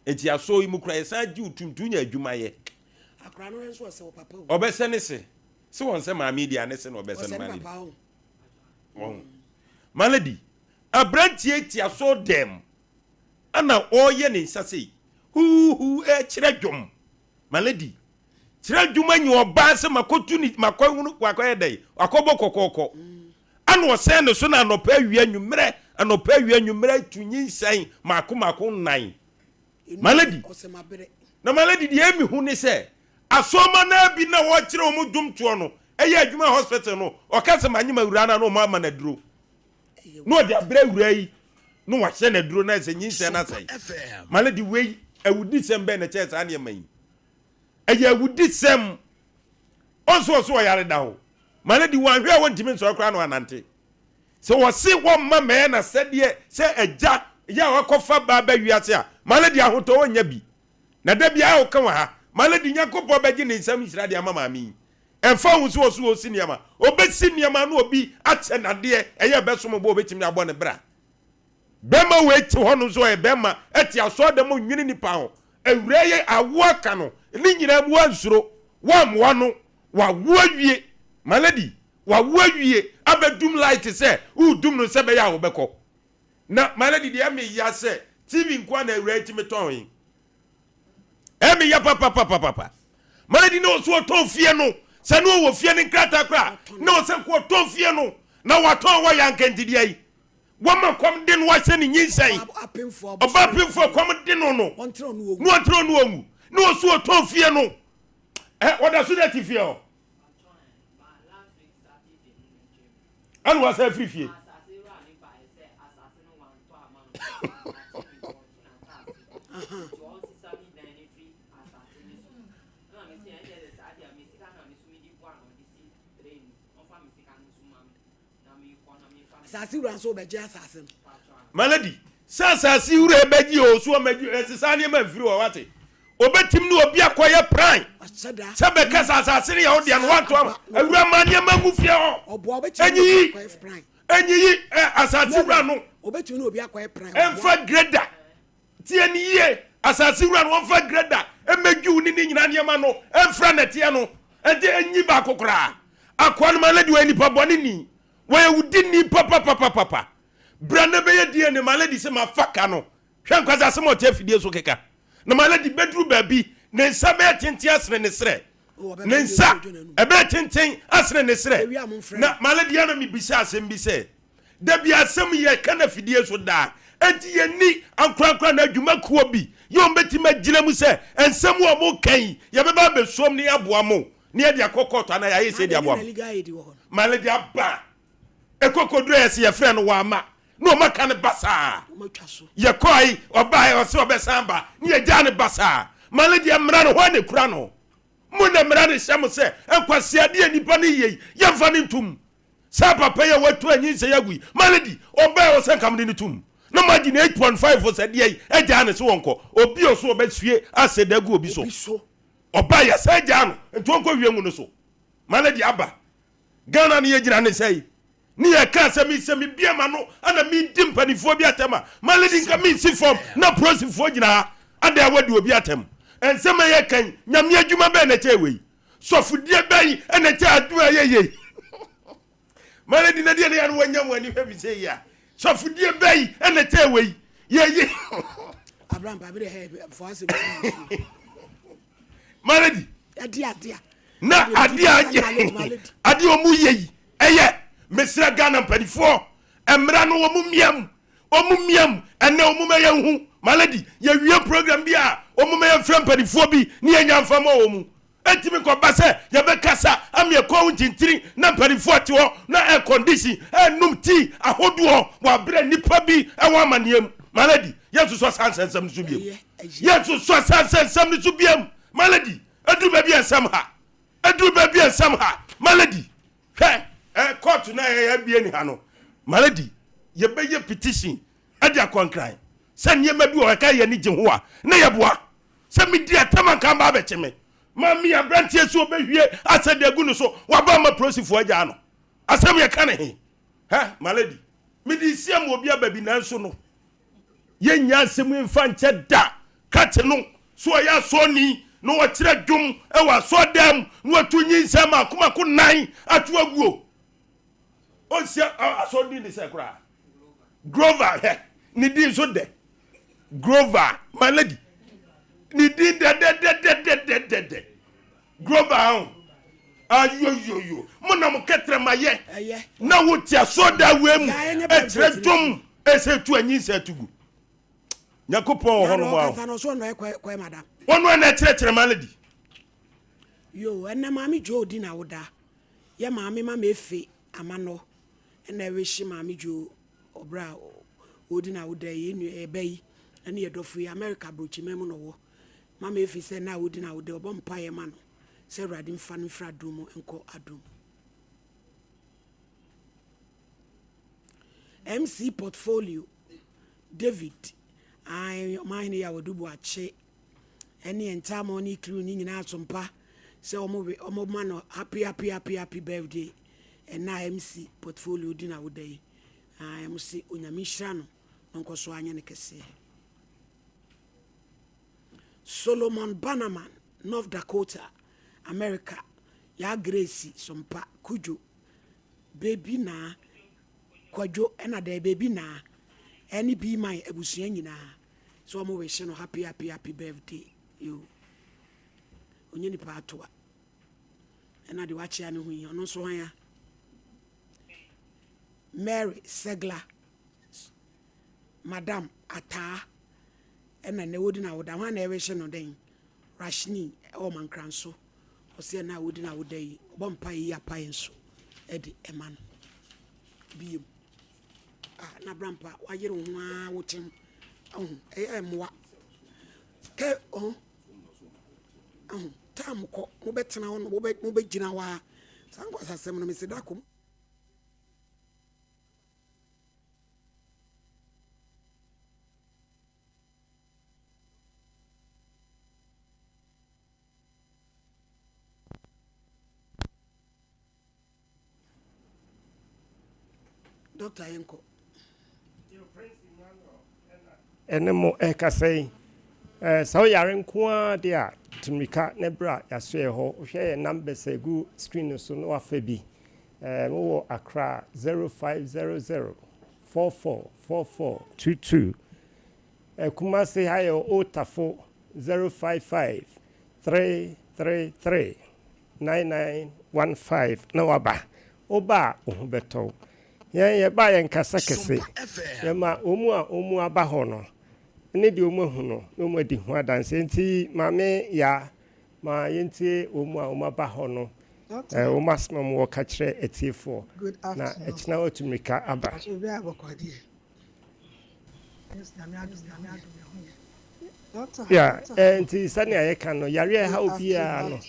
eti asɔ yi mu kura yɛsan gye wo tum tu nya adwuma yɛ ɔbɛsɛ ne se Se wɔn sɛ maame yi deɛ ane se na ɔbɛsɛ no maame di. Wɔn. Malady, aberanteɛ ti asɔ dɛm ɛna ɔreyɛ ne nsa sei huuhu ɛkyerɛ dwom. Malady, kyerɛ dwom anyi ɔbaa sɛ makɔtu ne makɔhunu wakɔyɛ dɛn wakɔbɔ kɔkɔɔkɔ. Ɛna ɔsɛn ne so na anɔpa awia nwummerɛ anɔpa awia nwummerɛ tu nyinsɛn mako mako nnan. Malady, na malady deɛ ɛmi hu ne sɛ Asɔrmma no ara bi na wɔkyerɛ wɔn dwomtoɔ no yɛ adwuma hospital no, ɔka sɛ manyem awuraa no a na wɔn ama no aduro na ɔde abrɛ awuraa yi na wahyɛ no aduro na ɛsɛ nyinsɛn no asɛe. Ma no de wei awudisɛm bɛn na ɛkyɛn saa nneɛma yi? Ɛyɛ awudisɛm. Ɔnso ɔso ɔyare da hɔ. Ma no de wanhwɛ a wɔntumi nsɔre koraa na wanante. Sɛ wɔse wɔmma mɛyɛ n'asɛdeɛ sɛ agya. Yɛ a wakɔfa ba aba wiase a, my lady ahotɔ ɔnnya bi. Na da biara woka wɔ ha, my lady Nyankopɔn bɛgye ne nsam nhyira de ama maame yi. Ɛmfa ho sɛ ɔso ɔsi nneɛma, ɔbɛsi nneɛma na obi akyɛ no adeɛ, ɛyɛ ɛbɛsom bo a ɔbɛtumi de abɔ ne bra. Bɛrima wei te hɔ nom sɛ ɔyɛ bɛrima, ɛte asɔɔdɛm ɔnnwene nipa ho. Awuraa yi awo aka no, ne nyinaa mu wansuro, wammoa no, wawo awie. My lady, wawo awie abɛdum light sɛ woredum no sɛ ɛbɛyɛ a ɔbɛkɔ. Na my lady deɛ ɛme ya sɛ TV nko ara na awuraa yi tumi tɔn yi. Ɛme ya papapapapa. My lady na ɔso ɔtɔn fie no, sɛ na ɔwɔ fie no nkrataa koraa, na ɔsɛ nko ɔtɔn fie no, na watɔn wɔ yɛ anka nti deɛ yi. Wɔma kɔm de no ahyɛ ne nyinsɛn. Ɔbaa pemfoɔ a kɔm de no no, na ɔntrɛ ɔno ɔnwu. Na ɔso ɔtɔn fie no. Ɛ ɔda so dɛ te fie hɔ. Ɛna wasan afiri fie. Asase wura nso ɔbɛgye asase no. Malady, sɛ asase wura bɛgye o so ɔmɛgye ɛsesa nneɛma mfiri hɔ wate. Obɛtim ne obi akɔyɛ pran sɛ bɛka sɛ asase no yɛ wo deɛ no wanto ama awura ma nneɛma ngu fie hɔ. Ɛnyiyi ɛnyiyi asase wura no. Ɛmfa greda Tie no yie, asase wura no, wɔmfa greda mmɛdwiw ne ne nyinaa nneɛma no mfra nnɛteɛ no, ɛnde ɛnyi baako koraa. Akoa no, my lady, ɔyɛ nipa bɔne ni. Wɔyɛ wo di ni papapapapa. Bra na bɛyɛ DNA, my lady se mafa ka no. Hwɛ nkwasasɛm a ɔte afidie so keka. Na my lady bɛduru baabi, ne nsa bɛyɛ tenten asene ne serɛ. Ne nsa ɛbɛyɛ tenten asene ne serɛ. Na my lady, yɛ na mebisa asɛm bi sɛ, Da bi asɛm yi yɛka no afidie so daa, enti yɛnni ankorankoro anaa adwumakuo bi yɛ wɔn bɛtumi agyina mu sɛ nsɛm a wɔka yi yɛbɛba abɛsuom na yɛaboa mo na yɛde akɔ kɔɔto anaa yɛayɛ sei de aboa mo. Ma no de aba ɛkɔkɔduru a yɛse yɛfrɛ no wamma na wɔn aka no basaa. Yɛkɔe ɔbae ɔse ɔbɛsan ba na yɛgyaa no basaa. Ma no deɛ mmara no hwan na ɛkura no? Mo na mmara no hyɛ mo sɛ nkwaseadeɛ a nnipa no yɛ yi yɛmfa no ntom. Saa papa yi a watu anyinsɛn agu yi, ma no di. Ɔbaa hɔ sɛ nka mede no tom. Na moagye no 8.5 sɛ deɛ yi, agyaa no sɛ ɔnkɔ. Obi a ɔso ɔbɛsue aseda agu obi so. Ɔbaa yɛsan agyaa no, nti ɔnkɔ wie ngu no so. Ma no di aba. Ghana no yɛgyina ne sɛe. Ne yɛka asɛm yi sɛ mebue m'ano ana medi mpanimfoɔ bi atɛm a, ma lady nka mensi fam na polisifoɔ gyina ha. Adɛn a wadi obi atɛm? Nsɛm a yɛka yi, Nyame adwuma bɛn na ɛkyɛn wei? Sɔfodie bɛn na ɛkyɛ adwuma a ɛyɛ yei? Malady na deɛ ne yɛ no wanya mu ani hwɛ mi sɛ yi a. Sɔfodie bɛn na ɛkyɛ wei? Yɛyɛ. Abraham ba bere hɛ fo asɛm fi. Malady. Ade ade a. Na ade a ade a wɔn yɛ yi ɛyɛ mesrɛ Ghana mpanimfoɔ mmara no wɔn mmea mu Ɔmo miam ɛnɛ ɔmo ma yɛn hu my lady yɛ wie program bi a ɔmo ma yɛn frɛ mpanifoɔ bi ne yɛn nya nfa ma ɔmo ɛntumi nkɔ ba sɛ yɛ bɛ kasa ama yɛ kɔn ho nkyinkyini na mpanifoɔ te hɔ na air condition ɛnum tea ahodoɔ wɔ abrɛ nipa bi ɛwɔ amaneɛ mu my lady yɛn sosɔ saa nsɛnsɛm no so biam yɛn sosɔ saa nsɛnsɛm no so biam my lady ɛduru baabi a nsɛm ha ɛduru baabi a nsɛm ha my lady Hwɛ ɛ court no a yɛyɛ abie ni ha no, Malady, yɛbɛyɛ petition de akɔ Nkran sɛ nneɛma bi wɔ hɔ ɛka yɛn ani gye ho a na yɛboa. Sɛ medi atɛm a nka mba abɛkye me. Maame aberanteɛ sɛ ɔbɛhwie asɛde agu no so, waba ama polisifoɔ agyaa no. Asɛm yɛka ne he? Hɛ, Malady, mede nsi ama obi aba bi nanso no, Yɛnnya asɛm yi mfa nkyɛ da. Krakye no, sɛ ɔyɛ asɔrni na ɔkyerɛ dwom wɔ asɔrdan mu na watu nyinsɛn mmaako mmaako nnan ato aguo. Ɔnsi asɔr din de sɛ koraa. Grover hwɛ, ne din nso dɛ. Grover, my lady. Ne din dɛdɛdɛdɛdɛdɛdɛ. Grover ho. Ayoyoyo, mo na mo kɛtrɛma yɛ na wo te asɔrdan wei mu ɛkyerɛ dwom ɛsɛ tu anyinsɛn to gu. Nyankopɔn wɔ hɔ nom a. Wɔn a na ɛkyerɛkyerɛ ma lady. Yo, ɛnɛ maame Joe di na woda. Yɛ maame ma mefe amanɔ ɛna ɛwehye maame Joe ɔbra ɔdi na woda yi nua ɛbɛ yi ɛne yɛ dɔfo yi America brokyima mu na ɔwɔ. Ma mefe sɛ na ɔdi na woda ɔbɔ mpaeɛ ma no sɛ Awurade mfa no mfiri adom mu nkɔ adom mu. MC Portfolio. David, ae, Ɔmanhene Yaw Adu Boakye, ɛne Ntaamo ne crew no nyinaa Sompa sɛ wɔn we wɔn ma no happy happy happy happy birthday ɛna a MC portfolio di na woda yi. Ae, wɔn se Onyame nhyira no na ɔnkɔ so anyɛ no kɛseɛ. Solomon Bannerman, North Dakota, America, Yaa Grace Sompa, Kudjo, Baby Naa, Kwadwo ɛna dɛɛ Baby Naa, ɛne B-Man abusua nyinaa sɛ wɔn wehye no happy happy happy birthday yoo. Onye nipa atoa. Ɛna deɛ wakyea ne ho yi, ɔno nso hwan a? Mary Segla, Madam Ataa, ɛna nɛ wodi na woda hwan na ɛrehye no dɛn Rashni ɛwɔ Mankranso ɔsɛ ɛna a wodi na woda yi ɔbɔ mpa yi apae nso ɛde ɛma no biem a na brampa wayere wo ho ara wotem ɔho ɛyɛ mmoa kɛ ɔho ɔho tam kɔ mobɛtena hɔ no mobɛgyina hɔ a saa nkwasasɛm no mese da kom. Doctor yɛnkɔ. Ɛne mo ɛkasa yi. Sɛ woyare nko ara de a, tu mmirika na bra yɛasoɛɛ hɔ. Wohwɛ yɛn numbers a ɛgu screen no so na wafa bi. Mowɔ Accra a, 0500 44 44 22. Kumasi ha yɛwɔ Old Tafo 055 333 9915 na waba. Woba a, wo ho bɛtɔ wo. Yɛn yɛba a yɛnkasa kɛse. Yɛma wɔn a wɔaba hɔ no ne deɛ wɔahu no na wɔadi ho adanseɛ. Enti Maame Yaa, ma yɛntie wɔn a wɔaba hɔ no wɔn asɛm a wɔwɔ ka kyerɛ atiefoɔ, na ɛkyena wɔatu mmirika aba. Yeah, nti sɛnea yɛka no, yareɛ a ɛha obiara no.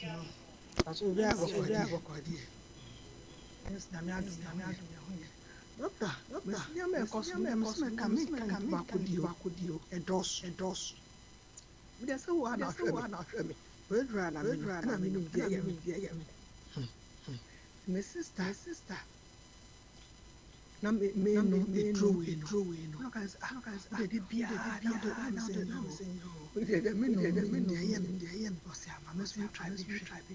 Na me me nom eduro wei no na ɔka sɛ ah wode de biara na wode na me sɛ nyɛ o wode deɛ me nom me nim deɛ ɛyɛ me deɛ ɛyɛ me ɔsɛ ama me nso try bi hwɛ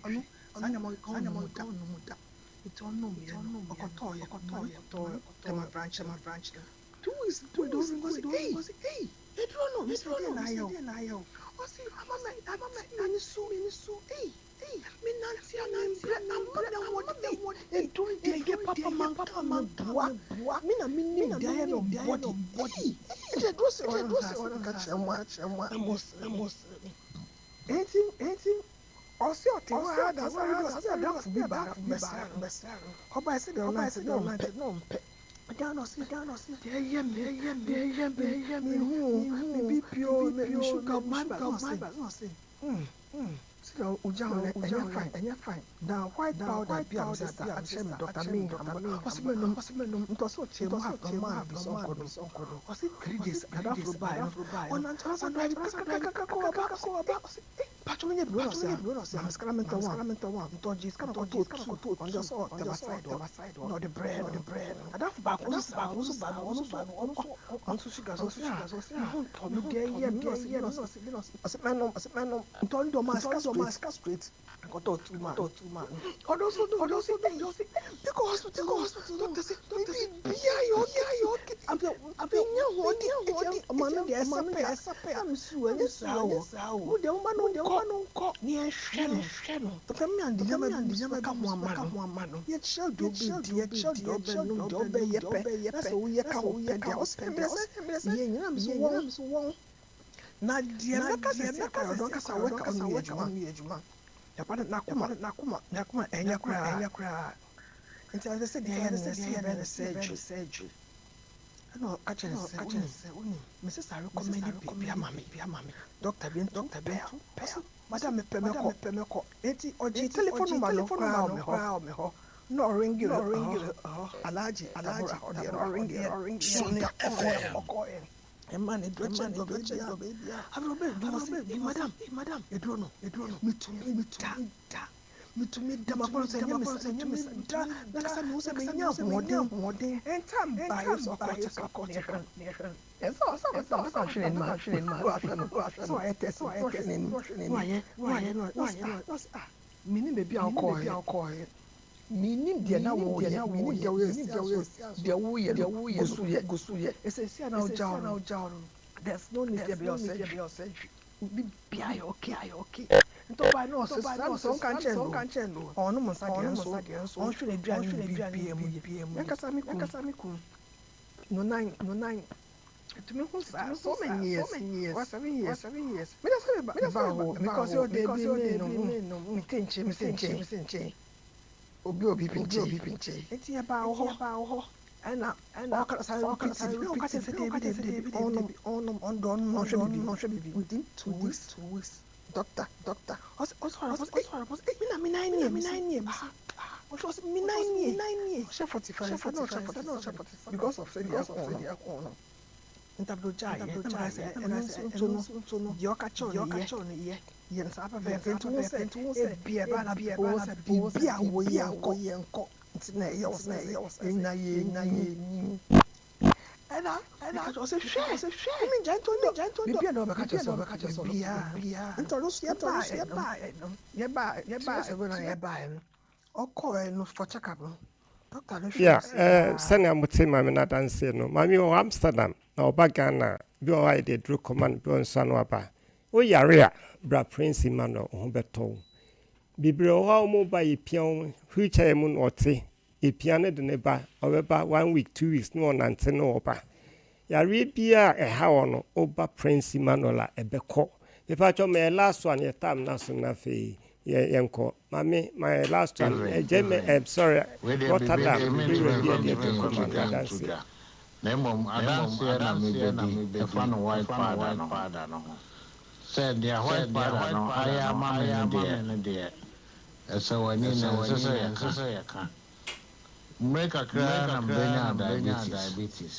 ɔno saa nneɛma ɔkeka ɔnom da ɔnom da nti ɔnom yɛ no ɔkɔtɔɔ yɛ ɔkɔtɔɔ yɛ ɔtɔɔ Tema branch no 2 weeks mpo de ɔnom ɔsɛ ei ei eduro no me sɛ deɛ na ayɛ o deɛ na ayɛ o ɔsɛ ama me ama me m'ani so m'ani so ei Ei, me nante a membrɛ, amma me ahoɔden ei, Eduro deɛ ɛyɛ papa manka meboa, me na menim deɛ ayɛ no body ei, Ɛde aduro sɛ ɔno nsa ase ka kyerɛ mo a, na mo sere me. Enti, ɔse ɔte hɔ ara da sɔre bi ɔse adamfo bi baa bɛsra no, ɔbae sɛdeɛ ɔnante na ɔmpɛ, Ɛda no ɔse, deɛ ɛyɛ me, deɛ ɛyɛ me, menhu o, me BP o, me sugar o, my bad, na ɔse, hmm. Sɛdeɛ wogya ho no ɛnyɛ fine ɛnyɛ fine na white powder bi a me sister akyerɛ me Doctor Mayhem ɔse menom ɔse menom nti ɔse ɔkyɛɛ mu half na ɔmaa me sɛ ɔnkɔ nom ɔse 3 days nadamfo no baeɛ no ɔnante ɔnsa drive kakrakakra kɔ aba ɔse eh ɔse eh mpakyɛ menyɛ bi ɔse ah ma me sika na mentɔ one mentɔ one nti ɔgyee sika na ɔkɔtɔɔ two ɔno deɛ ɔse ɔwɔ Tema side hɔ na ɔde brɛɛ no nadamfo baako nso saa ɔno nso baa no ɔno nso ɔno nso ɔno nso sugar so ɔse ah me ho ntɔ me deɛ ɛyɛ me na ɔse na ɔse Ɔse mɛnom, ɔse mɛnom. Ntɔ no deɛ ɔmaa sika straight, sika straight. Nkɔtɔ two man, nkɔtɔ two man. Ɔno nso no, ɔno nso no, ɔse mekɔ hospital no, hospital no, doctor se doctor se biribiara yɛ okay, yɛ okay. Afei afei nya ahoɔden, ahoɔden. Ɔma no deɛ ɛsa pɛ a, ɛsa pɛ a. Na me su ɛnyɛ saa o, saa o. Mo deɛ momma no nkɔ, no nkɔ. Na yɛnhwɛ no, yɛnhwɛ no. Doctor me ande nneɛma bi bɛka ho ama no, ho ama no. Yɛkyerɛ deɛ ɔbɛdi, yɛkyerɛ deɛ ɔbɛnom, deɛ ɔbɛyɛ pɛ. Na sɛ woyɛ ka ho pɛ deɛ, ɔse mmerɛ sɛ yɛn nyinaa me so wɔn, me so wɔn. Na deɛ mɛka sɛsɛ koraa ɔno ankasa wɛka ɔno yɛ adwuma ɔno yɛ adwuma papa no n'akoma n'akoma n'akoma ɛnyɛ koraa ɛnyɛ koraa nti ɛsɛ sɛ deɛ yɛ no sɛ yɛbɛyɛ no surgery surgery ɛna ɔka kyerɛ no sɛ wonim sɛ wonim me sista recommend biribi ama me biribi ama me doctor bi nti doctor bi nti ɔse madam mepɛ mɛkɔ mepɛ mɛkɔ nti ɔgye telephone number no koraa wɔ me hɔ koraa wɔ me hɔ na ɔringi na ɔringi alhaji alhaji ɔdeɛ ɔringi ɔringi so ne ɔkɔɛ ɔkɔɛ. Yɛmaa no aduro kyɛn dɔ baabiara. Afei ɔbɛyɛ adwuma ɔse, Ei madam, ei madam, aduro no, aduro no, metumi da, da, metumi da, makɔn sɛ ɛnyɛ me sa, metumi da, na kasa mehu sɛ menya ahoɔden, ahoɔden, ɛntam baeɛ sɛ ɔkɔ check up na yɛhwɛ no, na yɛhwɛ no. Ɛsɛ ɔsɛ ɔsɛ ɔsɛ ɔhwɛ n'anim a, ɔhwɛ n'anim a, ɔhwɛ no, sɛ wayɛ test, ɔhwɛ n'anim, na wayɛ, na wayɛ, na wayɛ, na ɔse ah, menim baabi a wokɔɔɛ. Mennim deɛ na woreyɛ, mennim deɛ woyɛ sia so, deɛ woreyɛ no, gu so yɛ, gu so yɛ. Seesei a na wogyaw no, there's no need sɛ yɛbɛyɛ wo surgery, biribiara yɛ okay, ayɛ okay. Nti ɔbae na ɔse saa no sɛ ɔnka nkyerɛ no o, ɔnnom nsa deɛ nso, ɔnhwɛ n'aduane ne biribiara mu yie. Me ankasa me kunu, no nan, no nan, Tumi hu saa so many years, over 7 years, 7 years. Me na sɛ me ba hɔ because ɔde bi me nom, me te nkyɛn, me se nkyɛn, me se nkyɛn. Obi obi pinkyɛ, obi pinkyɛ. Nti yɛ ba wɔ hɔ, ɛna ɛna ɔka saa repeat bi, ɔka kyerɛ sɛ debi debi debi, ɔnom ɔnom ɔndɔ ɔnom ɔnhwɛ bibi, ɔnhwɛ bibi. Within 2 weeks, 2 weeks, doctor, doctor. Ɔsɛ ɔsɛ ɔsɛ ɔsɛ ɔsɛ ɔsɛ me na me nan nie, me nan nie, ah ah. Ɔsɛ ɔsɛ me nan nie, me nan nie. Ɔhyɛ 45, ɔhyɛ 45, ɔhyɛ 47 because of sɛdeɛ ɛkɔɔ no. Ntabro gyaeɛ na maka sɛ ɛno nso nso no deɛ ɔka kyerɛ no yɛ yɛ no saa pɛpɛɛpɛ. Nti wo sɛ ebia ɛba na wo sɛ biribi a wɔyɛ nkɔ nti na ɛyɛ wo sɛ yɛnyina yɛnyini ɛna ɛna ɔsɛ hwɛ ɔsɛ hwɛ ɛmi gya nto ndo biribi a na ɔbɛka kyerɛ sɛ ɔbɛka kyerɛ sɛ biribiara nti ɔno nso yɛbaa no yɛbaa yɛbaa sɛ yɛbaa no ɔkɔɔ no for check up no, doctor no hwɛ Yeah, sɛnea mote maame no adanseɛ no, maame wɔ Amsterdam na ɔba Ghana. Bi wɔ hɔ a yɛde aduro kɔma no, bi wɔ nso ano aba. Woyare a, bra Prince Emmanuel, wo ho bɛtɔ wo. Bebree wɔ hɔ a wɔn ba yɛpia wɔn, wheelchair mu na ɔte, yɛpia no de ne ba, ɔbɛba one week, 2 weeks na ɔnante na ɔba. Yareɛ biara a ɛha wɔ no, woba Prince Emmanuel a ɛbɛkɔ. Mepa ma yɛ last one, yɛ time na so na afei yɛnkɔ. Maame, ma yɛ last one. Ɛgye me, sorry, Rotterdam, bi wɔ bi a deɛ de kɔma no adanseɛ. Na mmom adanseɛ na mebɛdi ɛfa no white powder no ho sɛ deɛ white powder no ayɛ ama me no deɛ, ɛsɛ w'ani na ɛnsɛ sɛ yɛka. Mmerɛ kakraa na mebɛnya diabetes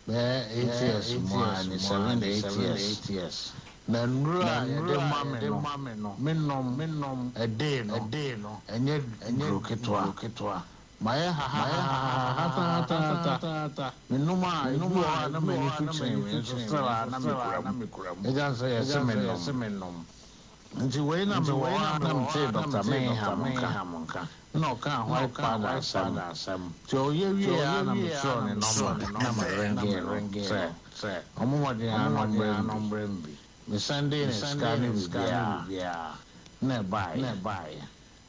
bɛyɛ 8 years mu a ne 7, 8 years na nnuro a yɛde ma me no, menom ɛdee no, ɛnyɛ duro ketewa. Mayɛ hahahahahatahata. Menom a, ebi wɔ hɔ a na m'ani so kyerɛ me, nso still a na mekura mu ɛgyan sɛ yɛse menom. Nti wei na mewɔ hɔ a na metee Dr. Mayham nka na ɔkaa white powder asɛm. Nti ɔyɛ wie a na metwerɛ ne number na merengee no sɛ ɔmo mmɔden a na ɔmbrɛ me bi. Mesɛndee ne sika ne biribiaa na ɛbaeɛ.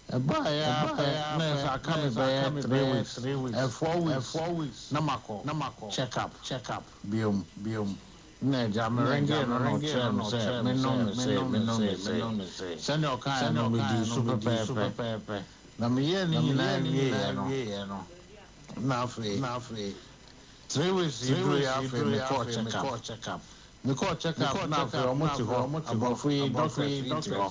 Ɛbaeɛ ara pɛ na ɛsɛ aka me bɛyɛ 3 weeks, 4 weeks na makɔ check up biom. Na agya merengee no na ɔkyerɛɛ me sɛ menom ne sei, menom ne sei. Sɛnea ɔkaeɛ no, medii so pɛpɛɛpɛ. Na meyɛɛ ne nyinaa wieeɛ no, na afei 3 weeks yi duruiɛ, afei mekɔɔ check up. Mekɔɔ check up na afei ɔmo te hɔ, aborɔfo yi doctors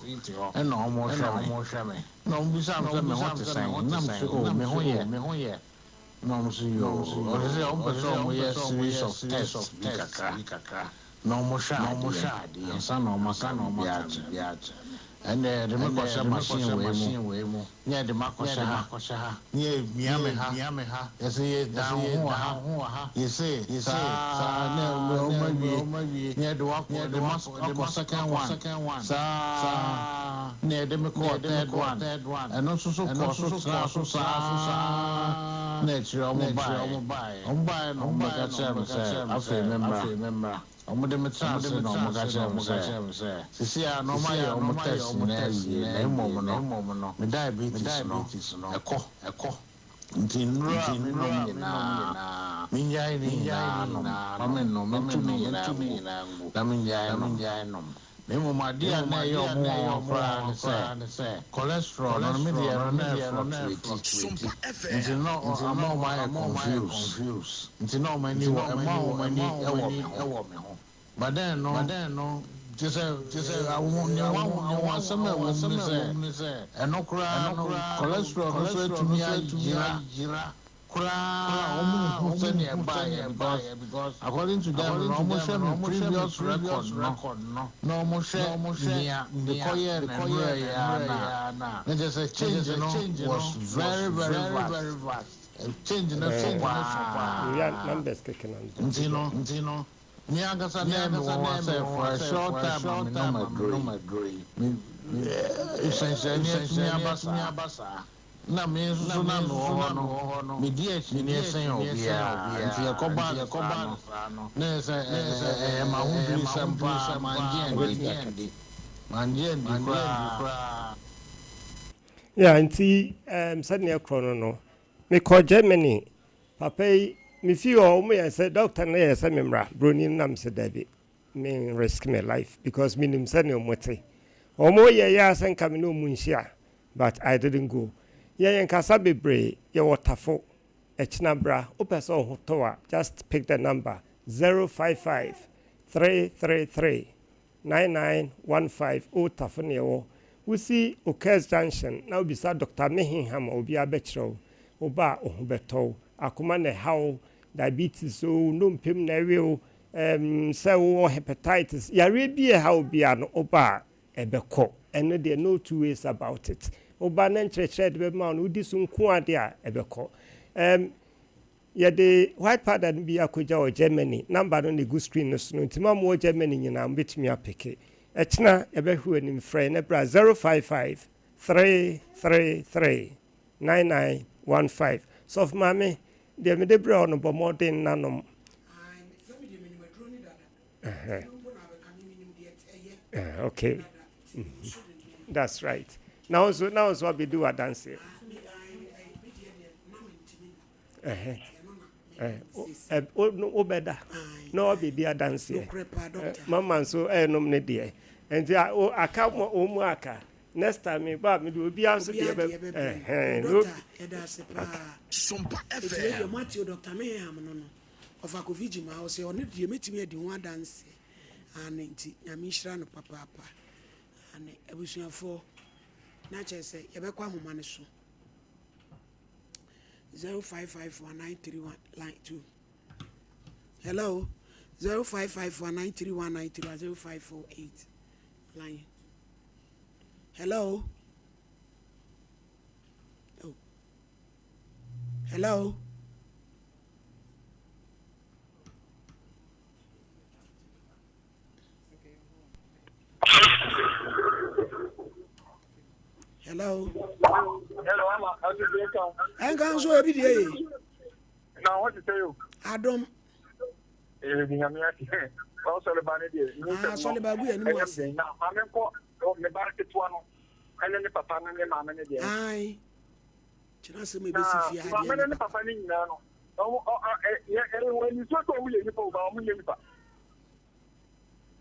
yi te hɔ ɛna ɔmo hwɛ me. Na ɔmo bisa me sɛ me ho te sɛn, na me sɛ, oh, me ho yɛ. Na ɔmo sɛ yoo, ɔsɛ sɛ ɔmo pɛ sɛ ɔmo yɛ series of tests bi kakra na ɔmo hwɛ adeɛ ansa na ɔmo aka biribi akyerɛ me. Ɛnna yɛde me kɔhyɛ machine wei mu na yɛde me akɔhyɛ ha na yɛmia me ha, yɛsɛ yɛdan wo ho wɔ ha, yɛsɛ saa na ɔmo awie na yɛde wakɔ, yɛde me akɔ second one saa na yɛde me kɔɔ third one. Ɛno nso so kɔɔ so tena so saa na akyire ɔmo baeɛ na ɔmo bɛka kyerɛ me sɛ afei me mmra. Ɔmo de me tena ase na ɔmo ka kyerɛ me sɛ sisi a na ɔmo ayɛ ɔmo test nyinaa awie, na mmom no me diabetes no ɛkɔ, nti nnuro a menom nyinaa mengyae ne nyinaa nom, ma mennom, mentu ne nyinaa ngu na mengyae nom. Na mmom adeɛ a na ɛyɛ ɔmo nwanwa koraa ne sɛ cholesterol no, me deɛ no na ɛfluctuate, nti na ama ɔmo ayɛ confuse, nti na ɔmo ani wɔ ɛma ɔmo ani ɛwɔ me ho. But then no te sɛ anwonwasɛm a ɛwɔ mu ne sɛ ɛno koraa no cholesterol no so atumi ayera. Koraa ɔmo nhu sɛnea ɛbaeɛ because according to them no ɔmo hwɛ me previous record no na ɔmo hwɛ nea mekɔyɛɛ no nnora yi ara no a na kyerɛ sɛ change no was very very vast change no so paa nti no me ankasa na mewɔ hɔ sɛ for a short time a menom aduro yi me nsɛnkyerɛnne atumi aba saa. Nna me nso so na mewɔ hɔ no, medi akyinnyeɛ sen obiara, nti yɛkɔbaa no saa no, na ɛyɛ sɛ ɛyɛ m'ahodwirisɛm paa, mangye anni, mangye anni koraa. Yeah, nti um, sɛdeɛ ɛkorɔ no no, mekɔ Germany, papa yi, mefi hɔ, wɔn yɛ sɛ, doctor no yɛ sɛ memmra, broni no nam sɛ dabi, me risk my life, because menim sɛdeɛ wɔn te. Wɔn yɛ yɛ a sɛ nka me ne wɔn nhyia, But I didn't go. Yɛn yɛnkasa bebree, yɛwɔ tafo. Ɛkyena bra, wopɛ sɛ wo ho tɔ wo a, just pick the number, 055 333 9915, Old Tafo na yɛwɔ. Wosi Okes Junction na wobisa Doctor Mehinham a obiara bɛkyerɛ wo. Woba a wo ho bɛtɔ wo. Akoma na ɛha wo, diabetes oo, wo nnompe mu na ɛwe wo, ɛɛm, sɛ wowɔ hepatitis, yareɛ bi a ɛha wo biara no, woba a, Ɛbɛkɔ. Ɛno deɛ no two ways about it. Woba na nkyerɛkyerɛ a yɛde bɛma wo no wodi so nko ara deɛ a, ɛbɛkɔ. Ɛɛm, yɛde white powder no bi akɔgya wɔ Germany. Number no na ɛgu screen no so no, nti mo a mowɔ Germany nyinaa mobɛtumi apeke. Ɛkyena yɛbɛhwɛ w'anim. Frɛ yɛn na bra 055 333 9915. Sɔfo Maame, deɛ mede brɛɛ wo no, bɔ mmɔden na nom. Ae, sɛ medeɛ menim aduro no dada. Okay. That's right. Na wo nso na wo nso abɛdi w'adanseɛ. Wobɛda na wabɛdi adanseɛ. Mama nso ɛrenom ne deɛ. Nti aka wɔn mu aka. Next time me ba mede obiara nso deɛ bɛ. Dɔkta yɛda ase paa. Sompa FM. Ɛti moate o Dɔkta Meham no no. Ɔfa Kofi Gyimah ɔsɛ ɔno deɛ mɛtumi adi ho adanseɛ aane nti Nyame nhyira no papaapa aane abusuafoɔ na kyerɛ sɛ yɛbɛkɔ ahoma no so 055493 line 2 hello 0554931931 0548 line hello oh hello Hello. Hello, ama ɔte deɛ nka. Ɛnka nso ebi deɛ ye. Na wɔn ti sɛ yo. Adom. Ee, di nyame ase. Ɔsɔre ba ne deɛ. Ah, sɔre ba gu yɛn mu ase. Na maame nkɔ ne ba ketewa no ɛne ne papa no ne maame ne deɛ. Ayi. Kyerɛ asɛm a ebesi fie ha deɛ. Na maame no ne papa no nyinaa no, wɔn ɔ ɔ ɛ yɛ ɛ wɔn anisuo sɛ wɔn yɛ nipa o, ba wɔn nyɛ nipa.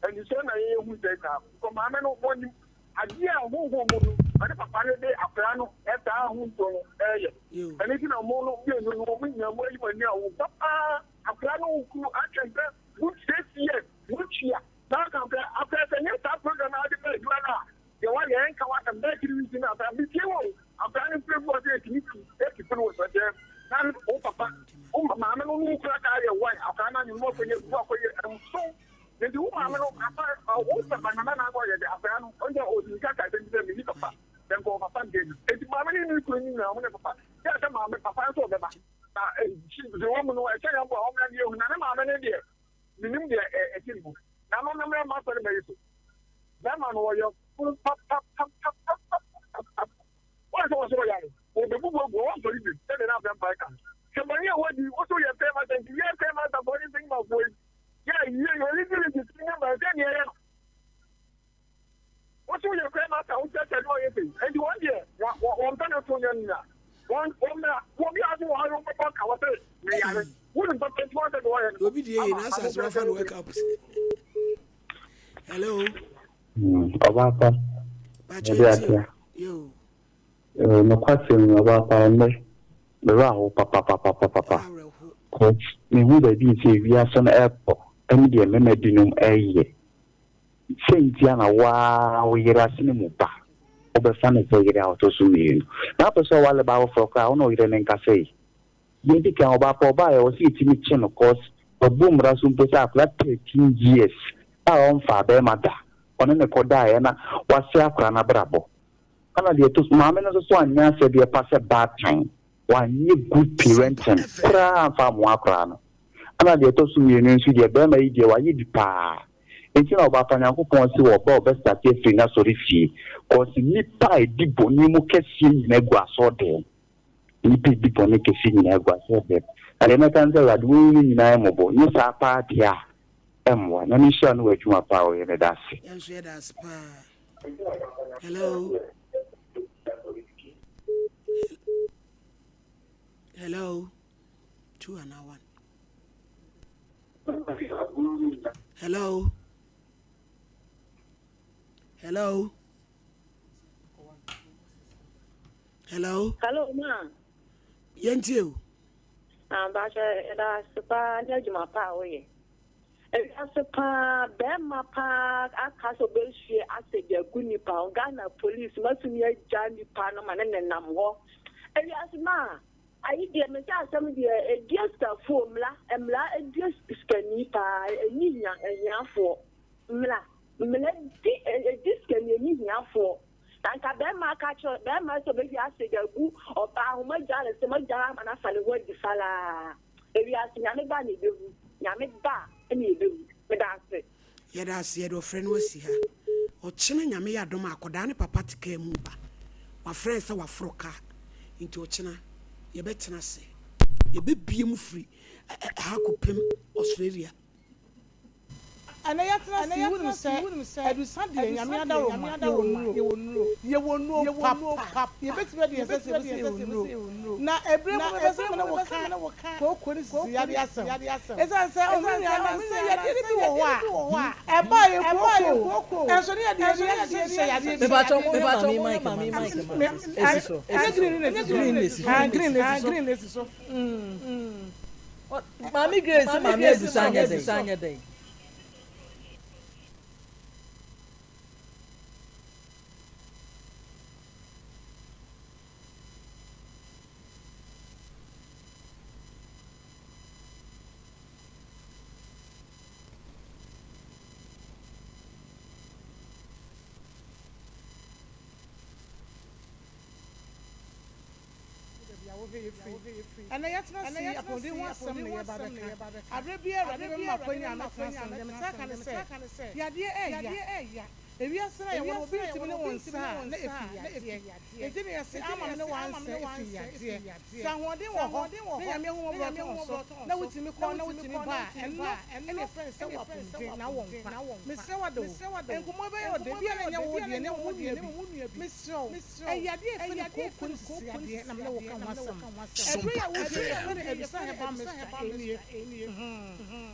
Anisuo na yɛyɛ hu sɛ saa. Kɔ maame no wɔnim adeɛ a honhom mu no ɔne papa no de akwadaa no ɛtaa ho nsuo no ɛyɛ. Ɛno ti na wɔn no mmienu no wɔn nyinaa wɔn ayi wɔn ani a wɔn papa akwadaa no kunu atwɛn sɛ good 6 years wɔtua. Saa kan pɛ akwadaa sɛ nyɛ saa program a wɔde bɛ adwuma no a Deɛ wayɛ ɛnka w'asɛm bɛyɛ 3 weeks ni akwadaa metie wo o akwadaa no mfiri gu ɔsɛ ɛtumi tu ɛti pono wɔ sɔkyɛm na wo papa wo maame no no kura kaa yɛ wan akwadaa no anwene wakɔyɛ bu akɔyɛ ɛmso nti wo maame no apa wo papa nana na akɔyɛ de akwadaa no ɔnyɛ ɔdi nka ka sɛ sɛ meni papa sɛ nkɔ papa nka bi nti maame ne ne kuro nyinaa ɔmo ne papa sɛ sɛ maame papa nso ɔbɛba na ɛdi wɔn mu no ɛkyɛ yɛn bɔ a ɔmo na deɛ ehu na ne maame ne deɛ menim deɛ ɛte ne mu na no na mmerɛ ma asɔre ma yi so bɛrima no ɔyɛ fo papapapapapapa wɔn sɛ wɔsɛ ɔyare wɔbɛbubu agu wɔn nsɔre bi sɛdeɛ na afɛ mpae ka sɛ bɔne a wɔdi wo so yɛ pɛ ma sɛ nti yɛ pɛ ma sɛ bɔne sɛ ma foɔ yi yɛ yie yɛ literally ti ne ma sɛ neɛ yɛ no wo so yɛ pɛ ma sɛ wo kyɛ sɛ ne ɔyɛ sɛ nti wɔn deɛ wɔn pɛ no to nyɛ nna wɔn wɔn mmra wɔn bi ase wɔn ayɔ wɔn ka wɔ sɛ meyare wɔn mpɛ pɛ nti wɔn sɛ deɛ ɔyɛ no obi deɛ yɛ na asase wafa no wake up hello. Ɔbaa pa, mede atea. Nokwasɛm ni, ɔbaa pa, ɛnnɛ me werɛ ahow papapapapapa. Cos mehu baabi sɛ wiase no ɛrekɔ ɛne deɛ mmarima binom ɛreyɛ. Sɛ ntia na wo ara wo yere asene mu ba, wobɛfa no sɛ yere a ɔtɔ so mmienu. Na wopɛ sɛ ɔwale baa foforɔ koraa a, wo ne wo yere no nkasa yi. Deɛ edi kan ɔbaa pa ɔbaeɛ ɔse yɛtumi kye no cos wabu mmara so mpo sɛ akwadaa 13 years a ɔmfaa bɛɛma da ɔne no kɔdaeɛ na wasɛe akwadaa no abrabɔ. Ɛna deɛ ɛtɔ so maame no nso so anyɛ asɛdeɛ pa sɛ baatan wanyɛ good parenting koraa amfa ammoa akwadaa no. Ɛna deɛ ɛtɔ so mienu nso deɛ bɛɛma yi deɛ wayɛ bi paa nti na ɔbaapa Nyankopɔn se ɔba ɔbɛ starte afiri n'asɔre fie cos nnipa a ɛdi bɔne mu kɛseɛ nyinaa gu asɔɔdɛm nnipa ɛdi bɔne kɛseɛ nyinaa gu asɔɔdɛm na deɛ mɛka ne sɛ Awurade wɔnhu yɛn nyinaa mmɔbɔ nyɛ saa paa deɛ a ɛmmoa Nyame nhyira no wɔ adwuma paa a ɔyɛ meda ase. Yɛn nso yɛda ase paa. Hello. Hello. 2 anaa 1. Hello. Hello. Hello. Hello, ma. Yɛntie o. Ah, bakyɛ yɛda ase paa ne adwuma pa a woyɛ. Ewiase paa bɛrima paa aka sɛ ɔbɛhwie asɛde agu nipa ho. Ghana police matumi agya nipa no ma ne nenam hɔ. Ewiase ma Ayi deɛ mese asɛm deɛ ɛdi asikafoɔ mmra mmra ɛdi sikani paa ɛni hia ahiafoɔ mmra mmra di ɛdi sikani ɛni hiafoɔ na nka bɛrima aka kyerɛ bɛrima sɛ ɔbɛhwi ase de agu ɔbaa ho magya ne sɛ magya ama no afa ne ho adi falaa ewiase nyame ba na ɛbɛhu nyame ba na ɛbɛhu meda ase. Yɛda ase yɛde ɔfrɛ no asi ha. Ɔkyena Nyame yɛ adom a akɔdaa ne papa te kaa mu ba. Wafrɛ sɛ waforo kaa nti ɔkyena yɛbɛtena ase. Yɛbɛbie mu firi ha kɔpem Australia. Ɛnɛ yɛatena ase yi wonim sɛ adusa deɛ Nyame adaworoma yɛwɔ nnuro yɛwɔ nnuro papa yɛbɛtumi adi yɛn nsa sɛ yɛbɛsɛ yɛwɔ nnuro na ɛberɛ mu mepɛ sɛ me ne wo ka kooko ne sisi yadeɛ asɛm ɛsiane sɛ oh me nua nansa yadeɛ no bi wɔ hɔ a ɛba a yɛ kooko ɛnso ne yɛde yɛde yɛhyehyɛ yadeɛ bi Mepakyɛw mo yɛ maame mic ma me esi so ɛnyɛ green na esi so green na esi so ah green na esi so green na esi so Maame Grace maame adusa anyɛ dɛn. Baabi a wohwɛ yɛ firi. Ɛnnɛ yɛtena ase yi, apɔmuden ho asɛm na yɛreba abɛka. Aberɛ biara Awurade bɛma me akwanya a mɛtena ase no, deɛ metaa ka ne sɛ, yadeɛ ɛɛya. Ewiase no a yɛwɔ no, obi ntumi ne wo nsa a na ɛfiri yadeɛ. Enti na yɛse ama me ne w'ansɛ ɛfiri yadeɛ. Sɛ ahoɔden wɔ hɔ na Nyame ahummɔborɔ tɔ wo so na wotumi kɔ na wotumi ba a, ɛno na yɛfrɛ no sɛ wowɔ apɔmuden na wowɔ nkwa. Mesrɛ wo ade o, nkɔmmɔ yi bɛyɛ ɔdɛ, ebia na ɛnyɛ wo deɛ na mmom wo nua bi. Mesrɛ wo. Ɛyɛ adeɛ a yɛfrɛ no kooko ne sisi adeɛ na me ne wo ka ho asɛm. Aduro yi a wohwɛ yi yɛfrɛ no Adusa Herbal Mixture, ɛnie,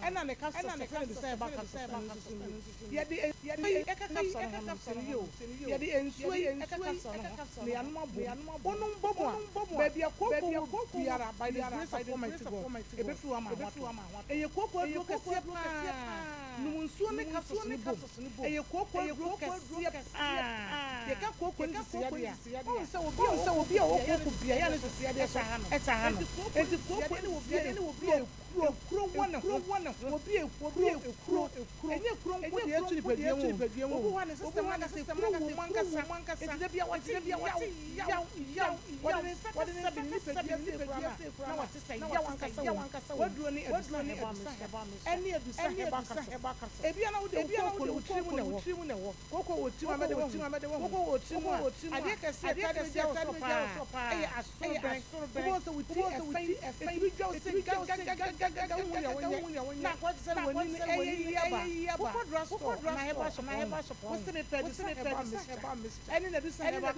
ɛna ne capsules yɛfrɛ no Adusa Herbal Capsules, ɛno nso so nie. Yɛde nsuo yi ɛka capsule no ho nom, tie no yie o, yɛde nsuo yi ɛka capsule no ho na yɛanom abom. Wonom bom a, baabi a kooko wɔ biara, by the grace of Almighty God, ɛbɛfiri hɔ ama ho atɔ. Ɛyɛ kooko aduro kɛseɛ paa. Nom nsuo ne capsules no bom. Ɛyɛ kooko aduro kɛseɛ paa. Yɛka kooko ne sisiyadeɛ a, wohu sɛ obi a ɔwɔ obi a ɔwɔ kooko bia yɛ a ne sisiyadeɛ so ɛtaa ha no. Enti kooko ne obi a ekuro ekuro wɔ ne ho, obi a ekuro ekuro, ɛnyɛ ekuro nko deɛ ɛto nipadua mu o. Obi wɔ hɔ a ne system no ankasa ekuro wɔ mu ankasa. Enti da bia ɔte yaw yaw yaw. Wɔde ne nsa ka sɛbe ne nipadua sei koraa no a, na wate sɛ yaw ankasa wɔ mu. W'aduro ne Adusa Herbal Mixture ɛne Adusa Herbal Capsules. Ebia na wode wo kooko no wo tiri mu na ɛwɔ. Kooko wɔ tiri mu a mɛde wahu. Kooko wɔ tiri mu a, adeɛ kɛseɛ a ɛtaa de bɛgya wo so paa ɛyɛ asorobɛn. Wobɛhu sɛ wo ti ɛfɛn, ɛtumi dwa wo sɛ gagagagagaga wonhu nea wonyɛ na akɔyɛ te sɛ w'ani no ɛreyiyi aba. Wokɔ drug store anaa herbal shop a wohu. Wose mepɛ Adusa Herbal Mixture ɛne Adusa Herbal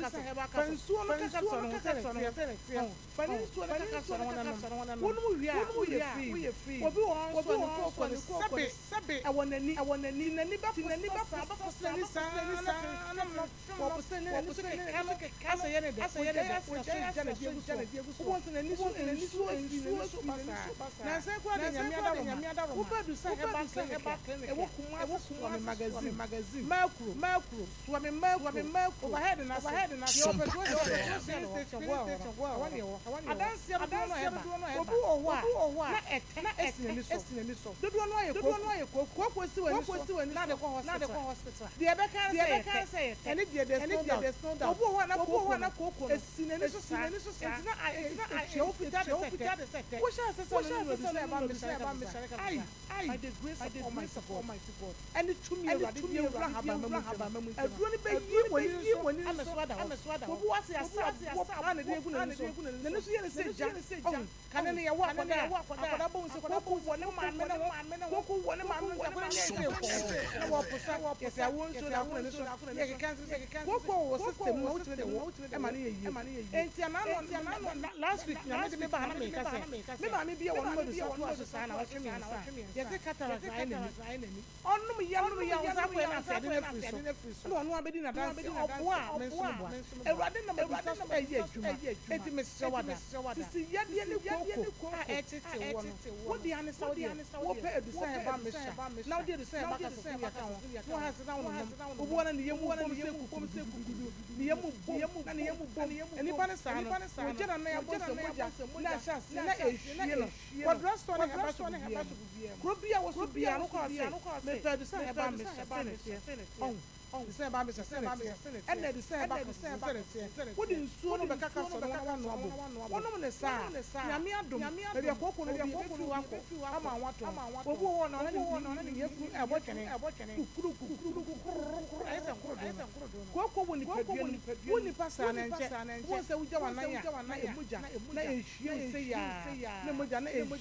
Capsules. Fa nsuo no ka capsule no ho sɛdeɛ ɛteɛ. Fa ne nsuo no kaka sɔre ho na nom. Wonom wie a, woyɛ free. Obi wɔ hɔ nso a, ne kooko no, sɛbe ɛwɔ n'ani. Nti n'ani bɛposa n'ani saa na fem no, wɔposa n'ani na n'ani so keka no asɛ yɛ ne dɛ. Ogyae ase na so gya n'adi agu soɔ. Wobɛhu sɛ n'ani so nsuo firi n'ani so ba saa. Nansa yi koraa deɛ Nyame adaworoma, woba Adusa Herbal Clinic a ɛwɔ Kumasi Suame Magazine, Maku. Makuro, Suame Makuro, Overhead no ase, yɛwɔ petrol station hɔ a ɛwɔ hɔ no, ɛhɔ na yɛwɔ. Adanseɛ dodoɔ no a ɛba, obi wɔ hɔ a na ɛtɛ si n'ani so. Dodoɔ no ara yɛ kooko. Kooko si w'ani so na ade kɔ hospital. Deɛ ɛbɛka ara sɛ ɛyɛ tɛ. Ɛno deɛ there's no doubt. Obi wɔ hɔ a na kooko no si n'ani so saa, enti na ɛtua wo fitaa te sɛ tɛ. Wohyɛ aseɛ sɛ wonom nnuro bi sɛ ɛba mmɛhyɛ ne kasa, ai, by the grace of Almighty God, ɛne tumi a Awurade de awura ahaban mu nti no, aduro no bɛyi w'ani so ama so ada hɔ. Obi wɔ hɔ a sɛ yɛasa aboɔ paa na ɛde agu n'ani so, n'ani so yɛ no sɛ gya. Ɔhu? Kane no yɛwɔ akwadaa a, akwadaa bɛhu sɛ kooko wɔ ne maame no ho, kooko wɔ ne maame no ho nti akwadaa no yɛ sɛ kɔɔ na wɔposa, yɛsɛ awoɔ nsuo na agu n'ani so, na yɛkeka nsɛm sɛ kooko wɔ wo system mu a wotumi de wo ma no yɛ yie. Enti anaa last week Nyame de me ba ha na meka sɛ me maame bi a wɔnom adusa toa so saa naawɔtwe mmiɛnsa a yɛse cataract ayɛ n'ani. Ɔnom yɛ nom yɛ a ɔsan kɔɛ na afei ade no afiri so na ɔno abɛdi n'adanseɛ. Ɔboa a me nso meboa. Awurade nam adusa so ɛyɛ adwuma. Enti mesrɛ wo ada, sisi yadeɛ ne kooko a ɛretete woɔ no, wo dea ne sɛ wodeɛ wopɛ adusa herbal mixture na wode adusa herbal capsules no bi aka ho na woahase na wononom. Obi wɔ hɔ na ne yam bom sɛ kukurududududu. Ne yam bom na ne yam bom. Nnipa no saa no, wɔgya n'anan abɔ sɛ mogya na ahyɛ aseɛ na ɛrehwie no. Kɔ drugstore ne herbal shop biara mu. Kuro biara a wɔ so biara no, wokɔ a ɔse, Mepɛ adusa herbal mixture, sei na ɛteɛ. Ɔhu? Adusa herbal mixture, sei na ɛteɛ. Ɛna adusa herbal capsules, sei na ɛteɛ. Wode nsuo no bɛka capsule no ho na woanoa abom. Wonom no saa a, Nyame adom, baabi a kooko no wɔ biara, ɛbɛfiri hɔ akɔ ama wo atɔ. Obi wɔ hɔ a na ne yafunu ɛrebɔ twene, kukurukukuru, ayɛ sɛ nkorodoo no. Kooko wɔ nipadua no mu. Wo nipa saa no ɛnkyɛ wobɛhu sɛ wogya w'anan a na mogya na ɛhwie wo sei ara na mogya na ɛhwie wo.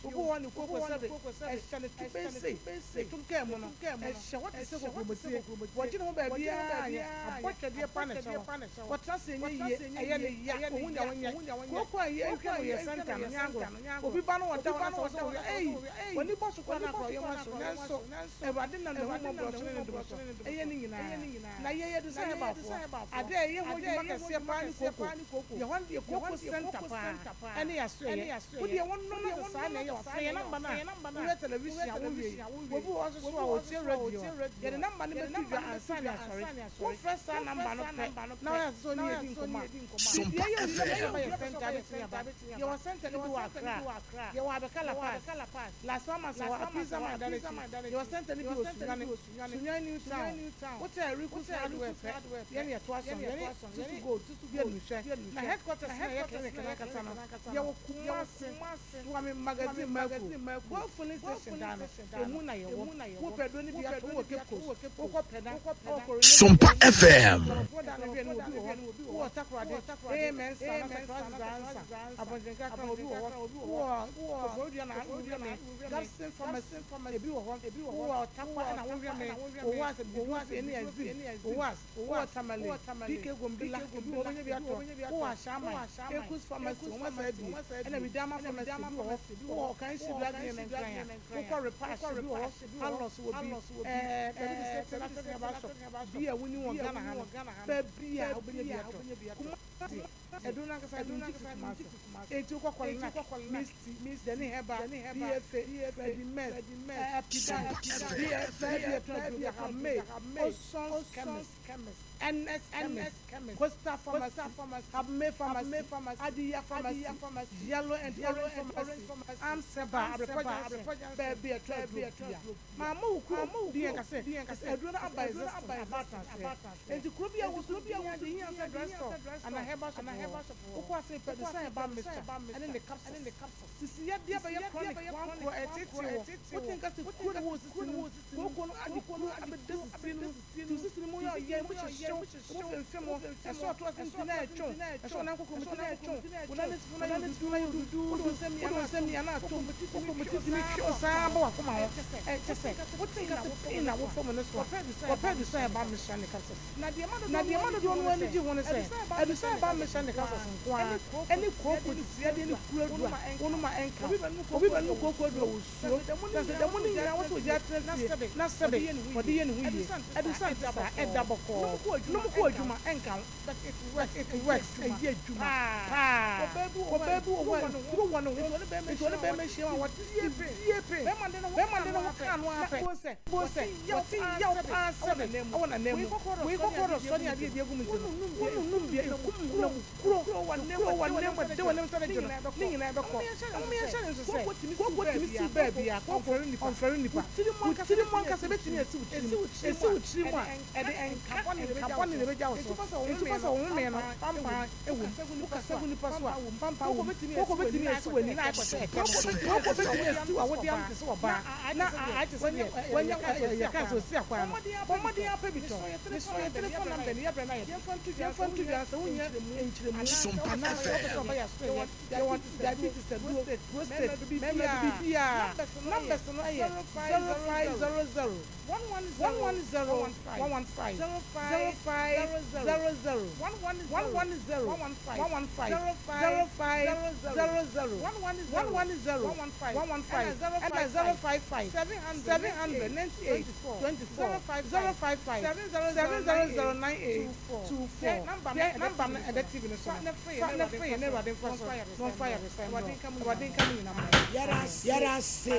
Obi wɔ hɔ a ne kooko sɛbe ɛhyɛ ne to bɛyɛ sei, ne to nkaa mu no ɛhyɛ hɔ te sɛ kokurobɔtie. Wɔgye ne ho baabiara anyɛ, abɔ twɛdeɛ paa na ɛhyɛ hɔ. Wɔtena ase ɛnyɛ yie, ɛyɛ ne ya, ɔhu deɛ ɔnyɛ. Kooko a yɛhwɛ no yɛ sɛnta no nyɛ agorɔ. Obi ba no ɔda hɔ na sɛ wo sɛ wohwɛ ei, w'ani bɔ so koraa na akora ɔyam ahyew nanso Awurade nam n'ahummɔborɔ so ne ne dom so yɛ ne nyinaa. Na yɛn yɛde sɛ Hebalfoɔ, adeɛ a yɛyɛ ho adwuma kɛseɛ paa ne kooko. Yɛ hɔ no deɛ kooko center paa ɛne yɛasoɛeɛ. Wo deɛ wonom na sɛ saa na ɛyɛ wo a, frɛ yɛn namba no a wohwɛ television a wonwie yi. Obi wɔ hɔ nso so a ɔtie radio a, yɛde namba no bɛto dwa ansa na yɛasɔre. Wofrɛ saa namba no pɛ na woayɛ ase sɛ wo ne yɛn redi nkɔmmɔ a, biribiara yɛ wo yie sɛ woba yɛn center a wobɛtumi aba. Yɛwɔ center no bi wɔ Accra, yɛwɔ Abeka La Paz, Las Palmas wɔ Apiza man da n'akyi, yɛwɔ center no bi wɔ Sunyani, Sunyani New Town, wote Arikus Hardware pɛ, yɛne yɛtoa so no, yɛne Tusu Gold bi animhwɛ, na headquarters no a ɛyɛ clinic no ankasa no, yɛwɔ Kumasi, Suame Magazine Makro, Gold Filling Station dan no, emu na yɛwɔ, wopɛ aduro no bi ato, wowɔ Cape Coast, wokɔ Pɛda, ɛwɔ Korle Sompa FM. Nkurɔfoɔ da no hwɛ no obi wɔ hɔ, wowɔ Takoradi, Amen Sa, na Takoradi dza ansa, Abɔntwenkakra obi wɔ hɔ, wowɔ Koforidua na wohwɛ me, Gabson Pharmacy ebi wɔ hɔ, wowɔ Tarkwa na wohwɛ me, Owas Biduasi ɛne Azim, Owas, wowɔ Tamale, PK Gombila ebi wɔ hɔ wobɛnya bi atɔ, wowɔ Ashaiman, Ekus Pharmacy wɔn asa abie, ɛna Widama Pharmacy ebi wɔ hɔ, wowɔ Ɔkanhyi Drug Inn Nkran a, wokɔ Repash ebi wɔ hɔ, Alos wɔ bi, ɛɛ baabi te sɛ Tena Tena Herbal Shop bi a wonni wɔ Ghana ha no, baabi a wobɛnya bi atɔ. Kumasi, aduro no ankasa de ngye fi Kumasi. Enti wokɔ Kɔlenak, Misty, Dani Herbal, BFA, Freddie Merc, Apidan, BF, baabi a yɛtɔn aduro biara, Hamay, Oson's Chemist, NS Chemist, Coastal Pharmacy, Habmay Pharmacy, Adiya Pharmacy, Yellow and Orange Pharmacy, Arms Herbal, Abrepɔ Junction, baabi a yɛtɔn aduro biara. Mamma wo kuro din anka sɛ aduro no aba existing aba atenaseɛ. Enti kuro bi a wɔ so biara deɛ hia sɛ drug store anaa herbal shop wɔ hɔ. Wokɔ ase pɛ de herbal mixture ɛne ne capsules. Sisi yadeɛ bɛyɛ chronic kwankorɔ ɛtetee wɔ. Wote nka sɛ kuro na ɛwɔ sisi no mu. Kooko no ade kuro abɛda sisi no mu. Nti wo sisi no mu yɛ ɔya, emu hyehye wo, emu femfem wo, ɛsɛ ɔto ase nti na ɛtwe wo, ɛsɛ ɔnan koko mu nti na ɛtwe wo, wo nan asifo no ayɛ duduudu, wode wo nsa mia no atom, wokɔ mu ti tumi twe wo saa ba w'akoma ho. Kyɛ sɛ, wote nka sɛ pain na wofa mu no so a, wɔpɛ adusa a ɛba mmesua ne capsules. Na deɛ ɛma dodoɔ no ara ani gye ho ne sɛ, adusa a ɛba mmesua ne capsules nko ara ne kooko sisiadeɛ ne kuro aduro a wonom a ɛnka wo. Obi bɛnom kooko aduro a ɔsuro, na sɛ da mu no nyinaa wo sɛ ogya atena fie na sɛbe ɔde yɛ ne ho yie. Adusa nte saa, ɛda bɔkɔɔ. bɔkɔɔ. Nom kɔ adwuma ɛnka ho but it works it works ɛyɛ adwuma paa. Ɔbaa bi wɔ hɔ a ekuro wɔ ne ho ekuro wɔ ne ho nti ɔne bɛrima hyia mu a wɔte severe pain. Bɛrima de ne ho bɛrima de ne ho kaa no ara pɛ bohu sɛ wɔte yaw paa sɛbe ɛwɔ n'anan mu. Wei kɔkɔɔ dɔ sɔ ne adeɛ bi agu mu nti no wonum bi a ekum na mu kuro ekuro wɔ n'anan mu ɛde wɔ n'anan mu sɛ ne gye no ne nyinaa ɛbɛkɔ. Momma yɛnhyɛ no nso sɛ kooko tumi siw baa biara, ɔmfɛre nnipa. Wo tirim ankasa betumi asiw wo tirim. Esiw wo tirim a, ɛde nka bɔne na ebegya wo so. Enti wopɛ sɛ wo home no pampan wom. Wokasa gu nnipa so a, pampan wom. Kooko betumi asiw w'ani na ayɛ te sɛ Kooko betumi asiw awode ano te sɛ ɔbaa na ayɛ te sɛ deɛ wanya yɛka sɛ osi akwan no. Bɔ mmɔden ara pɛ bi tɔ. Mesrɛ yɛn telefon namba ni, yɛbrɛ no ayɛ den. Yɛmfa nto dwa sɛ wohia nkyerɛmu anaasɛ wopɛ sɛ ɔba yɛn asoɛeɛ. Yɛwɔ diabetes aduro, prostate, mmarima biribiara. Numbers no yɛ 0500 110 115, 0500 110 115, 0500 110 115 ɛna 055 798 24, 055 70098 24. Deɛ number no ɛda TV no so no, fa na frɛ yɛn na Awurade mfa so na ɔmfa ayaresa mmrɛ wo. Awurade nka mo nyinaa mo ho. Yɛda ase.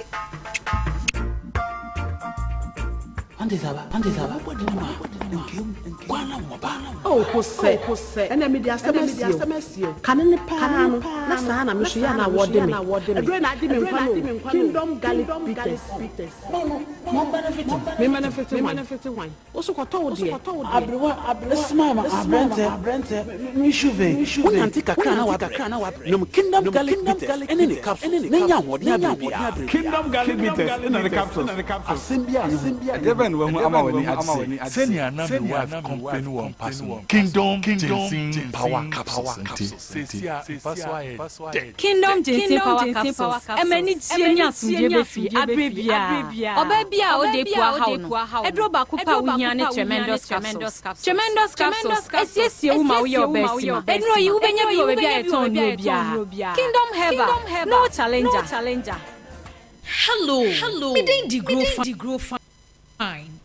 Oh Hosɛ, ɛnɛ mede asɛm asie o. Kane no paa no, na saa na me nso yɛ a na wɔde me. Aduro na agye me nkwa no o, Kingdom Garlic Bitters. Me benefit hwan? Wo so kɔtɔ wo deɛ. Aberewa smile ma aberɛntɛ me shuve. Wonante kakra na wabrɛ. Nom Kingdom Garlic Bitters ne ne capsules na nya ahoɔden abere biara. Kingdom Garlic Bitters ne ne capsules, asɛm biara nni ho. Ɛdeɛ bɛn na wahu ama w'ani agye sei? Sɛnea na me wife complain wɔ mpa so no, Kingdom Ginseng Power Capsules nti, seesei a mpa so ayɛ dɛ. Kingdom Ginseng Power Capsules ɛma anigyeɛ ne asomdwoeɛ ba fie aberɛ biara. Ɔbaa bi a ɔda apu ahaw no, aduro baako pɛ a wohia ne Tremendous Capsules. Tremendous Capsules ɛsiesie wo ma woyɛ ɔbaasima. Nnuro yi wobɛnya bi wɔ baabi a yɛtɔn nnuro biara. Kingdom Herbal, no challenger. Hello, me din de Grofa.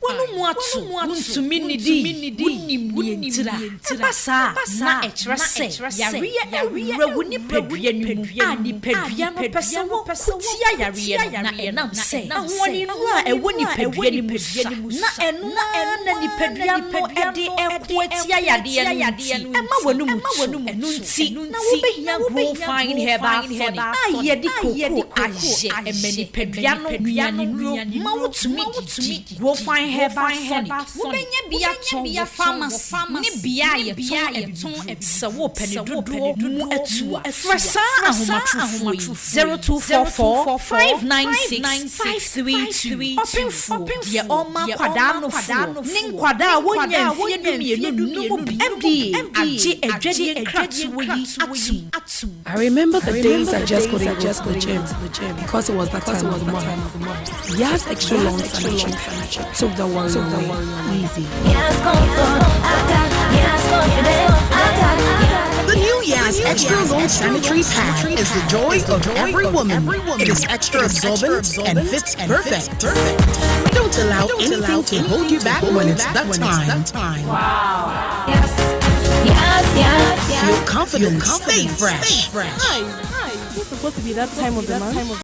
W'ano mu ato, wuntumi nnidi, wunnim nea enti a. Ɛba saa a, na ɛkyerɛ sɛ yareɛ awura wo nipadua no mu a nipadua no pɛ sɛ wɔko tia yareɛ no, na ɛnam sɛ ahoɔdennuro a ɛwɔ nipadua no mu sua, na ɛno ara na nipadua no de reko atia yadeɛ no nti, ɛma w'ano mu to. Ɛno nti na wobɛhia Grow Fine Herbal Tonic a yɛde kookoo ayɛ. Ɛma nipadua no nnuanennuro ma wotumi didi. Grofine Herbal Tonic, Wobɛnya bi atɔ wɔ famasi ne bea a yɛtɔn abibiduro. Sɛ worepɛ ne dodoɔ mu atu a, frɛ saa ahomatorofoɔ yi, 0244 596 532. Ɔpemfoɔ, deɛ ɔrema akwadaa nofoɔ ne nkwadaa a wɔnnya mfeɛ dumienu nnom bi. FDA agye adwadie nkratoɔ yi atom. I remember the days I just couldn't go to the gym because it was that time of the month. Yas Extra Long Sanitary Pad took the worry away. Easy. The new Yas Extra Long Sanitary Pad is the joy of every woman. It is extra absorbent and fits perfect. Don't allow anything to hold you back when it's that time. Wow. Yes. Yes, yes, Feel confident, stay fresh. Hi. Hi. It's supposed to be that time of the month.